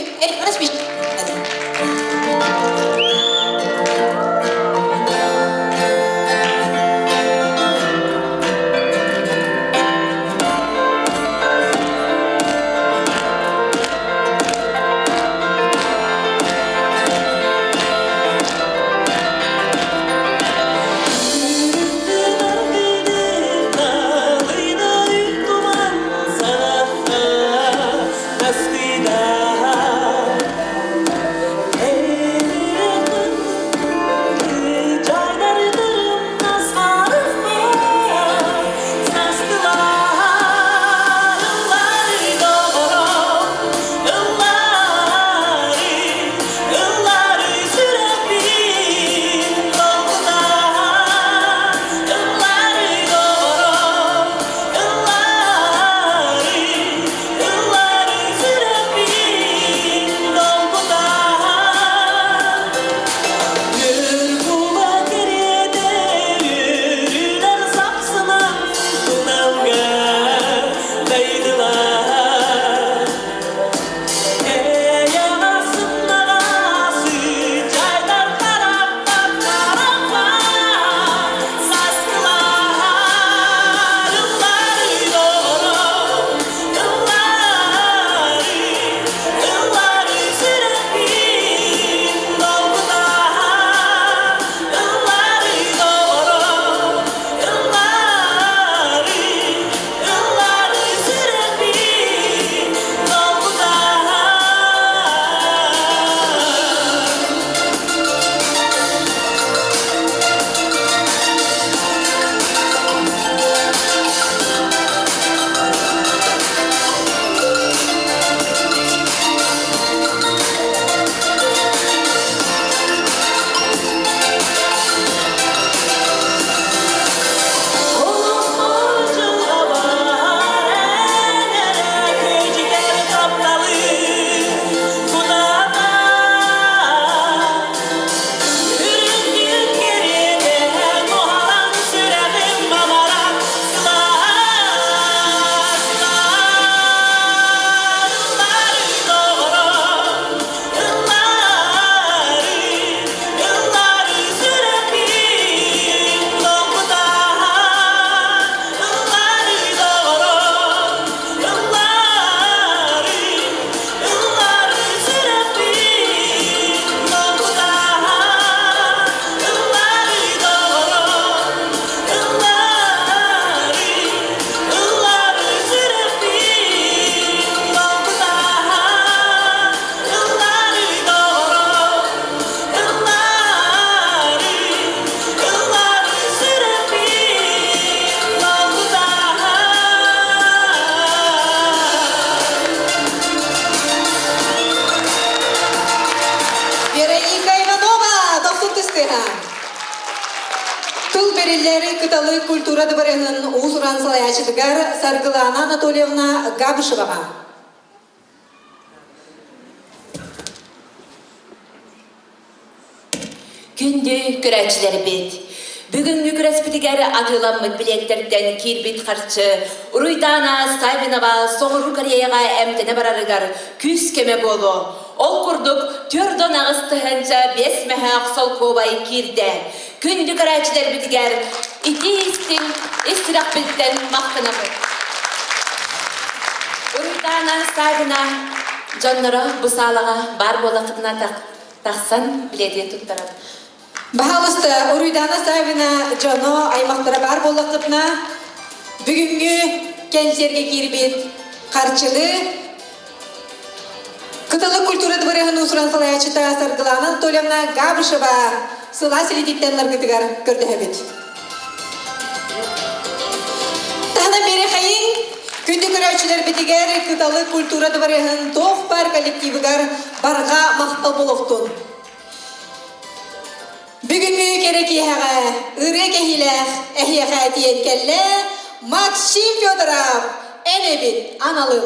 S6: бэриллэр Кыталык культура дыбарыаһын уус-уран салайааччытыгар Саргылаана Анатольевна Габышеваҕа.
S9: Күндү көрөөччүлэрбит! Бүгүҥҥү күрэспитигэр атыыламмыт билиэттэртэн киирбит харчы Уруйдаана Саввинова Соҕуруу Кореяҕа эмтэнэ барарыгар күүс-көмө буолуо. Ол курдук, 48 5 мөһөөх солкуобай киирдэ. Күндү көрөөччүлэрбитигэр итии-истиҥ ис сүрэхпиттэн махтанабыт. Уруйдаана Саввина дьонноро бу саалаҕа баар буолаххытына тахсан билиэтин туттарабыт.
S6: Баһаалыста, Уруйдаана Саввина дьоно, аймахтара баар буоллаххытына, бүгүҥҥү кэнсиэргэ киирбит харчыны Кыталык культура дыбарыаһын уусуран салайааччыта Саргылаана Анатольевна Габышева сылаас илиититтэн ыларгытыгар көрдөһөбүт. Таһынан биэрэхэйиҥ, күндү көрөөччүлэрбитигэр Кыталык культура дыбарыаһын туох баар коллективыгар барҕа махтал буолуохтун. Бүгүҥҥү кэрэ киэһэҕэ ырыа кэһиилээх эһиэхэ тиийэн кэллэ Максим Федоров эн эбит аналым.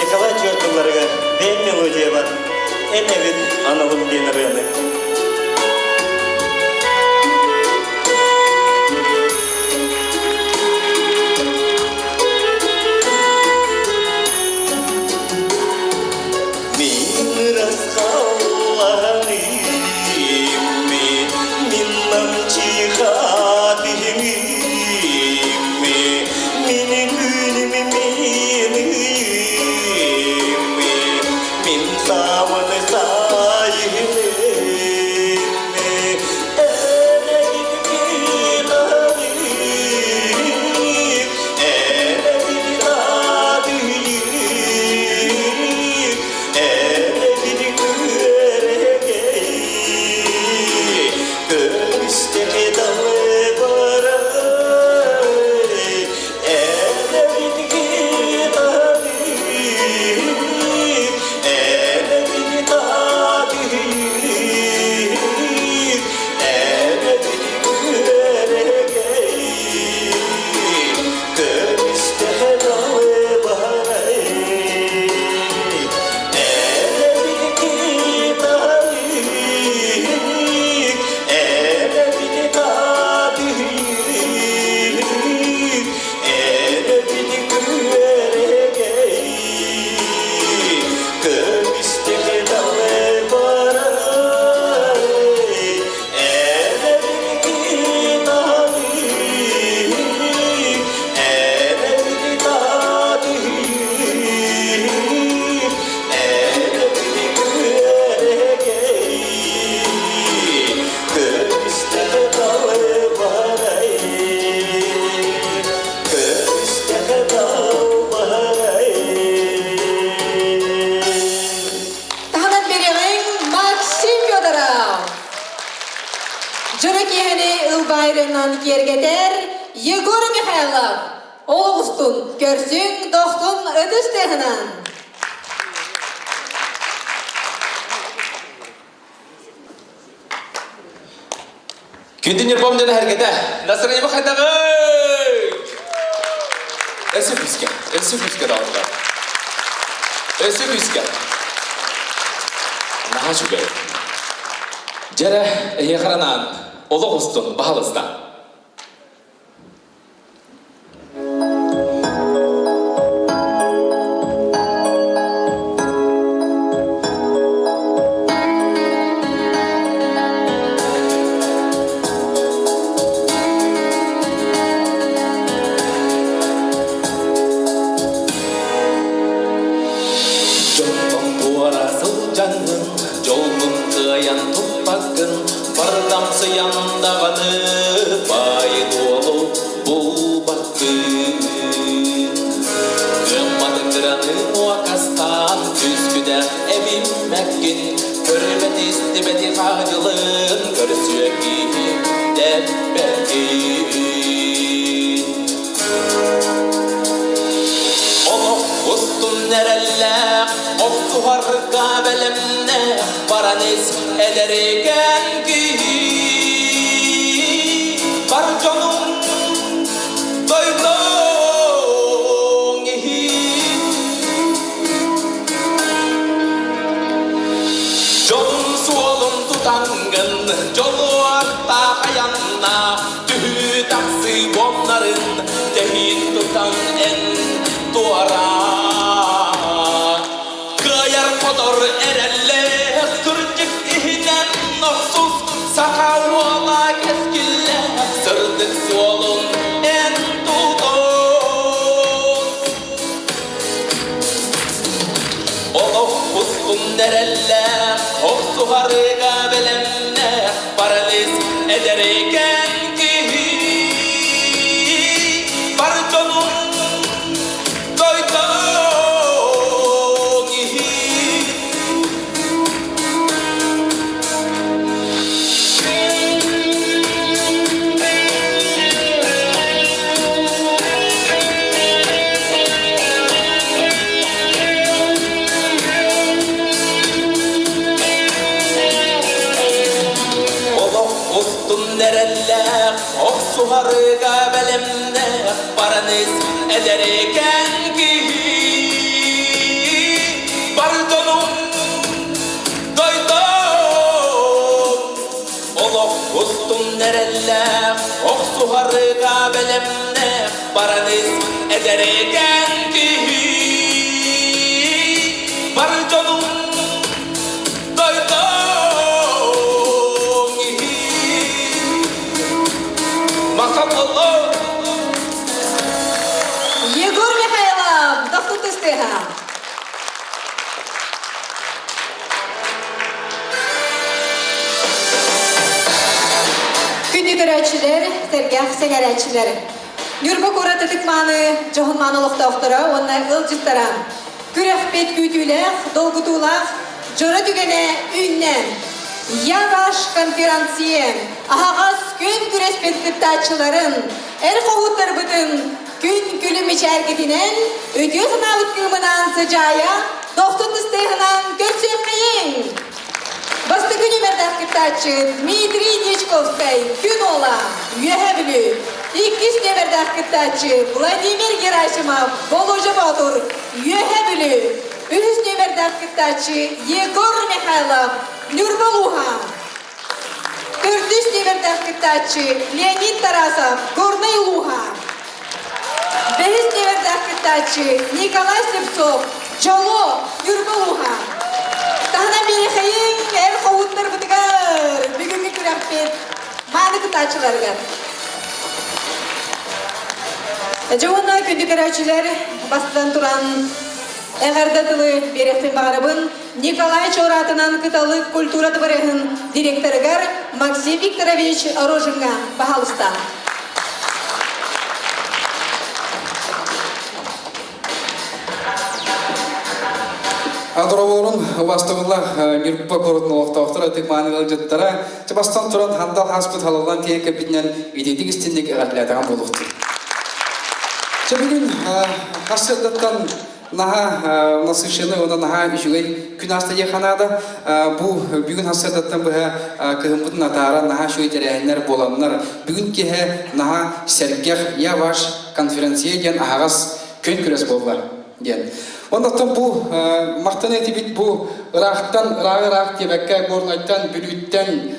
S7: Николай Чуортулларыгар бэйэм мелодиябар эн эбит аналым диэн ырыаны.
S6: ылбаайрынан киэргэтэр Егор Михайлов. Ол устун көрсүҥ дохсун ытыс тыаһынан.
S3: Күндү Ньурбам дьоно сэргэтэ, настроениеба хайдаҕый? Өссө күүскэ, өссө күүскэ доҕоттор. Өссө күүскэ. Наһаа үчүгэй. Дьэрэ, эһиэхэ анаан, олох устун, баһалыста. Дьонтон туора сылдьаҥҥын, дьолгун кыайан туппаккын, бардамсыйан даҕаны баайы-дуолу булбаккын. Кыамматы кыраны муокастаан түскүдэх эбиммэккин, көрбөт истибэти хаадьылын көрсүө киһи дэппэккин. Олох устун эрэллээх, охсуһарга бэлэмнээх, баран ис эдэрикэн киһи. Бар дьонуҥ дойдуҥ иһин. Дьон суолун тутаҥҥын, дьолуохтаах айанна, түһүү тахсыы буомнарын тэһиин тутан эн туораа. Кыайар хотор эрэллээх кырдьык иһинэн охсус саха уола кэскиллээх сырдык суолун эн тутун. Олох устун эрэллээх, охсуһарыга бэлэмнээх парализ эдэрикэн киһи. Бар дьонун дойдуҥ иһин. Олох устун эрэллээх, охсуһарыга бэлэмнээх бараныс эдэрикэн киһи. Бар дьонум дойдум олох устун эрэллээх, охсуһарыга бэлэмнээх бараныс эдэрикэн киһи. Бар дьонум дойдум иһин. Махтал
S6: Егор Михайлов, дохсун тыстыха. Күндү көрөөччүлэр, сэргэх сэҥээрээччилэр. Ньурба куорат ытык-мааны, дьоһун-мааны олохтоохторо уонна ыалдьыттара. Күрэхпит күүтүүлээх, долгутуулаах дьоро түгэнэ үүннэ. Я ваш конферансье аһаҕас күн күрэспит кыттааччыларын, эр хоһууттарбытын күн күлүм мичээргитинэн, үтүө санаабыт кыымынан сыдьаайа, дохсун тыстыыһынан көрсүөххэйиҥ! Бастакы нүмердээх кыттааччы Дмитрий Дьячковскай, Күн Уола, Үөһээ Бүлүү. Иккис нүмердээх кыттааччы Владимир Герасимов, Болуожа Боотур, Үөһээ Бүлүү. Үһүс нүмердээх кыттааччы Егор Михайлов, Ньурба улууһа. Төрдүс нүмердээх кыттааччы Леонид Тарасов, Горнай улууһа. Бэһис нүмердээх кыттааччы Николай Слепцов, Дьоло, Ньурба улууһа. Таһынан биэрэхэйиҥ эр хоһууттарбытыгар бүгүҥҥү күрэхпит мааны кыттааччыларыгар. Дьэ уонна күндү көрөөччүлэр бастатан туран эҕэрдэ тылы биэриэхпин баҕарабын Николай Чоратынан Кыталык культура дыбарыаһын директорыгар Максим Викторович Рожиҥҥа баһаалыста.
S17: Дорооболорун убаастабыллаах Ньурба куоратын олохтоохторо, ытык мааны ыалдьыттара, бастан туран хандал хааспыт халаллан тиийэн кэлбитинэн итиитик истинник эҕэрдэлээтэҕин буолуохтун. Чэ бүгүн хас сырдаттан наһаа насыщенный уонна наһаа үчүгэй күн ааста диэххэ наада. Бу бүгүн хас сырдаттан быһа кыһыммытын атааран наһаа үчүгэй тэрээһиннэр буоланнар, бүгүн киэһэ наһаа сэргэх «Я ваш конференция» диэн аһаҕас күн күрэс буолла. диэн. Оннуктан бу махтана этибит бу ыраахтан ыраах ыраах диэбэккэ Горнайтан, Бүлүүттэн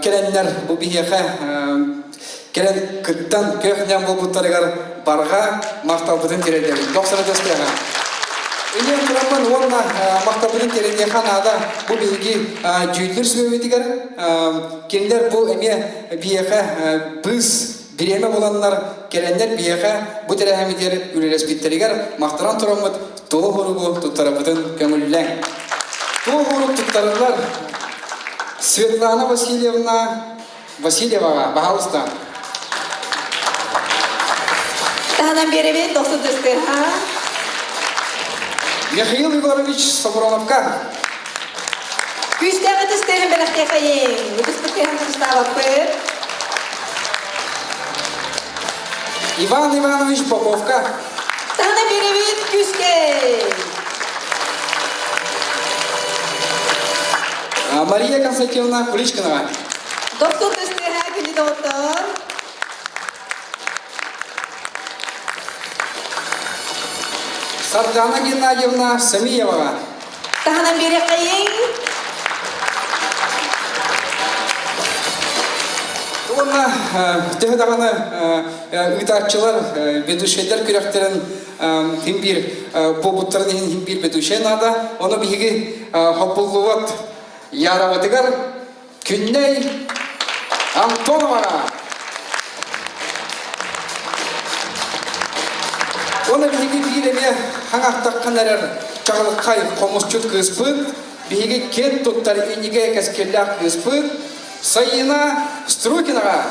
S17: кэлэннэр бу биһиэхэ кэлэн кыттан көх-нэм буолбуттарыгар барҕа махталбытын тириэрдэбит. Дохсуна тестиэҕэ. Иннин тураммын уонна махталбытын тириэрдиэхэ наада бу биһиги дьүүллүүр сүбэбитигэр кинилэр бу эмиэ биһиэхэ быыс Бириэмэ буланнар, кэлэннэр биһиэхэ бу тэрээһиммитигэр үлэлэспиттэригэр махтанан тураммыт туох уругу туттарарбытын көҥүллээҥ. Туох урук туттарыллар? Светлана Васильевна Васильеваҕа, баһаалыста.
S6: Таһынан биэрэбин, дохсун тыстыаха.
S17: Михаил Егорович Сопроновка.
S6: Күүстээх ытыс тыаһын бэлэхтиэхэйиҥ. Ытыспыт тыаһын харыстаабаппыт.
S17: Иван Иванович Поповка.
S6: Таһына биэрэбит күүскэ.
S17: Мария Константиновна Куличкинова.
S6: Доктор тыстыаһа күндү доҕоттор.
S17: Сардана Геннадьевна Самиеваҕа.
S6: Таһынан биэриэххэйиҥ.
S17: Уонна төһө даҕаны ыытааччылар ведущайдар күрэхтэрин хим биир буолбуттарын иһин хим биир ведущай наада. Ону биһиги хоппуллубат Ярабытыгар Күннэй Антоноваҕа Уонна биһиги биир эмиэ хаҥахтаххан эрэр чаҕылхай хомусчут кыыспыт, биһиги киэн туттар иннигэ кэскиллээх кыыспыт Сайыына Струкинаҕа.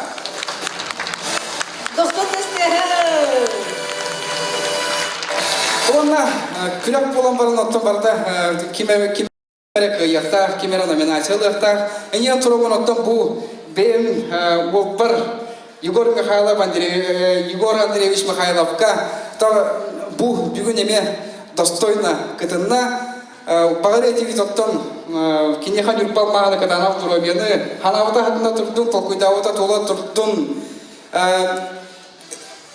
S6: Доктор
S17: Уонна күрэх буолан баран оттон барыта ким ким эрэ кыайыахтаах, ким эрэ номинация ылыахтаах. Эйиэн туругун оттон бу бэйэм уолбар Егор Михайлов Андрей, Егор Андреевич Михайловка бу бүгүн эмиэ достойно кытынна. Баҕар этибит оттон киниэхэ Ньурба мааны кытаанах доруобуйаны ханаабыта хатына турдун, толкуйдаабыта туола турдун.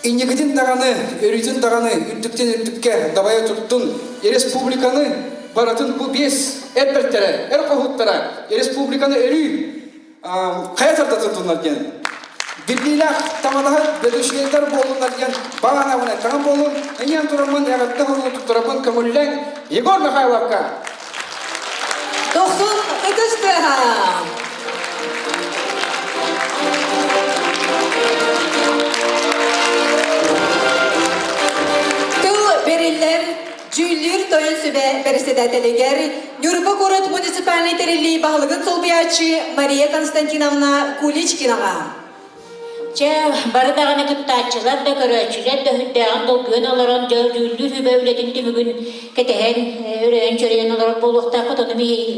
S17: Инникитин даҕаны, өрүүтүн даҕаны үрдүктэн үрдүккэ дабайа турдун, республиканы барытын бу биэс эр бэртэрэ, эр хоһууттара республиканы өрүү хайа тарда турдуннар диэн биллиилээх тамадаһыт ведущайдар буоллуннар диэн баҕанабын эттэҕим буолун, эйиэн тураммын эҕэрдэ хоругу туттарабын көҥүллэҥ Егор Михайловка!
S6: Дохсун ытыс тыаһа! Тыл бэриллэр Дьүүллүүр Тойон Сүбэ бэрэссэдээтэлигэр Ньурба куорат муниципальнай тэриллии баһылыгын солбуйааччы Мария Константиновна Куличкинаҕа.
S18: Чэ, бары даҕаны кыттааччылар да, көрөөччүлэр да сүрдээҕин долгуйан олорон, дьэ, дьүүллүүр сүбэ үлэтин түмүгүн кэтэһэн, өрөйөн-чөрөйөн олорор буолуохтаахпыт. Ону биһиги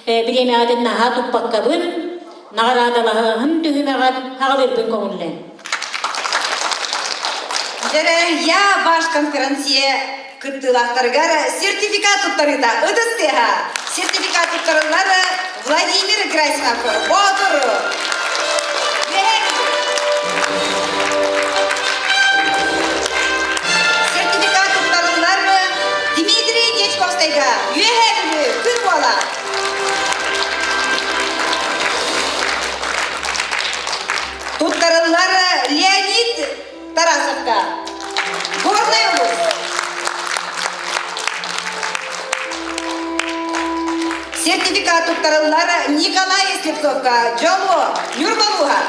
S18: бириэмэҕитин наһаа туппаккабын, наҕараадалаһыһын түһүмэҕэр аҕалыырбын көҥүллээн.
S19: Дьэрэ, я ваш конференция кыттыылаахтарыгар сертификат туттарыыта ытыс тыаһа. Сертификат туттарыллар Владимир Грасимов Боотур. Сертификат туттарыллар Дмитрий Дьячковскайга Үөһээ Бүлүү күн буола. Туттарыллар Леонид Тарасовка. Горный улус. Сертификат туттарыллар Николай Слепцовка, Дьолуо, Ньурбалууһа.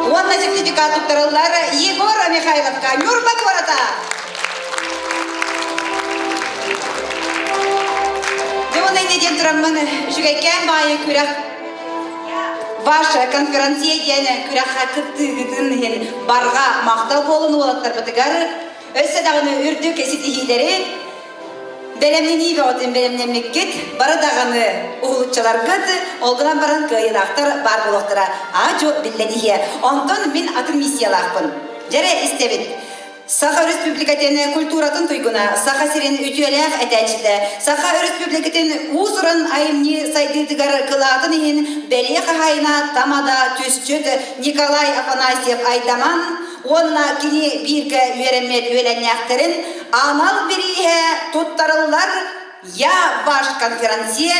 S19: Уонна сертификат туттарыллар Егор Михайловка, Ньурба куората. Дьэ, уонна инньэ диэн тураммын, үчүгэйкээн баайы күрэх. Ваш конферансье диэн күрэххэ кыттыыгытын иһин барҕа махтал буолун уолаттарбытыгар өссө даҕаны үрдүк ситиһиилэри бэлэмнэнии бөҕөтүн бэлэмнэммиккит бары даҕаны уһулуччаларгыт ол гынан баран кыайыылаахтар баар буолуохтара аа-дьуо биллэн иһиэ. Онтон мин атын миссиялаахпын. Дьэрэ истэбит. Саха Өрөспүүбүлүкэтин культуратын туйгуна, Саха сирин үтүөлээх этээччитэ, Саха Өрөспүүбүлүкэтин уус-уран айымньы сайдыытыгар кылаатын иһин бэлиэ хаһаайына Тамада Түсчүт Николай Афанасьев Айдаман уонна кини бииргэ үөрэммит үөлэннээхтэрин анал бирииһэ туттарыллар «Я ваш конферансье»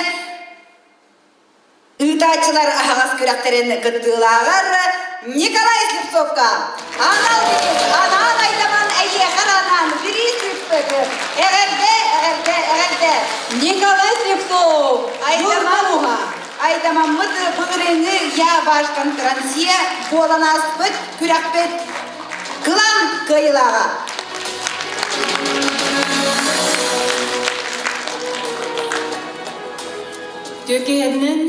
S19: Ыытааччылар аһаҕас күрэхтэрин кыттыылааҕар Николай Слепцовка анал бириис анаан айдаман эйиэхэ анаан бириис ыыппыт. Эҕэрдэ, эҕэрдэ, эҕэрдэ!
S6: Николай Слепцов,
S19: Айдаман, Айдамаммыт былырыыҥҥы Я ваш конферансье буолан ааспыт күрэхпит кылан кыайыылааҕа.
S6: Төкенин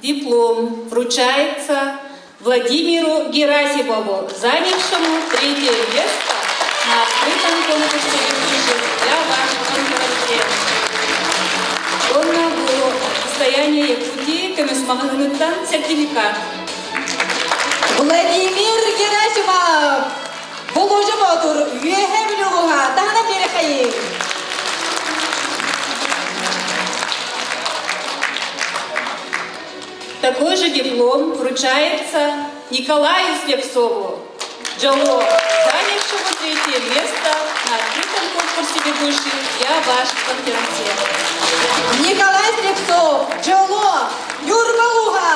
S6: диплом вручается Владимиру Герасимову, занявшему третье место на открытом конкурсе ведущих «Я ваш конферансье». Онно бу состояние Якутии көмүс маҕаһыыныттан сертификат.
S19: Владимир Герасимов!
S6: Болуожа Боотур Үөһээ Бүлүү улууһа таһынан биэрэхэйиҥ! Такой же диплом вручается Николаю Слепцову, Джало, занявшему третье место на открытом конкурсе ведущих «Я ваш конферансье».
S19: Николай Слепцов, Джало, Ньурба улууһа!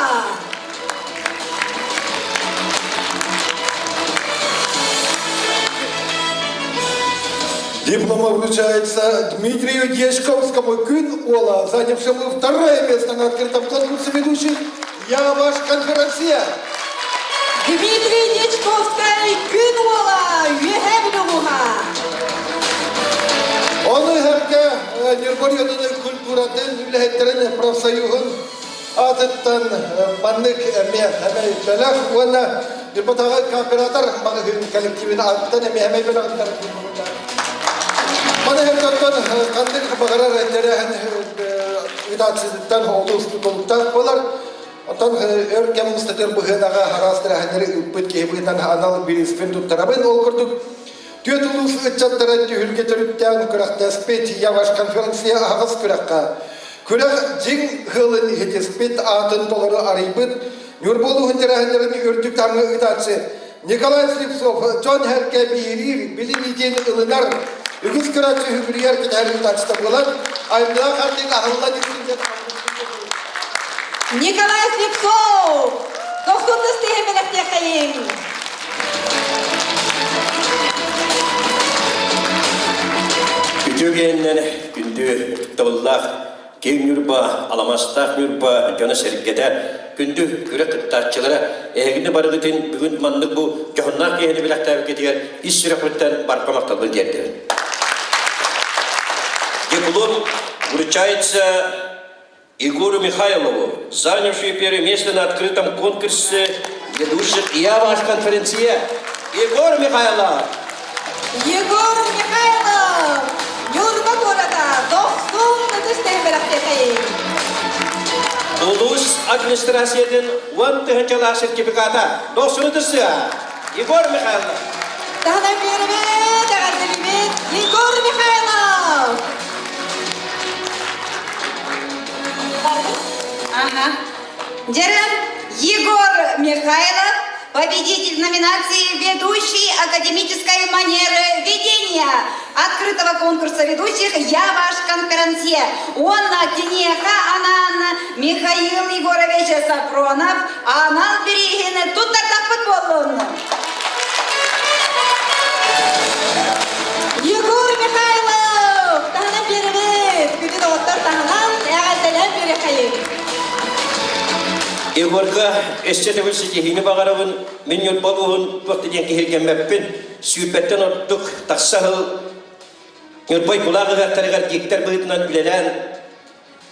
S14: Диплома вручается Дмитрию Дьячковскому Күн Уола, занявшему второе место на открытом конкурсе ведущих «Я ваш конферансье».
S6: Дмитрий Дьячковскай Күн Уола, Үөһээ Бүлүү улууһа!
S14: Ону сэргэ Ньурба районун культуратын үлэһиттэрин профсоюһун аатыттан маннык эмиэ эмэй бэлэх уонна Ньурбатааҕы кооператор маҕаһыын коллективин аатыттан эмиэ эмэй бэлэҕиттэр Маны оттон ханнык баҕарар тэрээһин ыытааччытыттан олус тутулуктаах буолар. Оттон өр кэм устатыгар быһыынаҕа араас тэрээһиннэри ыыппыт киһи быһыытынан анал бирииспин туттарабын. Ол курдук түөрт улуус ыччаттара түһүлгэ төрүттээн күрэхтэспит Яваш конференция аһаҕас күрэххэ Күрэх дьиҥ ыалын иһитиспит аатын толору арыйбыт Ньурба улууһун тэрээһиннэрин үрдүк таһымҥа ыытааччы Николай Слепцов дьон сэргэ биһириир, билиниитин ылынар, үгүс көрөөччү үгүрүйэр кэтэһэр ыытааччыта буолан, айымньылаах артык аһыллан истин
S6: Николай Слепцов! Дохсун тыстыһы бэлэхтиэххэйиҥ!
S20: Үтүө киэннэн күндү табыллаах киэҥ Ньурба, аламастаах Ньурба дьоно-сэргэтэ, күндү күрэх кыттааччылара, эһигини барыгытын бүгүн маннык бу дьоһуннаах киэһэни бэлэхтээбиккитигэр ис сүрэхпиттэн барҕа махталбын тиэрдэбин. Диплом вручается Егору Михайлову, занявшую первое место на открытом конкурсе ведущих «Я ваш конференция». Егор Михайлов!
S6: Егор Михайлов! Ньурба куората дохсун ытыс тэһимэрэхтэхэй!
S20: Улуус администрациятын 10 тыһыынчалаах сертификата дохсун ытысыа! Егор Михайлов!
S6: Таһынан биэрэбит, эҕэрдэлиибит Егор Михайлов!
S19: Ага. Дерем Егор Михайлов, победитель номинации «Ведущий академической манеры ведения» открытого конкурса ведущих «Я ваш конферансье». Уонна киниэхэ анаан Михаил Егорович Сафронов анал бирииһин туттардахпыт буоллун.
S6: Егор Михайлов! Таһынан биэрэбит! Күндү доҕоттор таһынан эҕэрдэлээн биэриэххэйиҥ!
S20: Егорга өссө төгүл ситиһиини баҕарабын. Мин Ньурба улууһун туох да диэн киһиргэммэппин. Сүүрбэттэн ордук тахса сыл Ньурба Уйгулаах ыһыахтарыгар диктор быһыытынан үлэлээн.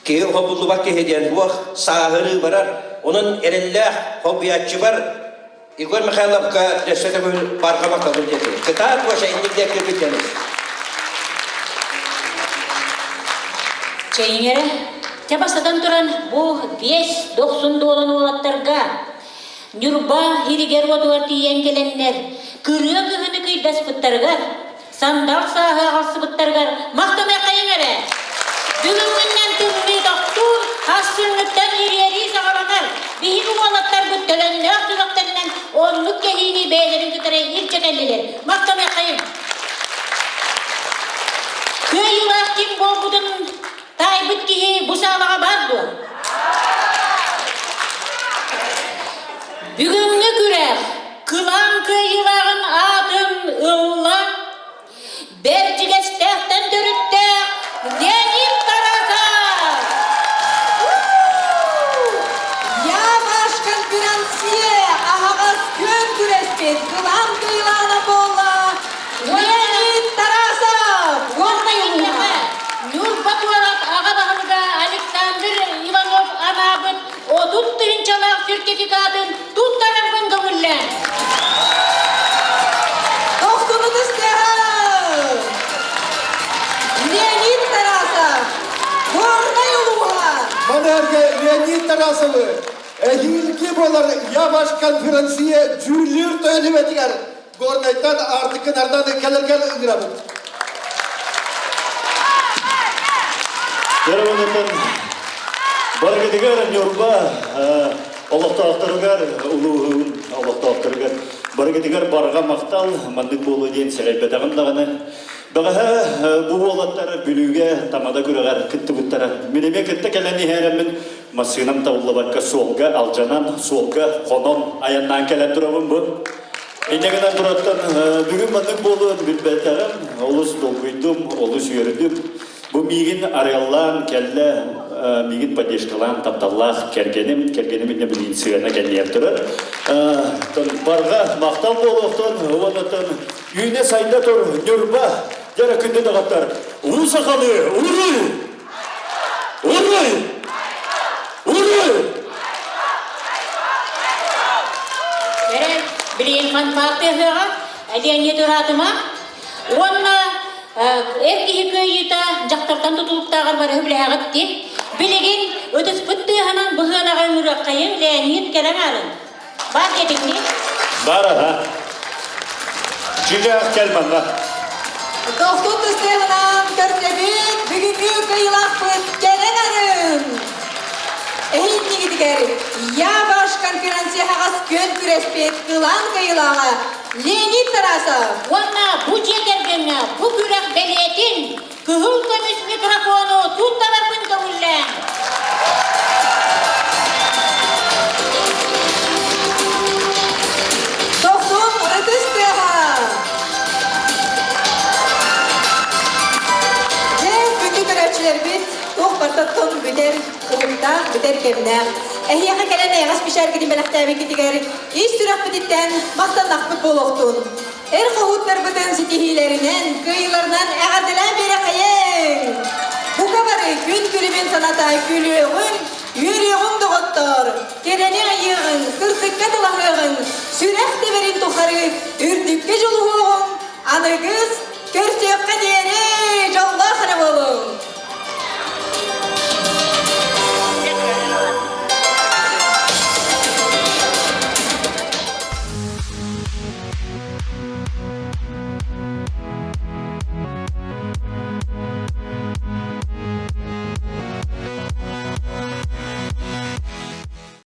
S20: Киһи хобуллубат киһи диэн туох сааһырыы барар. Онон эрэллээх хобуйааччыбар Егор Михайловка өссө төгүл барҕа махталбын тиэрдэбин. Кытаат Гоша инник диэки бүттэнис.
S18: Чэйиҥэрэ, чэ бастатан туран бу биэс дохсун дуолан уолаттарга Ньурба иһигэр-уотугар тиийэн кэлэннэр, кырыа кыһыны кыйдаспыттарыгар, сандал сааһы аҕалсыбыттарыгар махтаныаххайыҥ эрэ! Бүгүҥҥүнэн тымныы тохтуур, сарсыҥҥыттан ириэрии саҕаланар. Биһиги уолаттарбыт төлөннөөх сүрэхтэринэн оннук кэһиини бэйэлэрин кытары илдьэ кэллилэр. Махтаныаххайыҥ! Кыайыылаах ким буолбутун таайбыт киһи бу саалаҕа баар дуо? Бүгүҥҥү күрэх кылаан кыайыылааҕын аатын ылла Бэрдьигэстээхтэн төрүттээх Леонид Тарасов!
S1: Я ваш конферансье аһаҕас күөн күрэспит кылаан кыайыылааҕынан буолла Леонид Тарасов!
S18: Уонна эйиэхэ Ньурба куорат аҕа баһылыга Александр Иванов анаабыт 30 тыһыынчалаах сертификатын туттарарбын көҥүллээн.
S1: Дохсуну түстээҕэ! Леонид Тарасов! Горнай улууһа!
S14: Манарга Леонид Тарасовы эһиилги буолар Я ваш конферансье дьүүллүүр тойон Горнайтан Аартыккын ардан кэлэргэр ыҥырабыт.
S11: Дьоруонутун барыгытыгар Ньурба олохтоохторугар, улууһун олохтоохторугар барыгытыгар барҕа махтал, маннык буолуо диэн сэрэйбэтэҕим даҕаны. Бэҕэһээ бу уолаттар Бүлүүгэ Тамада күрэҕэр кыттыбыттара. Мин эмиэ кытта кэлэн иһээрэммин массыынам табыллыбакка суолга алдьанан, суолга хонон айаннаан кэлэн турабын бу. Инньэ гынан тураттан бүгүн маннык буолуон билбэтэҕим, олус долгуйдум, олус үөрдүм. Бу миигин арыаллаан кэллэ, миигин поддержкалаан тапталлаах кэргэним, кэргэним иннэ билигин сыана кэннигэр турар. Барҕа махтал буолуохтун, уоннаттан үүнэ-сайда тур Ньурба, дьара күндү доҕоттор, уу сахалыы, уруй! Уруй! Уруй!
S18: Эрэ, билигин фанфар тыаһыаҕа, Леонид Ыраатыма уонна эр киһи кыайыыта дьахтартан тутулуктааҕар барыһы билэһэҕит дии. Билигин ытыспыт тыаһынан быһыанаҕа ыҥырыаххайыҥ Леонид кэлэн аарын. Бар диэтиҥ
S11: Бар аха. Чүлээх кэл манна.
S1: Тохтуу тыстыаҕынан көрдөбүт бүгүҥҥү кыайыылаахпыт кэлэн арын! Эһииннигитигэр Я ваш конферансье аһаҕас күөн күрэспит кылаан кыайыылааҕа Леонид Тарасов!
S18: Уонна бу дьиэ кэргэҥҥэ бу күрэх бэлиэтин кыһыл көмүс микрофону туттарарбын көҥүллээҥ!
S1: Тохтун ытыс тыаһа! Дьэ, күндү көрөөччүлэрбит, туох бартаттан бүтэр уһуктаах, бүтэр кэмнээх. Эһиэхэ кэлэн эйэҕэс бишээргитин бэлэхтээбиккитигэр ис сүрэхпититтэн махтаннахпыт буолуохтун. Эр хоһууттарбытын ситиһиилэринэн, кыайыыларынан эҕэрдэлээн биэрэхэйиҥ! Бука бары күн күлүмүн саната күлүөҕүҥ, үөрүөҕүҥ доҕоттоор! Кэрэни айыаҕыҥ, сырдыкка талаһыаҕыҥ, сүрэх тэбэрин тухары үрдүккэ дьулуһуоҕуҥ, аныгыс көрсүөххэ диэри дьоллоох эрэ буолуҥ!